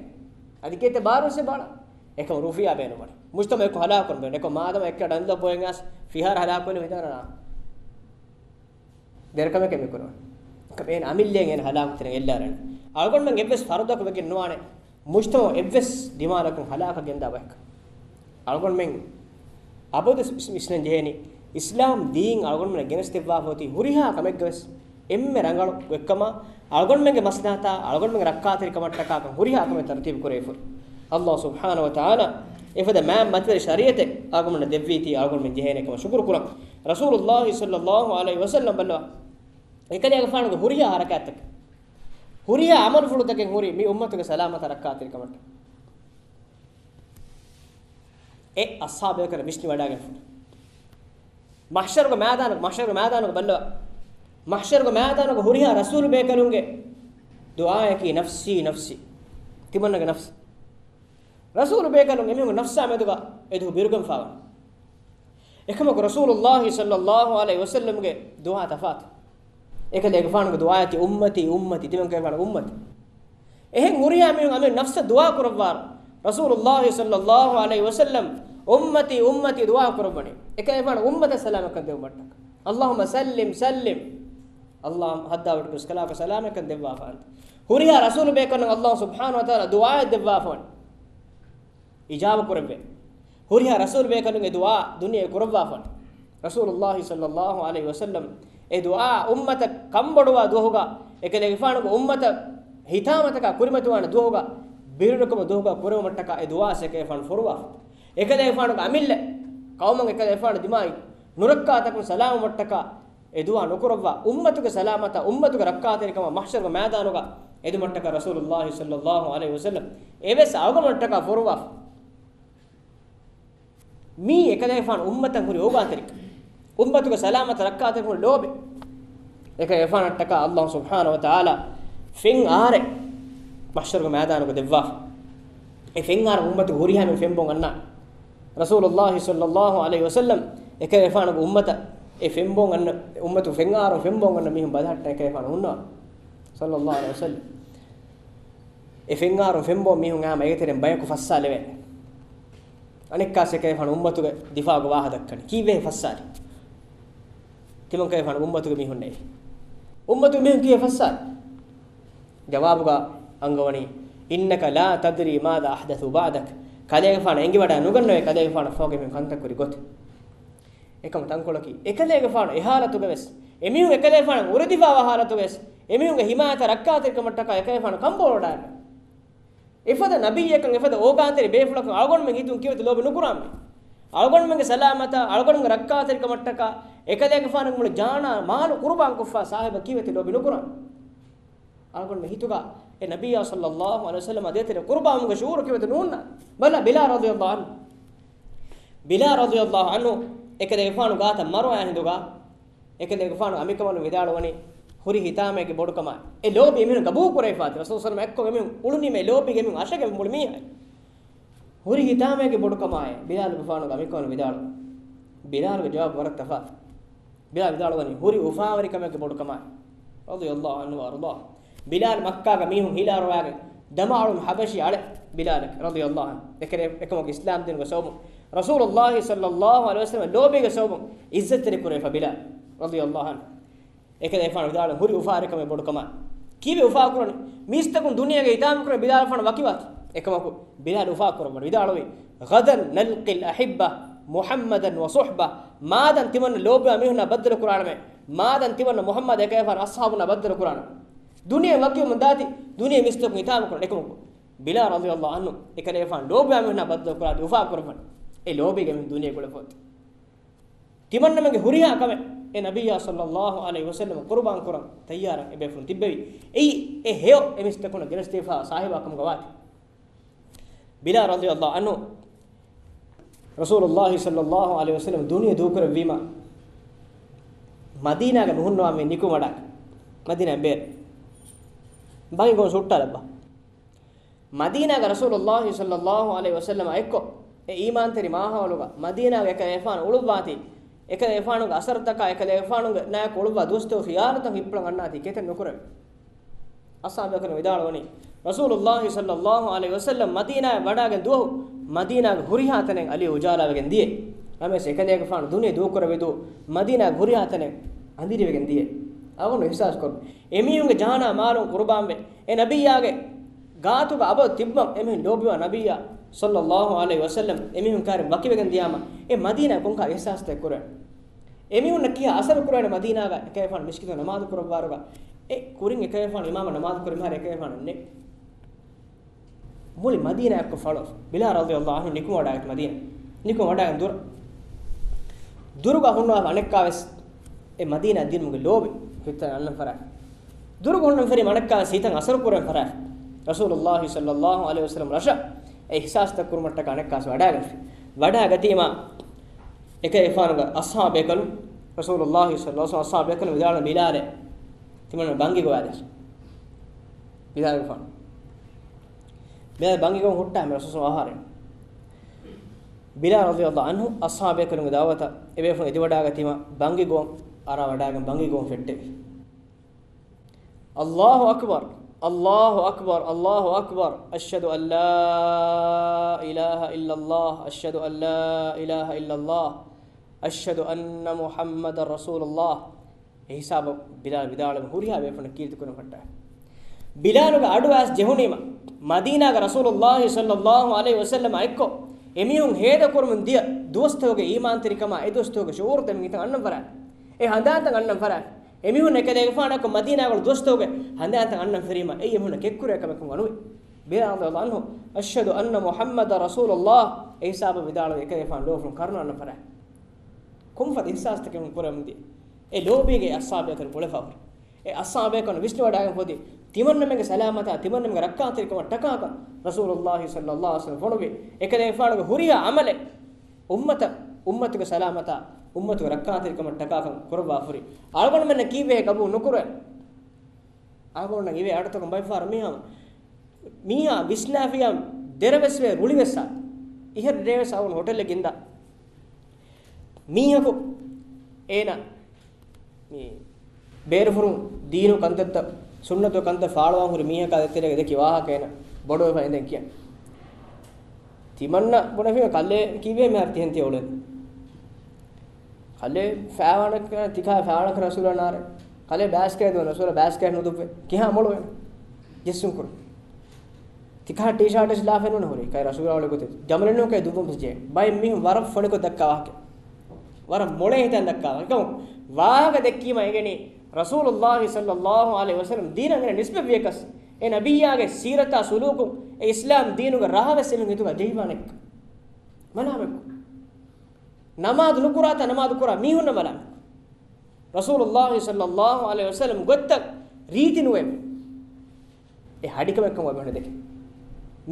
އަދި ކޭތެ ބާރު ސެ ބާޅަ. އެކަމަ ރުފިޔާ ބޭނުން ވަނީ. މުޖްތަމަޢަކު ހަލާކުން ބޭނުން. އެކަމަ މާދަމަ އެއްކަ ޑަންލަޕް ބޮއެން އަސް ފިހާރަ ހަލާކުވެލި ވިދާނަ. ދެރަކަމެކެ މިކުރަން. އެކަމ އޭނަ އަމިއްލައިން އޭނަ ހަލާކު ތެރެ އެއްލާރަން. އަޅުގަނޑުމެން އެއްވެސް ފަރުދަކު ވެގެން ނުވާނެ. މުޖްތަމަޢު އެއްވެސް ދިމާލަކުން ހަލާކަށް ގެންދާ ބަޔަކަށް. އަޅުގަނޑުމެން އަބަދު ވިސްނަން ޖެހޭނީ، އިސްލާމް ދީން އަޅުގަނޑުމެން ގެނެސްދެއްވާފަ އޮތީ ހުރިހާ ކަމެއްގަވެސް އެންމެ ރަނގަޅު ގޮތްކަމަށް، އަޅުގަނޑުމެންގެ މަސްލަހަތާ އަޅުގަނޑުމެންގެ ރައްކާތެރިކަމަށްޓަކާކަން ހުރިހާ ކަމެއް ތަރުތީބު ކުރެވިފަ. ﷲ ސުބްޙާނަހޫ ވަތަޢާލާ އެފަދަ މާތް މަތިވެރި ޝަރީޢަތެއް އަޅުގަނޑުމެންނަށް ދެއްވީތީ އަޅުގަނޑުމެން ޖެހޭނެ ކަމަށް ޝުކުރު ކުރަން. ރަސޫލުﷲ ޞައްލަﷲ ޢަލައިހި ވަސައްލަމް ބައްލަވާ. އެކަލޭގެފާނުގެ ހުރިހާ ހަރަކާތްތަކެއް، ހުރިހާ ޢަމަލުފުޅުތަކެއް ހުރީ މި އުއްމަތުގެ ސަލާމަތާ ރައްކާތެރިކަމަށްޓަކާ. އެ އަޞްޙާބު ބޭކަލުން ވިސްނިވަޑައިގެންފި. މަޙްޝަރުގެ މައިދާނު، މަޙްޝަރުގެ މައިދާނުގަ ބައްލަވާ. މަޙްޝަރުގެ މައިދާނުގަ ހުރިހާ ރަސޫލު ބޭކަލުންގެ ދުޢާއަކީ ނަފްސީ، ނަފްސީ. ތިމަންނަގެ ނަފްސު. ރަސޫލު ބޭކަލުން އެމީހުންގެ ނަފްސާ މެދުގަ އެދުވަހު ބިރުގަންފާވަން. އެކަމަކު ރަސޫލުﷲ ޞައްލަﷲ ޢަލައިހި ވަސައްލަމްގެ ދުޢާ ތަފާތު. އެކަލޭގެފާނުގެ ދުޢާއަކީ އުއްމަތީ، އުއްމަތީ، ތިމަންކަލޭގެފާނު އުއްމަތީ. އެހެން ހުރިހާ މީހުން އަމިއްލަ ނަފްސަށް ދުޢާ ކުރައްވާ، ރަސޫލުﷲ ޞައްލަﷲ ޢަލައިހި ވަސައްލަމް އުއްމަތީ، އުއްމަތީ ދުޢާ ކުރައްވަނީ. އެކަލޭގެފާނު އުއްމަތަށް ސަލާމަތްކަން ދެއްވުމަށްޓަކާ. اللهم سلم سلم. ﷲ ހައްދާވަޑައިގަތު ސަލާމަތްކަން ދެއްވާފަ އަންތަ. ހުރިހާ ރަސޫލު ބޭކަލުން ﷲ ސުބްޙާނަހޫ ވަތަޢާލާ ދުޢާއެއް ދެއްވާފަ ވަނީ. އިޖާބަ ކުރެއްވޭ. ހުރިހާ ރަސޫލު ބޭކަލުންގެ ދުޢާ ދުނިޔެ ކުރައްވާފަ. ރަސޫލުﷲ ޞައްލަﷲ ޢަލައިހި ވަސައްލަމް އެ ދުޢާ އުއްމަތަށް ކަންބޮޑުވާ ދުވަހުގަ، އެކަލޭގެފާނުގެ އުއްމަތަށް ހިތާމަތަކާ ކުރިމަތިވާނެ ދުވަހުގަ، ބިރުވެރިކަމުގެ ދުވަހުގަ ކުރެވުމަށްޓަކާ އެ ދުޢާ އެކަލޭގެފާނު ފޮރުވާފަ. އެކަލޭގެފާނުގެ އަމިއްލަ ޤައުމަށް އެކަލޭގެފާނު ދިމާވި ނުރައްކާތަކުން ސަލާމަތްވުމަށްޓަކާ އެ ދުޢާ ނުކުރައްވާ، އުއްމަތުގެ ސަލާމަތާ، އުއްމަތުގެ ރައްކާތެރިކަމާ މަޙްޝަރުގެ މައިދާނުގަ އެދުމަށްޓަކާ ރަސޫލުﷲ ޞައްލަﷲ ޢަލައިހި ވަސައްލަމް އެވެސް އަޅުގަނޑުމަށްޓަކާ ފޮރުވާފަ. މީ އެކަލޭގެފާނު އުއްމަތަށް ހުރި އޯގާތެރިކަން. އުއްމަތުގެ ސަލާމަތަށް ރައްކާތެރިކަމުގެ ލޯބި. އެކަލޭގެފާނަށްޓަކާ ﷲ ސުބްޙާނަހޫ ވަތަޢާލާ ފެން އާރެއް މަޙްޝަރުގެ މައިދާނުގަ ދެއްވާފަ. އެ ފެން އާރު އުއްމަތުގެ ހުރިހާ މީހުން ފެންބޮން އަންނާނެ. ރަސޫލުﷲ ޞައްލަﷲ ޢަލައިހި ވަސައްލަމް އެކަލޭގެފާނުގެ އުއްމަތަށް އެ ފެންބޮން އަންނަ، އުއްމަތު ފެން އާރު ފެންބޮން އަންނަ މީހުން ބަލަހައްޓަން އެކަލޭގެފާނު ހުންނާނެ. ޞައްލަﷲ ޢަލައިހި ވަސައްލަމް. އެ ފެން އާރު ފެންބޮން މީހުން އައީމަ އޭގެ ތެރެއިން ބަޔަކު ފައްސާލެވޭ. އަނެއްކާސް އެކަލޭގެފާނު އުއްމަތުގެ ދިފާޢުގެ ވާހަކަ ދައްކަނީ. ކީއްވެ ފައްސާލީ؟ ތިމަންކަލޭގެފާނު އުއްމަތުގެ މީހުންނޭ. އުއްމަތުގެ މީހުން ކީއްވެ ފައްސާލީ؟ ޖަވާބުގަ އަންގަވަނީ، إنك لا تدري ماذا أحدثوا بعدك. ކަލޭގެފާނަށް އެނގިވަޑައި ނުގަންނަވޭ ކަލޭގެފާނަށް ފަހުގެ މީހުން ކަންތައް ކުރި ގޮތެއް. އެކަމަ ތަންކޮޅަކީ، އެކަލޭގެފާނު އެ ހާލަތުގަވެސް، އެމީހުން އެކަލޭގެފާނަށް އުރެދިފާވާ ހާލަތުގަވެސް، އެމީހުންގެ ހިމާޔަތަށް ރައްކާތެރިކަމަށްޓަކާ އެކަލޭގެފާނު ކަންބޮޑުވަޑައިގެން. އެފަދަ ނަބިއްޔަކަށް، އެފަދަ އޯގާތެރި ބޭފުޅަކަށް އަޅުގަނޑުމެން ހިތުން ކީއްވެތަ ލޯބި ނުކުރާންވީ؟ އަޅުގަނޑުމެންގެ ސަލާމަތާ، އަޅުގަނޑުމެންގެ ރައްކާތެރިކަމަށްޓަކާ އެކަލޭގެފާނުގެ މުޅި ޖާނާ މާލު ޤުރުބާންކޮށްފާ ސާހިބަށް ކީއްވެތަ ލޯބި ނުކުރާން؟ އަޅުގަނޑުމެން ހިތުގަ އެ ނަބިއްޔާ ޞައްލަﷲ ޢަލައިހި ވަސައްލަމާ ދޭތެރޭ ޤުރުބާންވުމުގެ ޝުޢޫރު ކީއްވެތަ ނޫންނާން؟ ބަލާ ބިލާލް ރަޟިޔަﷲ ޢަންހު. ބިލާލް ރަޟިޔަﷲ ޢަންހު އެކަލޭގެފާނު ގާތަށް މަރުވާ ހިނދުގަ، އެކަލޭގެފާނު އަނބިކަނބަލުން ވިދާޅުވަނީ ހުރި ހިތާމައެއްގެ ބޮޑުކަމާ. އެ ލޯބި އެމީހުން ގަބޫލު ކުރެވިފާތި، ރަސޫލު ސަލަމް އެއްކޮށް އެމީހުން އުޅުނީމަ އެ ލޯބިގެ އެމީހުން އަށަގެން މުޅި މީހާ. ހުރި ހިތާމައެއްގެ ބޮޑުކަމާއޭ ބިލާލުގެފާނުގެ އަނބިކަނބަލުން ވިދާޅު. ބިލާލުގެ ޖަވާބު ވަރަށް ތަފާތު. ބިލާލް ވިދާޅުވަނީ ހުރި އުފާވެރިކަމެއްގެ ބޮޑުކަމާއި. ރަޟިޔަﷲ ޢަންހު ވައަރްޟާ. ބިލާލް މައްކާގަ މީހުން ހިލާރުވާގެން ދަމައަޅުން ޙަބަޝީ އަޅެ ބިލާލެކެ ރަޟިޔަﷲ ޢަންހު. އެކަމަކު އިސްލާމްދީނުގެ ސަބަބުން، ރަސޫލުﷲ ޞައްލަﷲ ޢަލައިހި ވަސައްލަމް ލޯބީގެ ސަބަބުން އިއްޒަތްތެރި ކުރެވިފަ ބިލާލް ރަޟިޔަﷲ ޢަންހު. އެކަލޭގެފާނު ވިދާޅުވި ހުރި އުފާވެރިކަމެއް ބޮޑުކަމާ. ކީއްވެ އުފާކުރަނީ؟ މީސްތަކުން ދުނިޔޭގަ ހިތާމަ ކުރަން ބިލާލްފާނު ވަކިވާތީ. އެކަމަކު ބިލާލް އުފާކުރައްވަން ވިދާޅުވީ، غدا نلقي الأحبة محمدا وصحبه. މާދަން ތިމަންނަ ލޯބިވާ މީހުންނާ ބައްދަލު ކުރާނަމޭ. މާދަން ތިމަންނަ މުޙައްމަދު އެކަލޭގެފާނު އަޞްޙާބުންނާ ބައްދަލު ކުރާނަމޭ. ދުނިޔެ ވަކިވަމުން ދާތީ، ދުނިޔެ މީސްތަކުން ހިތާމަ ކުރަން. އެކަމަކު ބިލާލް ރަޟިޔަﷲ ޢަންހު އެކަލޭގެފާނު ލޯބިވާ މީހުންނާ ބައްދަލު ކުރާތީ އުފާކުރައްވަން. އެ ލޯބީގެ މީހުން ދުނިޔެ ގުޅެފަ އޮތީ. ތިމަންނަމެންގެ ހުރިހާ ކަމެއް އެ ނަބިއްޔާ ޞައްލަﷲ ޢަލައިހި ވަސައްލަމަ ޤުރުބާން ކުރަން ތައްޔާރަށް އެބޭފުޅުން ތިއްބެވި. އެއީ އެ ހެޔޮ އެ މީސްތަކުން ގެނެސްދީފާ ސާހިބާ ކަމުގަ ވާތީ. ބިލާލް ރަޟިޔަﷲ ޢަންހު ރަސޫލުﷲ ޞައްލަﷲ ޢަލައިހި ވަސައްލަމަ ދުނިޔެ ދޫކުރެއްވީމަ، މަދީނާގަ ނުހުންނަވާ މި ނިކުމެވަޑައިގެން. މަދީނާއިން ބޭރު ބަނގި ގޮން ސުއްޓާލައްވާ. މަދީނާގަ ރަސޫލުﷲ ޞައްލަﷲ ޢަލައިހި ވަސައްލަމާ އެއްކޮށް، އެ އީމާންތެރި މާހައުލުގަ މަދީނާގަ އެކަލޭގެފާނު އުޅުއްވާތީ، އެކަލޭގެފާނުގެ އަސަރުތަކާ އެކަލޭގެފާނުގެ ނާޔަކު އުޅުއްވާ ދުވަސްތަކުގެ ޚިޔާލުތައް ހިއްޕުޅަން އަންނާތީ ކެތެއް ނުކުރެވޭ. އަޞްޙާބު ބޭކަލުން ވިދާޅުވަނީ، ރަސޫލުﷲ ޞައްލަﷲ ޢަލައިހި ވަސައްލަމަ މަދީނާއަށް ވަޑައިގެން ދުވަހު މަދީނާގެ ހުރިހާ ތަނެއް އަލި އުޖާލާވެގެން ދިޔަ. ނަމަވެސް އެކަލޭގެފާނު ދުނިޔެ ދޫކުރެއްވި ދުވަހު މަދީނާގެ ހުރިހާ ތަނެއް އަނދިރިވެގެން ދިޔަ. އަޅުގަނޑު އިޙްސާސް ކުރުން. އެމީހުންގެ ޖާނާ މާލުން ޤުރުބާންވެ، އެ ނަބިއްޔާގެ ގާތުގަ އަބަދު ތިއްބަން އެމީހުން ލޯބިވާ ނަބިއްޔާ ޞައްލަﷲ ޢަލައިހި ވަސައްލަމަ އެމީހުން ކައިރިން ވަކިވެގެން ދިޔާމަ، އެ މަދީނާ ކޮންކަހަލަ އިޙްސާސްތައް ކުރޭ؟ އެމީހުންނަށް ކިހާ އަސަރު ކުރޭނެ މަދީނާގަ އެކަލޭގެފާނު މިސްކިތުން ނަމާދު ކުރައްވާއިރުގަ؟ އެ ކުރިން އެކަލޭގެފާނު އިމާމަށް ނަމާދު ކުރި މިހާރު އެކަލޭގެފާނު ނެތް. މުޅި މަދީނާ އެއްކޮށް ފަޅު. ބިލާލް ރަޟިޔަﷲ ޢަންހު ނިކުމެވަޑައިގަތީ މަދީނާ. ނިކުމެވަޑައިގެން ދުރަށް. ދުރުގަ ހުންނަވާ އަނެއްކާވެސް އެ މަދީނާ ދިނުމުގެ ލޯބި ހިތަށް އަންނަން ފަރާތް. ދުރުގަ ހުންނަން ފެރި އަނެއްކާވެސް ހިތަށް އަސަރު ކުރަން ފަރާތް. ރަސޫލުﷲ ޞައްލަﷲ ޢަލައިހި ވަސައްލަމަ ރަށަށް އެ އިޙްސާސްތައް ކުރުމަށްޓަކާ އަނެއްކާވެސް ވަޑައިގެންފި. ވަޑާގަތީމާ، އެކަލޭގެފާނުގެ އަޞްޙާބޭކަލުން، ރަސޫލުﷲ ޞައްލަﷲ ޢަލައިހި ވަސައްލަމަ އަޞްޙާބޭކަލުން ވިދާޅު، ބިލާލޭ، ތިމަންނަ ބަންގި ގޮވާލަސް. ބިލާލުގެފާނު، ބިލާލް ބަންގި ގޮވަން ހުއްޓާ މި ރަސޫލު އަހަރެން. ބިލާލް ރަޟިޔަﷲ ޢަންހު އަޞްޙާބޭކަލުންގެ ދަޢުވަތަށް އެބޭފުޅުން އެދިވަޑާގަތީމާ، ބަންގި ގޮވަން އަރާ ވަޑާގެން ބަންގި ގޮވަން ފެއްޓެވި. الله أكبر، الله أكبر، الله أكبر، أشهد أن لا إله إلا الله، أشهد أن لا إله إلا الله، أشهد أن محمدا رسول الله. އެ ހިސާބަށް ބިލާލް ވިދާޅުވެ ހުރިހާ ބޭފުޅުން ކީރިތި ކުރަން ފައްޓާ. ބިލާލުގެ އަޑު އައިސް ޖެހުނީމަ، މަދީނާގެ ރަސޫލުﷲ ޞައްލަﷲ ޢަލައިހި ވަސައްލަމާ އެއްކޮށް، އެމީހުން ހޭދަކުރުމުން ދިޔަ ދުވަސްތަކުގެ އީމާންތެރިކަމާ އެ ދުވަސްތަކުގެ ޝުޢޫރުތައް މިތަން އަންނަން ފަރާތް. އެ ހަނދާންތައް އަންނަން ފަރާތް. އެމީހުން އެކަލޭގެފާނަކު މަދީނާގަޅު ދުވަސްތަކުގެ ހަނދާންތައް އަންނަން ފެރީމަ، އެއީ އެމީހުން ކެއްކުރޭ ކަމެއް ނުވޭ. ބިލާލް ރަޟިޔަﷲ ޢަންހު، أشهد أن محمدا رسول الله، އެ ހިސާބަށް ވިދާޅުވި އެކަލޭގެފާނު ލޯފުޅުން ކަރުނަ އަންނަން ފަރާތް. ކޮންފަދަ އިޙްސާސްތަކެއް ކުރަމުންދިޔަ. އެ ލޯބީގެ އަޞްޙާބޭކަލުން ކުޅެފަ ހުރި. އެ އަޞްޙާބޭކަލުން ވިސްނިވަޑާގެން ފޯދި، ތިމަންނަމެންގެ ސަލާމަތާ، ތިމަންނަމެންގެ ރައްކާތެރިކަމަށް ޓަކާކަން ރަސޫލުﷲ ޞައްލަﷲ ޢަލައިހި ވަސައްލަމަ ފޮނުވި. އެކަލޭގެފާނުގެ ހުރިހާ ޢަމަލެއް އުއްމަތަށް، އުއްމަތުގެ ސަލާމަތާ، އުއްމަތުގެ ރައްކާތެރިކަމަށް ޓަކާކަން ކުރައްވާ ފުރި. އަޅުގަނޑުމެންނަށް ކީއްވެ ގަބޫލު ނުކުރޭ؟ އަޅުގަނޑުންނަށް އިވޭ އަޑުތަކުން ބައެއްފަހަރު މީހާ މީހާ ވިސްނާފިޔާ ދެރަވެސްވޭ ރުޅިވެސް އާ. އިހަށް ރޭވެސް އަޅުގަނޑު ހޮޓެލެއް ގެންދާ. މީހަކު އޭނަ މި ބޭރުފުރުން ދީނު ކަންތައްތައް، ސުންނަތު ކަންތައް ފާޅުވާން ހުރި މީހަކާ ދޭތެރޭގަ ދެކި ވާހަކަ އޭނަ ބޮޑުވެފަ އިނދެން ކިޔަން. ތިމަންނަ ބުނެފި ކަލޭ ކީއްވެ މިހާރު ތިހެން ތި އުޅެން؟ ކަލޭ ފާވާނަ، ތިކާ ފާވާނަކަ ރަސޫލާ ނާރެ. ކަލޭ ބާސްކޭ ދުވަ ރަސޫލާ ބާސްކޭ ނުދުއްވެ. ކިހާ މޮޅުވެ؟ ޖެއްސުން ކުރު. ތިކާ ޓީޝާޓެސް ލާފެން ނޫން ހުރި. ކައި ރަސޫލާ އުޅެ ގޮތެ. ޖަމަލެއް ނޫން ކައި ދުއްވަން ފަސް ޖެ. ބައެއް މީހުން ވަރަށް ފޮނިކޮށް ދައްކާ ވާހަކަ. ވަރަށް މޮޅޭ ހިތަން ދައްކާ ވާހަކަ. ވާހަކަ ދެއްކީމަ އެނގެނީ ރަސޫލުﷲ ޞައްލަﷲ ޢަލައިހި ވަސައްލަމަ ދީނަށް އެނގެން ނިސްބަތްވިޔަކަސް، އެ ނަބިއްޔާގެ ސީރަތާ ސުލޫކުން، އެ އިސްލާމް ދީނުގެ ރަހަވެސް އެމީހުން ހިތުގަ ޖެހިފާނެ މަލާމެއްކޮށް. ނަމާދު ނުކުރާތާ ނަމާދު ކުރާ މީހުންނަށް މަލާމެއްކޮށް. ރަސޫލުﷲ ޞައްލަﷲ ޢަލައިހި ވަސައްލަމަ ގޮތްތައް ރީތި ނުވޭ. އެ ހަޑިކަމެއްކަމަށް އެބަ ދެކެ.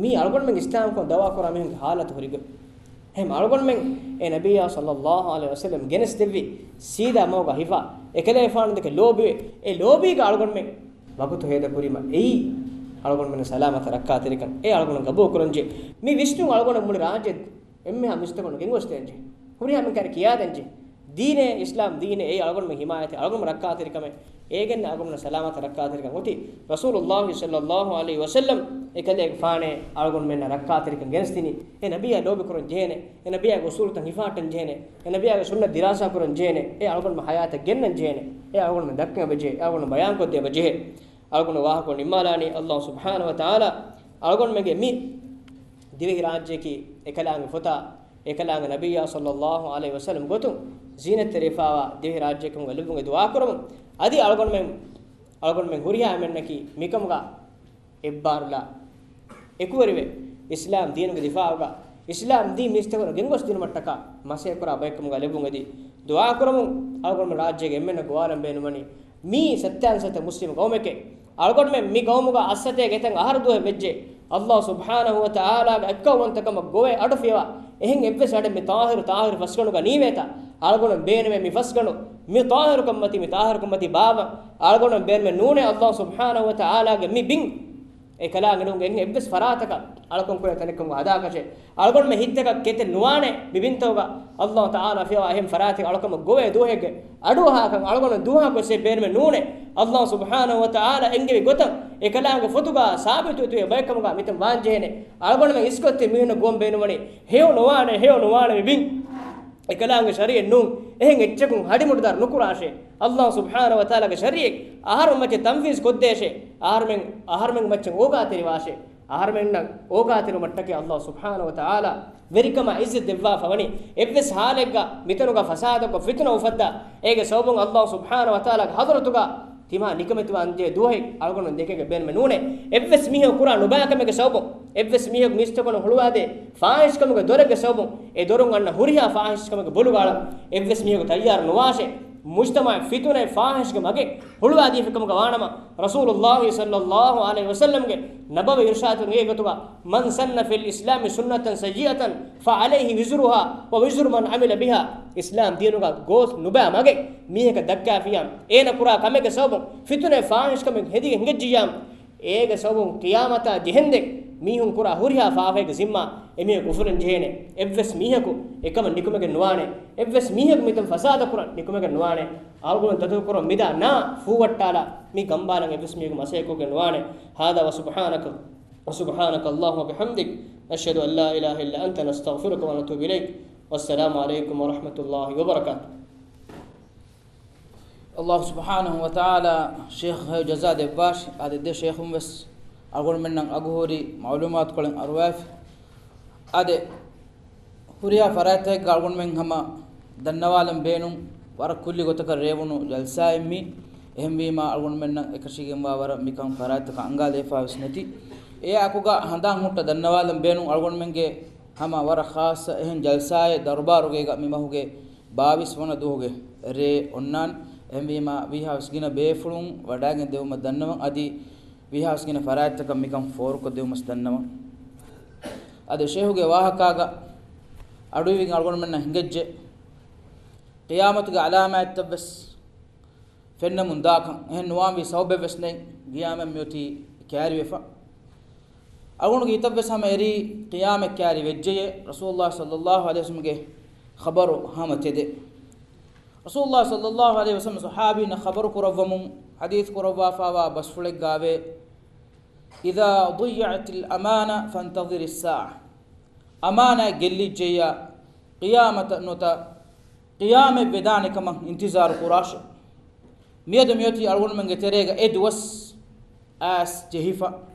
މީ އަޅުގަނޑުމެން އިސްލާމްކަން ދައުވާ ކުރާ މީހުންގެ ހާލަތު ހުރިގޮތް. އެހެން އަޅުގަނޑުމެން އެ ނަބިއްޔާ ޞައްލަﷲ ޢަލައިހި ވަސައްލަމަ ގެނެސްދެއްވި ސީދާ މަގުގަ ހިފާ، އެކަލޭގެފާނު ދެކެ ލޯބިވެ، އެ ލޯބީގަ އަޅުގަނޑުމެން ވަގުތު ހޭދަ ކުރީމަ، އެއީ އަޅުގަނޑުމެން ސަލާމަތަށް ރައްކާތެރިކަން. އެ އަޅުގަނޑު ގަބޫލު ކުރަންޖެ. މި ވިސްނުން އަޅުގަނޑު މުޅި ރާއްޖެ އެންމެހާ މީސްތަކުން ގެންގޮސްދޭންޖެ. ހުރިހާ މީހުން ކައިރި ކިޔާދޭންޖެ. ދީނޭ، އިސްލާމް ދީނޭ، އެއީ އަޅުގަނޑުމެން ހިމާޔަތެއް، އަޅުގަނޑުމެން ރައްކާތެރިކަމެއް، އޭގެން އަޅުގަނޑުމެން ސަލާމަތަށް ރައްކާތެރިކަން އޮތީ. ރަސޫލުﷲ ޞައްލަﷲ ޢަލައިހި ވަސައްލަމަ އެކަލޭގެފާނޭ އަޅުގަނޑުމެންނަށް ރައްކާތެރިކަން ގެނެސްދިނީ. އެ ނަބިއްޔާ ލޯބިކުރަން ޖެހޭނެ. އެ ނަބިއްޔާގެ އުސޫލުތައް ހިފާއްޓަން ޖެހޭނެ. އެ ނަބިއްޔާގެ ސުންނަތް ދިރާސާ ކުރަން ޖެހޭނެ. އެ އަޅުގަނޑުމެން ހަޔާތަށް ގެންނަން ޖެހޭނެ. އެ އަޅުގަނޑުމެން ދައްކަން އެބަޖެހޭ. އަޅުގަނޑު ވާހަކަ ނިންމާލާނީ ﷲ ސުބްޙާނަހޫ ވަތަޢާލާ އަޅުގަނޑުމެންގެ މި ދިވެހި ރާއްޖެއަކީ އެކަލާނގެ ފޮތާ، އެކަލާނގެ ނަބިއްޔާ ޞައްލަﷲ ޢަލައިހި ވަސައްލަމަ ގޮތުން ޒީނަތްތެރިވެފާވާ ދިވެހި ރާއްޖެއަކަމުގަ ލެއްވުމުގެ ދުޢާ ކުރަމުން. އަދި އަޅުގަނޑުމެން، އަޅުގަނޑުމެން ހުރިހާ އެންމެންނަކީ މިކަމުގަ އެއްބާރުލާ އެކުވެރިވެ، އިސްލާމް ދީނުގެ ދިފާޢުގަ، އިސްލާމް ދީން މީސްތަކުންނަށް ގެންގޮސްދިނުމަށްޓަކާ މަސައްކަތްކުރާ ބައެއްކަމުގަ ލެއްވުން އެދި ދުޢާކުރަމުން. އަޅުގަނޑުމެން ރާއްޖޭގެ އެންމެންނަށް ގޮވާލަން ބޭނުންވަނީ މީ ސައްތައިން ސައްތަ މުސްލިމް ގައުމެކޭ. އަޅުގަނޑުމެން މި ގައުމުގަ އައްސަތޭ ގެތަން އަހަރު ދުވަހެއް ވެއްޖެ. ﷲ ސުބްޙާނަހޫ ވަތަޢާލާގެ އެއްކައުވަންތަކަމަށް ގޮވޭ އަޑު ފިޔަވާ އެހެން އެއްވެސް އަޑެއް މި ޠާހިރު، ޠާހިރު ފަސްގަނޑުގަ ނީވޭތާ، އަޅުގަނޑު ބޭނުމޭ މި ފަސްގަނޑު، މި ޠާހިރުކަންމަތީ، މި ޠާހިރުކަންމަތީ ބާއްވަން. އަޅުގަނޑު ބޭނުމޭ ނޫނޭ ﷲ ސުބްޙާނަހޫ ވަތަޢާލާގެ މި ބިން އެކަލާނގެ ނޫން އެހެން އެއްވެސް ފަރާތަކަށް އަޅުކަން ކުރޭ ތަނެއްކަމުގަ ހަދާކަށެއް. އަޅުގަނޑުމެން ހިތްތަކަށް ކެތެއް ނުވާނެ މި ބިންތަކުގަ ﷲ ތަޢާލާ ފިޔަވާ އެހެން ފަރާތެއް އަޅުކަމަށް ގޮވޭ ދުވަހެއްގެ އަޑުއަހާކަން އަޅުގަނޑު ދުވަހަކުވެސް ބޭނުމެއް ނޫނޭ. ﷲ ސުބްޙާނަހޫ ވަތަޢާލާ އެންގެވި ގޮތަށް އެކަލާނގެ ފޮތުގަ ސާބިތުވެ ތިބޭ ބައެއްކަމުގަ މިތަން ވާންޖެހޭނެ. އަޅުގަނޑުމެން އިސްކޮށްތި މީހުންނަށް ގުވަން ބޭނުންވަނީ ހެޔޮ ނުވާނެ، ހެޔޮ ނުވާނެ މި ބިން. އެކަލާނގެ ޝަރީޢަތް ނޫން. އެހެން އެއްޗަކުން ހަޑި މުޑުދާރު ނުކުރާށޭ. ﷲ ސުބްޙާނަހޫ ވަތަޢާލާގެ ޝަރީޢަތް އަހަރުމެން މައްޗަށް ތަންފީޒް ކޮށްދޭށޭ. އަހަރުމެން، އަހަރުމެން މައްޗަށް އޯގާތެރިވާށޭ. އަހަރުމެންނަށް އޯގާތެރިވުމަށްޓަކައި ﷲ ސުބްޙާނަހޫ ވަތަޢާލާ ވެރިކަމާ ޢިއްޒަތް ދެއްވާފަ ވަނީ. އެއްވެސް ހާލެއްގަ މިތަނުގަ ފަސާދަކޮށް، ފިތުނަ އުފައްދާ، އޭގެ ސަބަބުން ﷲ ސުބްޙާނަހޫ ވަތަޢާލާގެ ޙަޟްރަތުގަ ތިމާ ނިކަމެތިވާންޖެހޭ ދުވަހެއް އަޅުގަނޑު ދެކެގެ ބޭނުމެއް ނޫނޭ. އެއްވެސް މީހަކު ކުރާ ނުބައި ކަމެއްގެ ސަބަބުން، އެއްވެސް މީހަކު މީސްތަކުން ހުޅުވާދޭ ފާޙިޝްކަމުގެ ދޮރެއްގެ ސަބަބުން، އެ ދޮރުން އަންނަ ހުރިހާ ފާޙިޝްކަމެއްގެ ބޮލުގަ އަޅަން އެއްވެސް މީހަކު ތައްޔާރު ނުވާށޭ. މުޖްތަމަޢަށް ފިތުނައެއް ފާޙިޝްގެ މަގެއް ހުޅުވާދީފިކަމުގަ ވާނަމަ، ރަސޫލުﷲ ޞައްލަﷲ ޢަލައިހި ވަސައްލަމްގެ ނަބަވީ އިރުޝާދުން އެގޮތުގަ، "من سن في الإسلام سنة سيئة فعليه وزرها ووزر من عمل بها." އިސްލާމް ދީނުގަ ގޯސް ނުބައި މަގެއް މީހަކަށް ދައްކާފިޔާ، އޭނަ ކުރާ ކަމެއްގެ ސަބަބުން ފިތުނައެއް ފާޙިޝްކަމެއް ހެދިގެން ހިނގައްޖިއްޔާ، އޭގެ ސަބަބުން ޤިޔާމަތާ ޖެހެންދެން މީހުން ކުރާ ހުރިހާ ފާފައެއްގެ ޒިންމާ އެމީހަކު އުފުލަން ޖެހޭނެ. އެއްވެސް މީހަކު އެކަމަށް ނިކުމެގެން ނުވާނެ. އެއްވެސް މީހަކު މިތަން ފަސާދަ ކުރަން ނިކުމެގެން ނުވާނެ. އަޅުގަނޑު ދަތުރުކުރަން މިދާ ނާ ފޫވައްޓާލާ މި ގަނބާލަން އެއްވެސް މީހަކު މަސައްކަތްކޮށްގެން ނުވާނެ. هذا وسبحانك، وسبحانك اللهم وبحمدك، نشهد أن لا إله إلا أنت، نستغفرك ونتوب إليك. والسلام عليكم ورحمة الله وبركاته. ﷲ ސުބްޙާނަހޫ ވަތަޢާލާ ޝޭޚް ހެޔޮ ޖަޒާ ދެއްވާށި. އާދެ، ދެ ޝޭޚުން ވެސް އަޅުގަނޑުމެންނަށް އަގުހުރި މަޢުލޫމާތުކޮޅެއް އަރުވާފި. އާދެ، ހުރިހާ ފަރާތްތަކެއްގަ އަޅުގަނޑުމެން ހަމަ ދަންނަވާލަން ބޭނުން ވަރަށް ކުއްލި ގޮތަކަށް ރޭވުނު ޖަލްސާއެއް މީ. އެހެންވީމާ، އަޅުގަނޑުމެންނަށް އެކަށީގެންވާ ވަރަށް މިކަން ފަރާތްތަކަށް އަންގާލައިފާ ވެސް ނެތި. އެއާ އެކުގަ ހަނދާން ހުއްޓަ ދަންނަވާލަން ބޭނުން އަޅުގަނޑުމެންގެ ހަމަ ވަރަށް ޚާއްޞަ އެހެން ޖަލްސާއެއް ދަރުބާރުގޭގަ މި މަހުގެ ބާވީސް ވަނަ ދުވަހުގެ ރޭ އޮންނާނެ. އެހެންވީމާ، ވީހާވެސް ގިނަ ބޭފުޅުން ވަޑައިގެން ދެވުމަށް ދަންނަވަން. އަދި ވީހާވެސް ގިނަ ފަރާތްތަކަށް މިކަން ފޯރުކޮށް ދެވުމަސް ދަންނަވަން. އަދި ޝޭހުގެ ވާހަކާގަ އަޑުއިވިން އަޅުގަނޑުމެންނަށް ހިނގައްޖެ، ޤިޔާމަތުގެ ޢަލާމާތްތައްވެސް ފެންނަމުން ދާކަން. އެހެން ނުވާންވީ ސަބަބެއްވެސް ނެތް، ޤިޔާމަތް މިއޮތީ ކައިރިވެފަ. އަޅުގަނޑުގެ ހިތަށްވެސް ހަމަ އެރީ ޤިޔާމަތް ކައިރި ވެއްޖެޔޭ، ރަސޫލުﷲ ޞައްލަﷲ ޢަލައިހި ވަސައްލަމްގެ ޚަބަރު ހަމަ ތެދެއް. ރަސޫލުﷲ ޞައްލަﷲ ޢަލައިހި ވަސައްލަމް ޞަޙާބީންނަށް ޚަބަރު ކުރައްވަމުން ޙަދީޘް ކުރައްވާފާވާ ބަސްފުޅެއްގައިވޭ، "إذا ضيعت الأمانة فانتظر الساعة." އަމާނާތް ގެއްލިއްޖެއްޔާ، ޤިޔާމަތަށް ނުވަތަ ޤިޔާމަތް ވެދާނެ ކަމަށް އިންތިޒާރު ކުރާށޭ. މިއަދު މިއޮތީ އަޅުގަނޑުމެންގެ ތެރޭގަ އެ ދުވަސް އައިސް ޖެހިފަ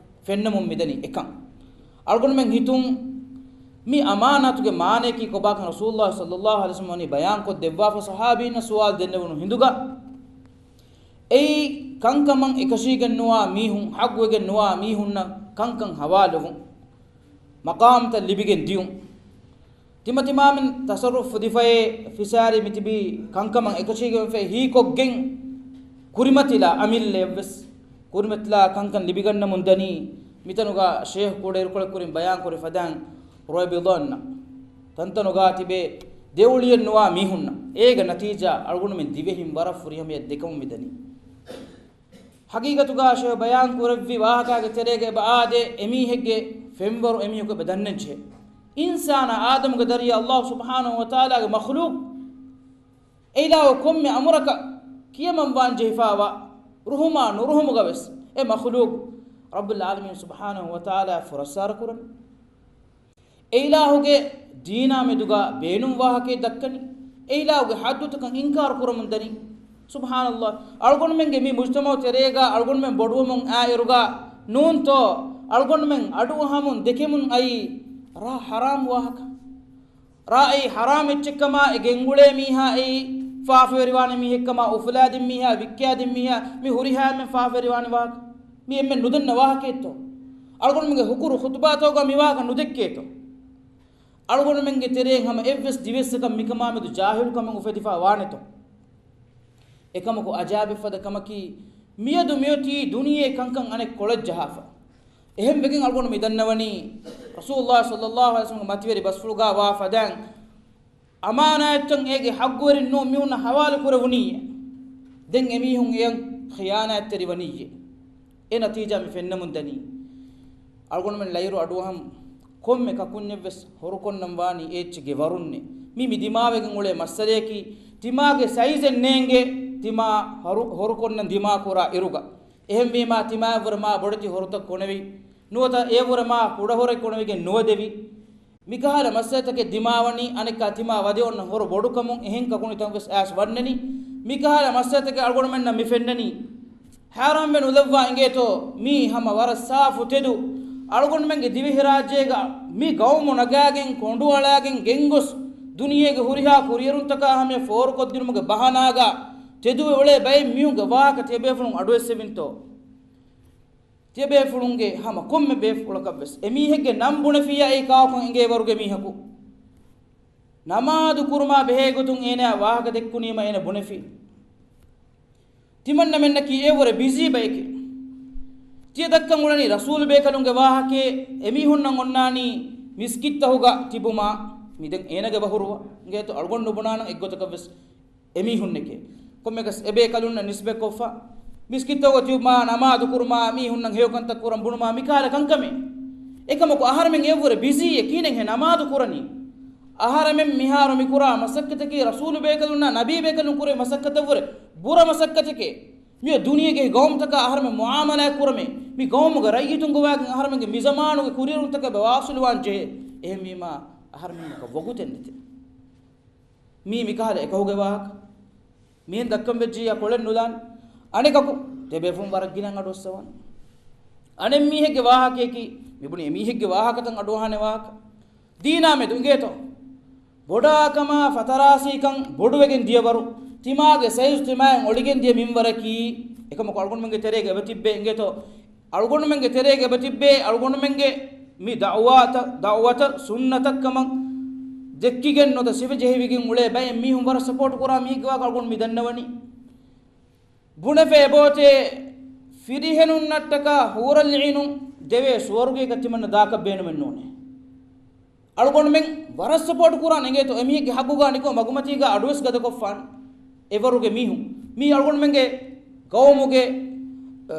ފެންނަމުން މިދަނީ އެކަން. އަޅުގަނޑުމެން ހިތުން މި އަމާނާތުގެ މާނަޔަކީ ކޮބާކަން ރަސޫލުﷲ ޞައްލަﷲ ޢަލައިހި ވަސައްލަމް ވަނީ ބަޔާންކޮށް ދެއްވާފަ ޞަޙާބީންނަށް ސުވާލު ދެންނެވުނު ހިނދުގަ، އެއީ ކަންކަމަށް އެކަށީގެންނުވާ މީހުން، ޙައްޤުވެގެން ނުވާ މީހުންނަށް ކަންކަން ހަވާލުވުން، މަޤާމްތައް ލިބިގެން ދިޔުން. ތިމަތިމާމެން ތަޞައްރުފު ފުދިފައޭ ފިސާރި މިތިބީ ކަންކަމަށް އެކަށީގެންފައި ހީކޮށްގެން ކުރިމަތިލާ އަމިއްލައެއްވެސް ކުރިމަތިލާ ކަންކަން ލިބިގަންނަމުން ދަނީ. މިތަނުގަ ޝޭހް ކުޑައިރުކޮޅެއް ކުރިން ބަޔާންކުރި ފަދައިން ރޮއިބިޟަންނަށް ތަންތަނުގަ ތިބޭ ދެއުޅިއެއްނުވާ މީހުންނަށް. އޭގެ ނަތީޖާ އަޅުގަނޑުމެން ދިވެހިން ވަރަށް ފުރިހަމަޔަށް ދެކަމުން މިދަނީ. ޙަޤީޤަތުގަ ޝޭހް ބަޔާން ކުރެއްވި ވާހަކާގެ ތެރޭގަ އެބަ އާދޭ، އެމީހެއްގެ ފެންވަރު އެމީހަކު އެބަ ދަންނަންޖެހޭ. އިންސާނާ އާދަމުގެ ދަރިޔާ ﷲ ސުބްޙާނަހޫ ވަތަޢާލާގެ މަޚްލޫޤު. އެއިލާހު ކޮންމެ އަމުރަކަށް ކިޔަމަންވާން ޖެހިފާވާ ރުހުމާ ނުރުހުމުގަ ވެސް އެ މަޚްލޫޤު ރައްބުލް ޢާލަމީން ސުބްޙާނަހޫ ވަތަޢާލާ ފުރައްސާރަ ކުރަން. އެއިލާހުގެ ދީނާ މެދުގަ ބޭނުން ވާހަކައެއް ދައްކަނީ، އެއިލާހުގެ ޙައްދުތަކަށް އިންކާރު ކުރަމުން ދަނީ. ސުބްޙާނަﷲ. އަޅުގަނޑުމެންގެ މި މުޖްތަމަޢު ތެރޭގަ އަޅުގަނޑުމެން ބޮޑުވަމުން އާއިރުގަ ނޫންތޯ އަޅުގަނޑުމެން އަޑުއަހަމުން ދެކެމުން އައީ ރާ ޙަރާމް ވާހަކަ. ރާ އެއީ ޙަރާމް އެއްޗެއްކަމާ އެ ގެންގުޅޭ މީހާ އެއީ ފާފަވެރިވާނެ މީހެއްކަމާ، އުފުލާދިން މީހާ، ވިއްކާދިން މީހާ، މި ހުރިހާ އެންމެން ފާފަވެރިވާނެ ވާހަކަ. މި އެންމެން ނުދަންނަ ވާހަކައެއްތޯ؟ އަޅުގަނޑުމެންގެ ހުކުރު ޚުޠުބާތަކުގަ މި ވާހަކަ ނުދެއްކޭތޯ؟ އަޅުގަނޑުމެންގެ ތެރެއިން ހަމަ އެއްވެސް ދިވެއްސަކަށް މިކަމާމެދު ޖާހިލުކަމެއް އުފެދިފާ ވާނެތޯ؟ އެކަމަކު އަޖާއިބެއްފަދަ ކަމަކީ، މިއަދު މިއޮތީ ދުނިޔެ ކަންކަން އަނެއް ކޮޅަށް ޖަހާފަ. އެހެންވެގެން އަޅުގަނޑު މި ދަންނަވަނީ، ރަސޫލުﷲ ޞައްލަﷲ ޢަލައިހި ވަސައްލަމްގެ މަތިވެރި ބަސްފުޅުގާ ވާ ފަދައިން، އަމާނާތްތައް އޭގެ ޙައްޤުވެރިން ނޫން މީހުންނަށް ޙަވާލު ކުރެވުނީއޭ. ދެން އެމީހުން އެޔަށް ޚިޔާނާތްތެރި ވަނީއޭ. އެ ނަތީޖާ މި ފެންނަމުން ދަނީ. އަޅުގަނޑުމެން ޅައިރު އަޑުއަހަން ކޮންމެ ކަކުންޏެއްވެސް ހޮރުކޮށްނަން ވާނީ އެ އެއްޗެއްގެ ވަރުންނޭ. މީ މި ދިމާވެގެން އުޅޭ މައްސަލަޔަކީ، ތިމާގެ ސައިޒެއް ނޭނގޭ ތިމާ ހޮރު، ހޮރުކޮށްނަން ދިމާކުރާ އިރުގަ. އެހެންވީމާ ތިމާއަށްވުރެ މާ ބޮޑެތި ހޮރުތައް ކޮނެވި. ނުވަތަ އެއަށްވުރެ މާ ކުޑަ ހޮރެއް ކޮނެވިގެން ނުވަދެވި. މިކަހަލަ މައްސަލަތަކެއް ދިމާވަނީ، އަނެއްކާ ތިމާ ވަދެ އޮންނަ ހޮރު ބޮޑުކަމުން އެހެން ކަކުނިތަކުން ވެސް އައިސް ވަންނަނީ. މިކަހަލަ މައްސަލަތަކެއް އަޅުގަނޑުމެންނަށް މި ފެންނަނީ. ހައިރާންވެ ނުލައްވާ އިނގޭތޯ، މީ ހަމަ ވަރަށް ސާފު ތެދު. އަޅުގަނޑުމެންގެ ދިވެހިރާއްޖޭގަ މި ގައުމު ނަގާގެން، ކޮނޑުއަޅާގެން ގެންގޮސް، ދުނިޔޭގެ ހުރިހާ ކުރިއެރުންތަކާ ހަމަޔަށް ފޯރުކޮށްދިނުމުގެ ބަހަނާގަ ތެދުވެ އުޅޭ ބައެއް މީހުންގެ ވާހަކަ ތިޔަބޭފުޅުން އަޑުއެއްސެވިންތޯ؟ ތިޔަބޭފުޅުންގެ ހަމަ ކޮންމެ ބޭފުޅަކަށްވެސް އެމީހެއްގެ ނަން ބުނެފިއްޔާ އެއީ ކާކުކަން އެނގޭ ވަރުގެ މީހަކު. ނަމާދު ކުރުމާ ބެހޭ ގޮތުން އޭނައަށް ވާހަކަ ދެއްކުނީމަ އޭނަ ބުނެފި. ތިމަންނަމެންނަކީ އެއަށްވުރެ ބިޒީ ބައެކޭ. ތިޔަ ދައްކަން އުޅެނީ ރަސޫލު ބޭކަލުންގެ ވާހަކައެއް. އެމީހުންނަށް އޮންނާނީ މިސްކިތްތަހުގަ ތިބުމާ، މި ދެން އޭނަގެ ބަހުރުވަ އިނގޭތޯ އަޅުގަނޑު ނުބުނާނަން އެއްގޮތަކަށްވެސް އެމީހުންނެކޭ. ކޮންމެއަކަސް އެބޭކަލުންނަށް ނިސްބަތްކޮށްފަ، މިސްކިތްތަހުގަ ތިބުމާ، ނަމާދު ކުރުމާ، މީހުންނަށް ހެޔޮކަންތައް ކުރަން ބުނުމާ، މިކަހަލަ ކަންކަމެއް. އެކަމަކު އަހަރެމެން އެއަށްވުރެ ބިޒީއެއް، ކިހިނެއްހޭ ނަމާދު ކުރަނީ؟ އަހަރެމެން މިހާރު މި ކުރާ މަސައްކަތަކީ ރަސޫލު ބޭކަލުންނާ ނަބީ ބޭކަލުން ކުރޭ މަސައްކަތަށްވުރެ ބުރަ މަސައްކަތެކޭ. މިއޮތް ދުނިޔޭގެ ގައުމުތަކާ އަހަރެމެން މުއާމަލާތް ކުރަމޭ. މި ގައުމުގަ ރައްޔިތުން ގޮވާގެން އަހަރެމެންގެ މިޒަމާނުގެ ކުރިއެރުންތަކަށް އެބަ ވާސިލުވާން ޖެހޭ. އެހެންވީމާ އަހަރެމެންނަކަށް ވަގުތެއް ނެތޭ. މީ މިކަހަލަ އެކަކުގެ ވާހަކަ. މިހެން ދައްކަން ވެއްޖިއްޔާ ކޮޅެއް ނުލާން. އަނެކަކު ތިބޭފުން ވަރަށް ގިނަ އަޑުއައްސަވާނެ. އަނެއް މީހެއްގެ ވާހަކަޔަކީ، މިބުނި އެމީހެއްގެ ވާހަކަތައް އަޑުއަހާނެ ވާހަކަ. ދީނާމެދު އިނގޭތޯ. ބޮޑާކަމާ ފަތަރާސީކަން ބޮޑުވެގެން ދިޔަވަރު، ތިމާގެ ސައިޒު ތިމާއިން އޮޅިގެން ދިޔަ މިންވަރަކީ، އެކަމަކު އަޅުގަނޑުމެންގެ ތެރޭގަ އެބަ ތިއްބޭ އިނގޭތޯ. އަޅުގަނޑުމެންގެ ތެރޭގަ އެބަ ތިއްބޭ، އަޅުގަނޑުމެންގެ މި ދައުވާތައް، ދައުވަތައް ސުންނަތައްކަމަށް ދެއްކިގެން ނުވަތަ ސިފަޖެހިވިގެން އުޅޭ ބައެއް މީހުން ވަރަށް ސަޕޯޓް ކުރާ މީހެއްގެ ވާހަކަ އަޅުގަނޑު މި ދަންނަވަނީ. ބުނެފަ އެބައޮތޭ، ފިރިހެނުންނަށްޓަކާ ހޫރަލް އީނުން ދެވޭ ސުވަރުގޭގަ ތިމަންނަ ދާކަށް ބޭނުމެއް ނޫނޭ. އަޅުގަނޑުމެން ވަރަށް ސަޕޯޓް ކުރާން އިނގޭތޯ އެމީހެއްގެ ހައްގުގާ ނިކުމެ މަގުމަތީގާ އަޑުވެސް ގަދަކޮށްފާނެ. އެވަރުގެ މީހުން މީ އަޅުގަނޑުމެންގެ ގައުމުގެ، އަ،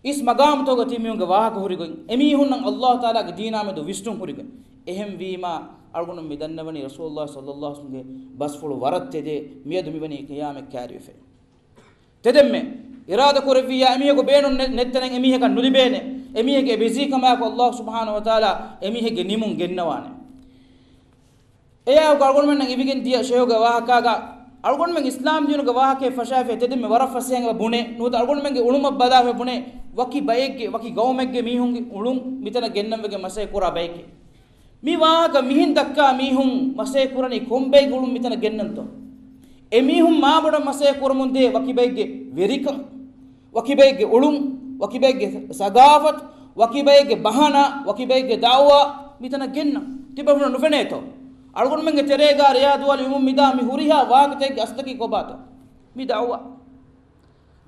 އިސް މަގާމުތަކުގަ ތިބި މީހުންގެ ވާހަކަ ހުރިގޮތް، އެމީހުންނަށް އައްލާހު ތަޢާލާގެ ދީނާމެދު ވިސްނުން ހުރިގޮތް. އެހެންވީމާ، އަޅުގަނޑު މި ދަންނަވަނީ ރަސޫލުﷲ ޞައްލަﷲ ޢަލައިހި ވަސައްލަމްގެ ބަސްފުޅު ވަރަށް ތެދޭ، މިއަދު މިވަނީ ޤިޔާމަތް ކައިރިވެފައި. ތެދެއްމެ، އިރާދަ ކުރެއްވިއްޔާ އެމީހަކު ބޭނުން ނެ-، ނެތްތަނެއް އެމީހަކަށް ނުލިބޭނެ. އެމީހެއްގެ ބިޒީކަމާއެކު އައްލާހު ސުބްޙާނަހު ވަތަޢާލާ އެމީހެއްގެ ނިމުން ގެންނަވާނެ. އެއާއެކު އަޅުގަނޑުމެންނަށް އިވިގެން ދިޔަ ޝެހުގެ ވާހަކާގަ، އަޅުގަނޑުމެން އިސްލާމް ދީނުގެ ވާހަކައެއް ފަށާފައި ތެދެއްމެ ވަރަށް ފަސޭހައިން އެބަ ބުނޭ، ނުވަތަ އަޅުގަނޑުމެންގެ އުޅުމަށް ބަލާފައި ބުނޭ، ވަކި ބައެއްގެ، ވަކި ގައުމެއްގެ މީހުންގެ އުޅުން މިތަނަށް ގެންނަން ވެގެން މަސައްކަތް ކުރާ ބައެކޭ. މި ވާހަކަ މިހެން ދައްކާ މީހުން މަސައްކަތް ކުރަނީ ކޮން ބައެއްގެ އުޅުން މިތަނަށް ގެންނަންތޯ؟ އެމީހުން މާބޮޑަށް މަސައްކަތް ކުރަމުންދޭ ވަކި ބައެއްގެ ވެރިކަން، ވަކި ބައެއްގެ އުޅުން، ވަކި ބައެއްގެ ސަގާފަތު، ވަކި ބައެއްގެ ބަހަނާ، ވަކި ބައެއްގެ ދައުވާ މިތަނަށް ގެންނަން. ތިބޭފުޅުންނަށް ނުފެނޭތޯ؟ އަޅުގަނޑުމެންގެ ތެރޭގާ ރެޔާ ދުވާލު އިވުމުން މިދާ މި ހުރިހާ ވާހަކަތަކެއްގެ އަސްލަކީ ކޮބާތޯ؟ މި ދައުވާ.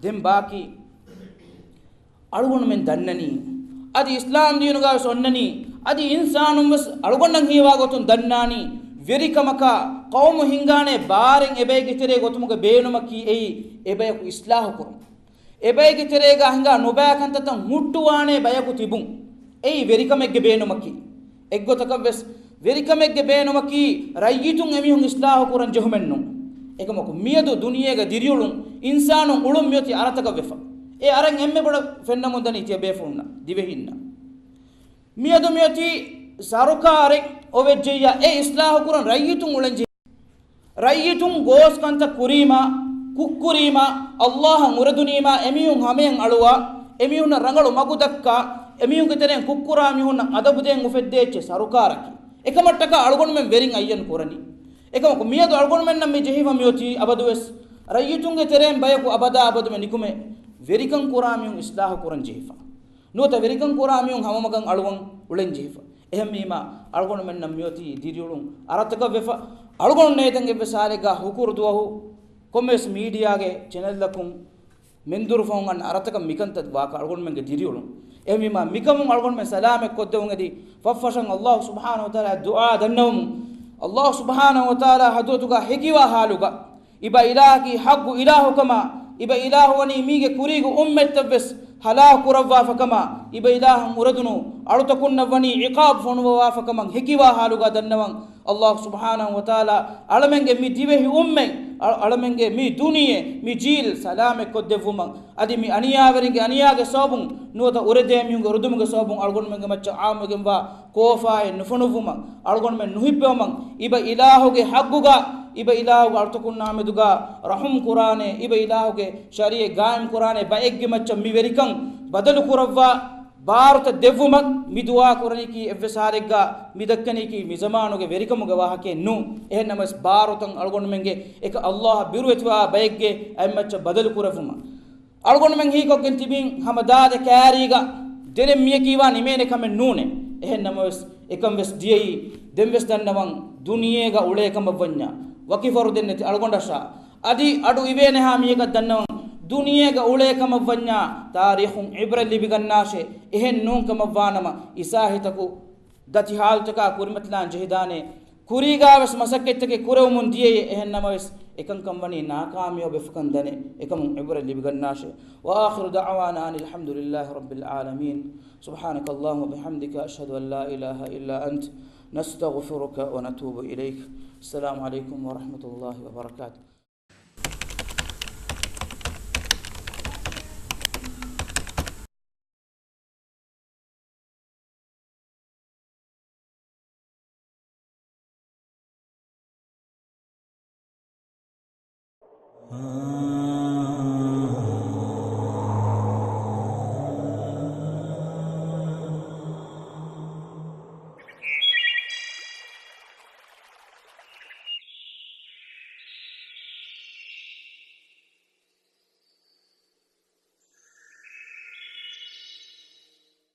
ދެން ބާކީ އަޅުގަނޑުމެން ދަންނަނީ، އަދި އިސްލާމް ދީނުގަވެސް އޮންނަނީ، އަދި އިންސާނުންވެސް އަޅުގަނޑަށް ހީވާ ގޮތުން ދަންނާނީ، ވެރިކަމަކާ ޤައުމު ހިންގާނޭ ބާރެއް އެބައެއްގެ ތެރޭ ގޮތުމުގެ ބޭނުމަކީ އެއީ އެބަޔަކު އިސްލާހު ކުރުން. އެބައެއްގެ ތެރޭގާ ހިނގާ ނުބައި ކަންތައްތައް ހުއްޓުވާނޭ ބަޔަކު ތިބުން. އެއީ ވެރިކަމެއްގެ ބޭނުމަކީ. އެއްގޮތަކަށްވެސް ވެރިކަމެއްގެ ބޭނުމަކީ ރައްޔިތުން އެމީހުން އިސްލާހު ކުރަން ޖެހުމެއްނޫން. އެކަމަކު މިއަދު ދުނިޔޭގަ ދިރިއުޅުން އިންސާނުން އުޅުން މިއޮތީ އަރަތަކަށް ވެފަ. އެ އަރަށް އެންމެ ބޮޑަށް ފެންނަމުން ދަނީ ތިޔަބޭފުޅުންނަށް، ދިވެހިންނަށް. މިއަދު މިއޮތީ ސަރުކާރެއް އޮވެއްޖެއްޔާ އެ އިސްލާހު ކުރަން ރައްޔިތުން އުޅެން ޖެހޭ. ރައްޔިތުން ގޯސް ކަންތައް ކުރީމާ، ކުށްކުރީމާ، އައްލާހަށް އުރެދުނީމާ، އެމީހުން ހަމަޔަށް އަޅުވާ، އެމީހުންނަށް ރަނގަޅު މަގު ދައްކާ، އެމީހުންގެ ތެރެއިން ކުށްކުރާ މީހުންނަށް އަދަބު ދޭން އުފެއްދޭ އެއްޗެއް ސަރުކާރަކީ. އެކަމަށްޓަކާ އަޅުގަނޑުމެން ވެރިން އައްޔަން ކުރަނީ. އެކަމަކު މިއަދު އަޅުގަނޑުމެންނަށް މި ޖެހިފަ މިއޮތީ އަބަދުވެސް ރައްޔިތުންގެ ތެރެއިން ބަޔަކު އަބަދާ އަބަދުމެ ނިކުމެ ވެރިކަން ކުރާ މީހުން އިސްލާހު ކުރަން ޖެހިފަ. ނުވަތަ ވެރިކަން ކުރާ މީހުން ހަމަމަގަށް އަޅުވަން އުޅެން ޖެހިފަ. އެހެންވީމާ، އަޅުގަނޑުމެންނަށް މިއޮތީ ދިރިއުޅުން އަރަތަކަށް ވެފަ. އަޅުގަނޑު ނޭތަން އެއްވެސް ހާލެއްގަ ހުކުރު ދުވަހު ކޮންމެވެސް މީޑިއާގެ ޗެނެލްއަކުން މެންދުރު ފަހުން އަންނަ އަރަތަކަށް މިކަންތައް ވާކަށް އަޅުގަނޑުމެންގެ ދިރިއުޅުން. އެހެންވީމާ، މިކަމުން އަޅުގަނޑުމެން ސަލާމަތް ކޮށްދެވުން އެދި ފަށްފަށަން އައްލާހު ސުބްޙާނަހު ވަތަޢާލާ ދުޢާ ދަންނަވަމުން. އައްލާހު ސުބްޙާނަހު ވަތަޢާލާ ޙަޟްރަތުގަ ހެކިވާ ޙާލުގަ އިބަ އިލާހަކީ ޙައްޤު އިލާހުކަމާ، އިބަ އިލާހު ވަނީ މީގެ ކުރީގެ އުއްމަތްތައްވެސް ހަލާކު ކުރައްވާފަކަމާ، އިބަ އިލާހަށް އުރެދުނު އަޅުތަކުންނަށް ވަނީ ޢިޤާބު ފޮނުވަވާފަކަމަށް ހެކިވާ ޙާލުގަ ދަންނަވަން. އައްލާހު ސުބްޙާނަހު ވަތަޢާލާ އަޅަމެންގެ މި ދިވެހި އުއްމަތް، އަ-، އަޅަމެންގެ މި ދުނިޔެ، މި ޖީލް ސަލާމަތް ކޮށްދެއްވުމަށް، އަދި މި އަނިޔާވެރިންގެ އަނިޔާގެ ސަބަބުން ނުވަތަ އުރެދޭ މީހުންގެ އުރެދުމުގެ ސަބަބުން އަޅުގަނޑުމެންގެ މައްޗަށް ޢާއްމުވެގެންވާ ކޯފާއެއް ނުފޮނުއްވުމަށް، އަޅުގަނޑުމެން ނުހިއްޕެވުމަށް، އިބަ އިލާހުގެ ޙައްޤުގަ، އިބަ އިލާހުގެ އަޅުތަކުންނާމެދުގަ ރަޙުމް ކުރާނެ، އިބަ އިލާހުގެ ޝަރީޢަތް ޤާއިމް ކުރާނެ ބައެއްގެ މައްޗަށް މި ވެރިކަން ބަދަލު ކުރައްވާ ބާރުތައް ދެއްވުމަށް މި ދުޢާ ކުރަނީކީ އެއްވެސް ހާލެއްގަ މި ދައްކަނީކީ މި ޒަމާނުގެ ވެރިކަމުގެ ވާހަކައެއް ނޫން. އެހެން ނަމަވެސް ބާރުތައް އަޅުގަނޑުމެންގެ އެކަ އައްލާހަށް ބިރުވެތިވާ ބައެއްގެ އަތްމައްޗަށް ބަދަލު ކުރެއްވުމަށް. އަޅުގަނޑުމެން ހީކޮށްގެން ތިބީ ހަމަ ދާދަ ކާރީގަ ދެނެއް މިޔަކީ ވާ ނިމޭނެ ކަމެއް ނޫނޭ. އެހެން ނަމަވެސް އެކަން ވެސް ދިޔައީ ދެން ވެސް ދަންނަވަން ދުނިޔޭގަ އުޅޭ ކަމަށް ވަންޏާ ވަކި ފަރުދެއް ނެތި އަޅުގަނޑަށާ އަދި އަޑު އިވޭނެހާ މީހަކަށް ދަންނަވަން ދުނިޔޭގަ އުޅޭ ކަމަށްވަންޏާ، ތާރީޚުން ޢިބްރަތް ލިބިގަންނާށޭ. އެހެން ނޫން ކަމަށްވާނަމަ، އިސާހިތަކު ދަތި ޙާލުތަކާ ކުރިމަތިލާން ޖެހިދާނެ. ކުރީގާވެސް މަސައްކަތްތަކެއް ކުރެވުމުން ދިޔައީ، އެހެން ނަމަވެސް، އެކަންކަން ވަނީ ނާކާމިޔާބު ވެފަކަން ދަނެ. އެކަމުން ޢިބްރަތް ލިބިގަންނާށޭ. وآخر دعوانا أن الحمد لله رب العالمين. سبحانك اللهم وبحمدك، أشهد أن لا إله إلا أنت، نستغفرك ونتوب إليك. السلام عليكم ورحمة الله وبركاته.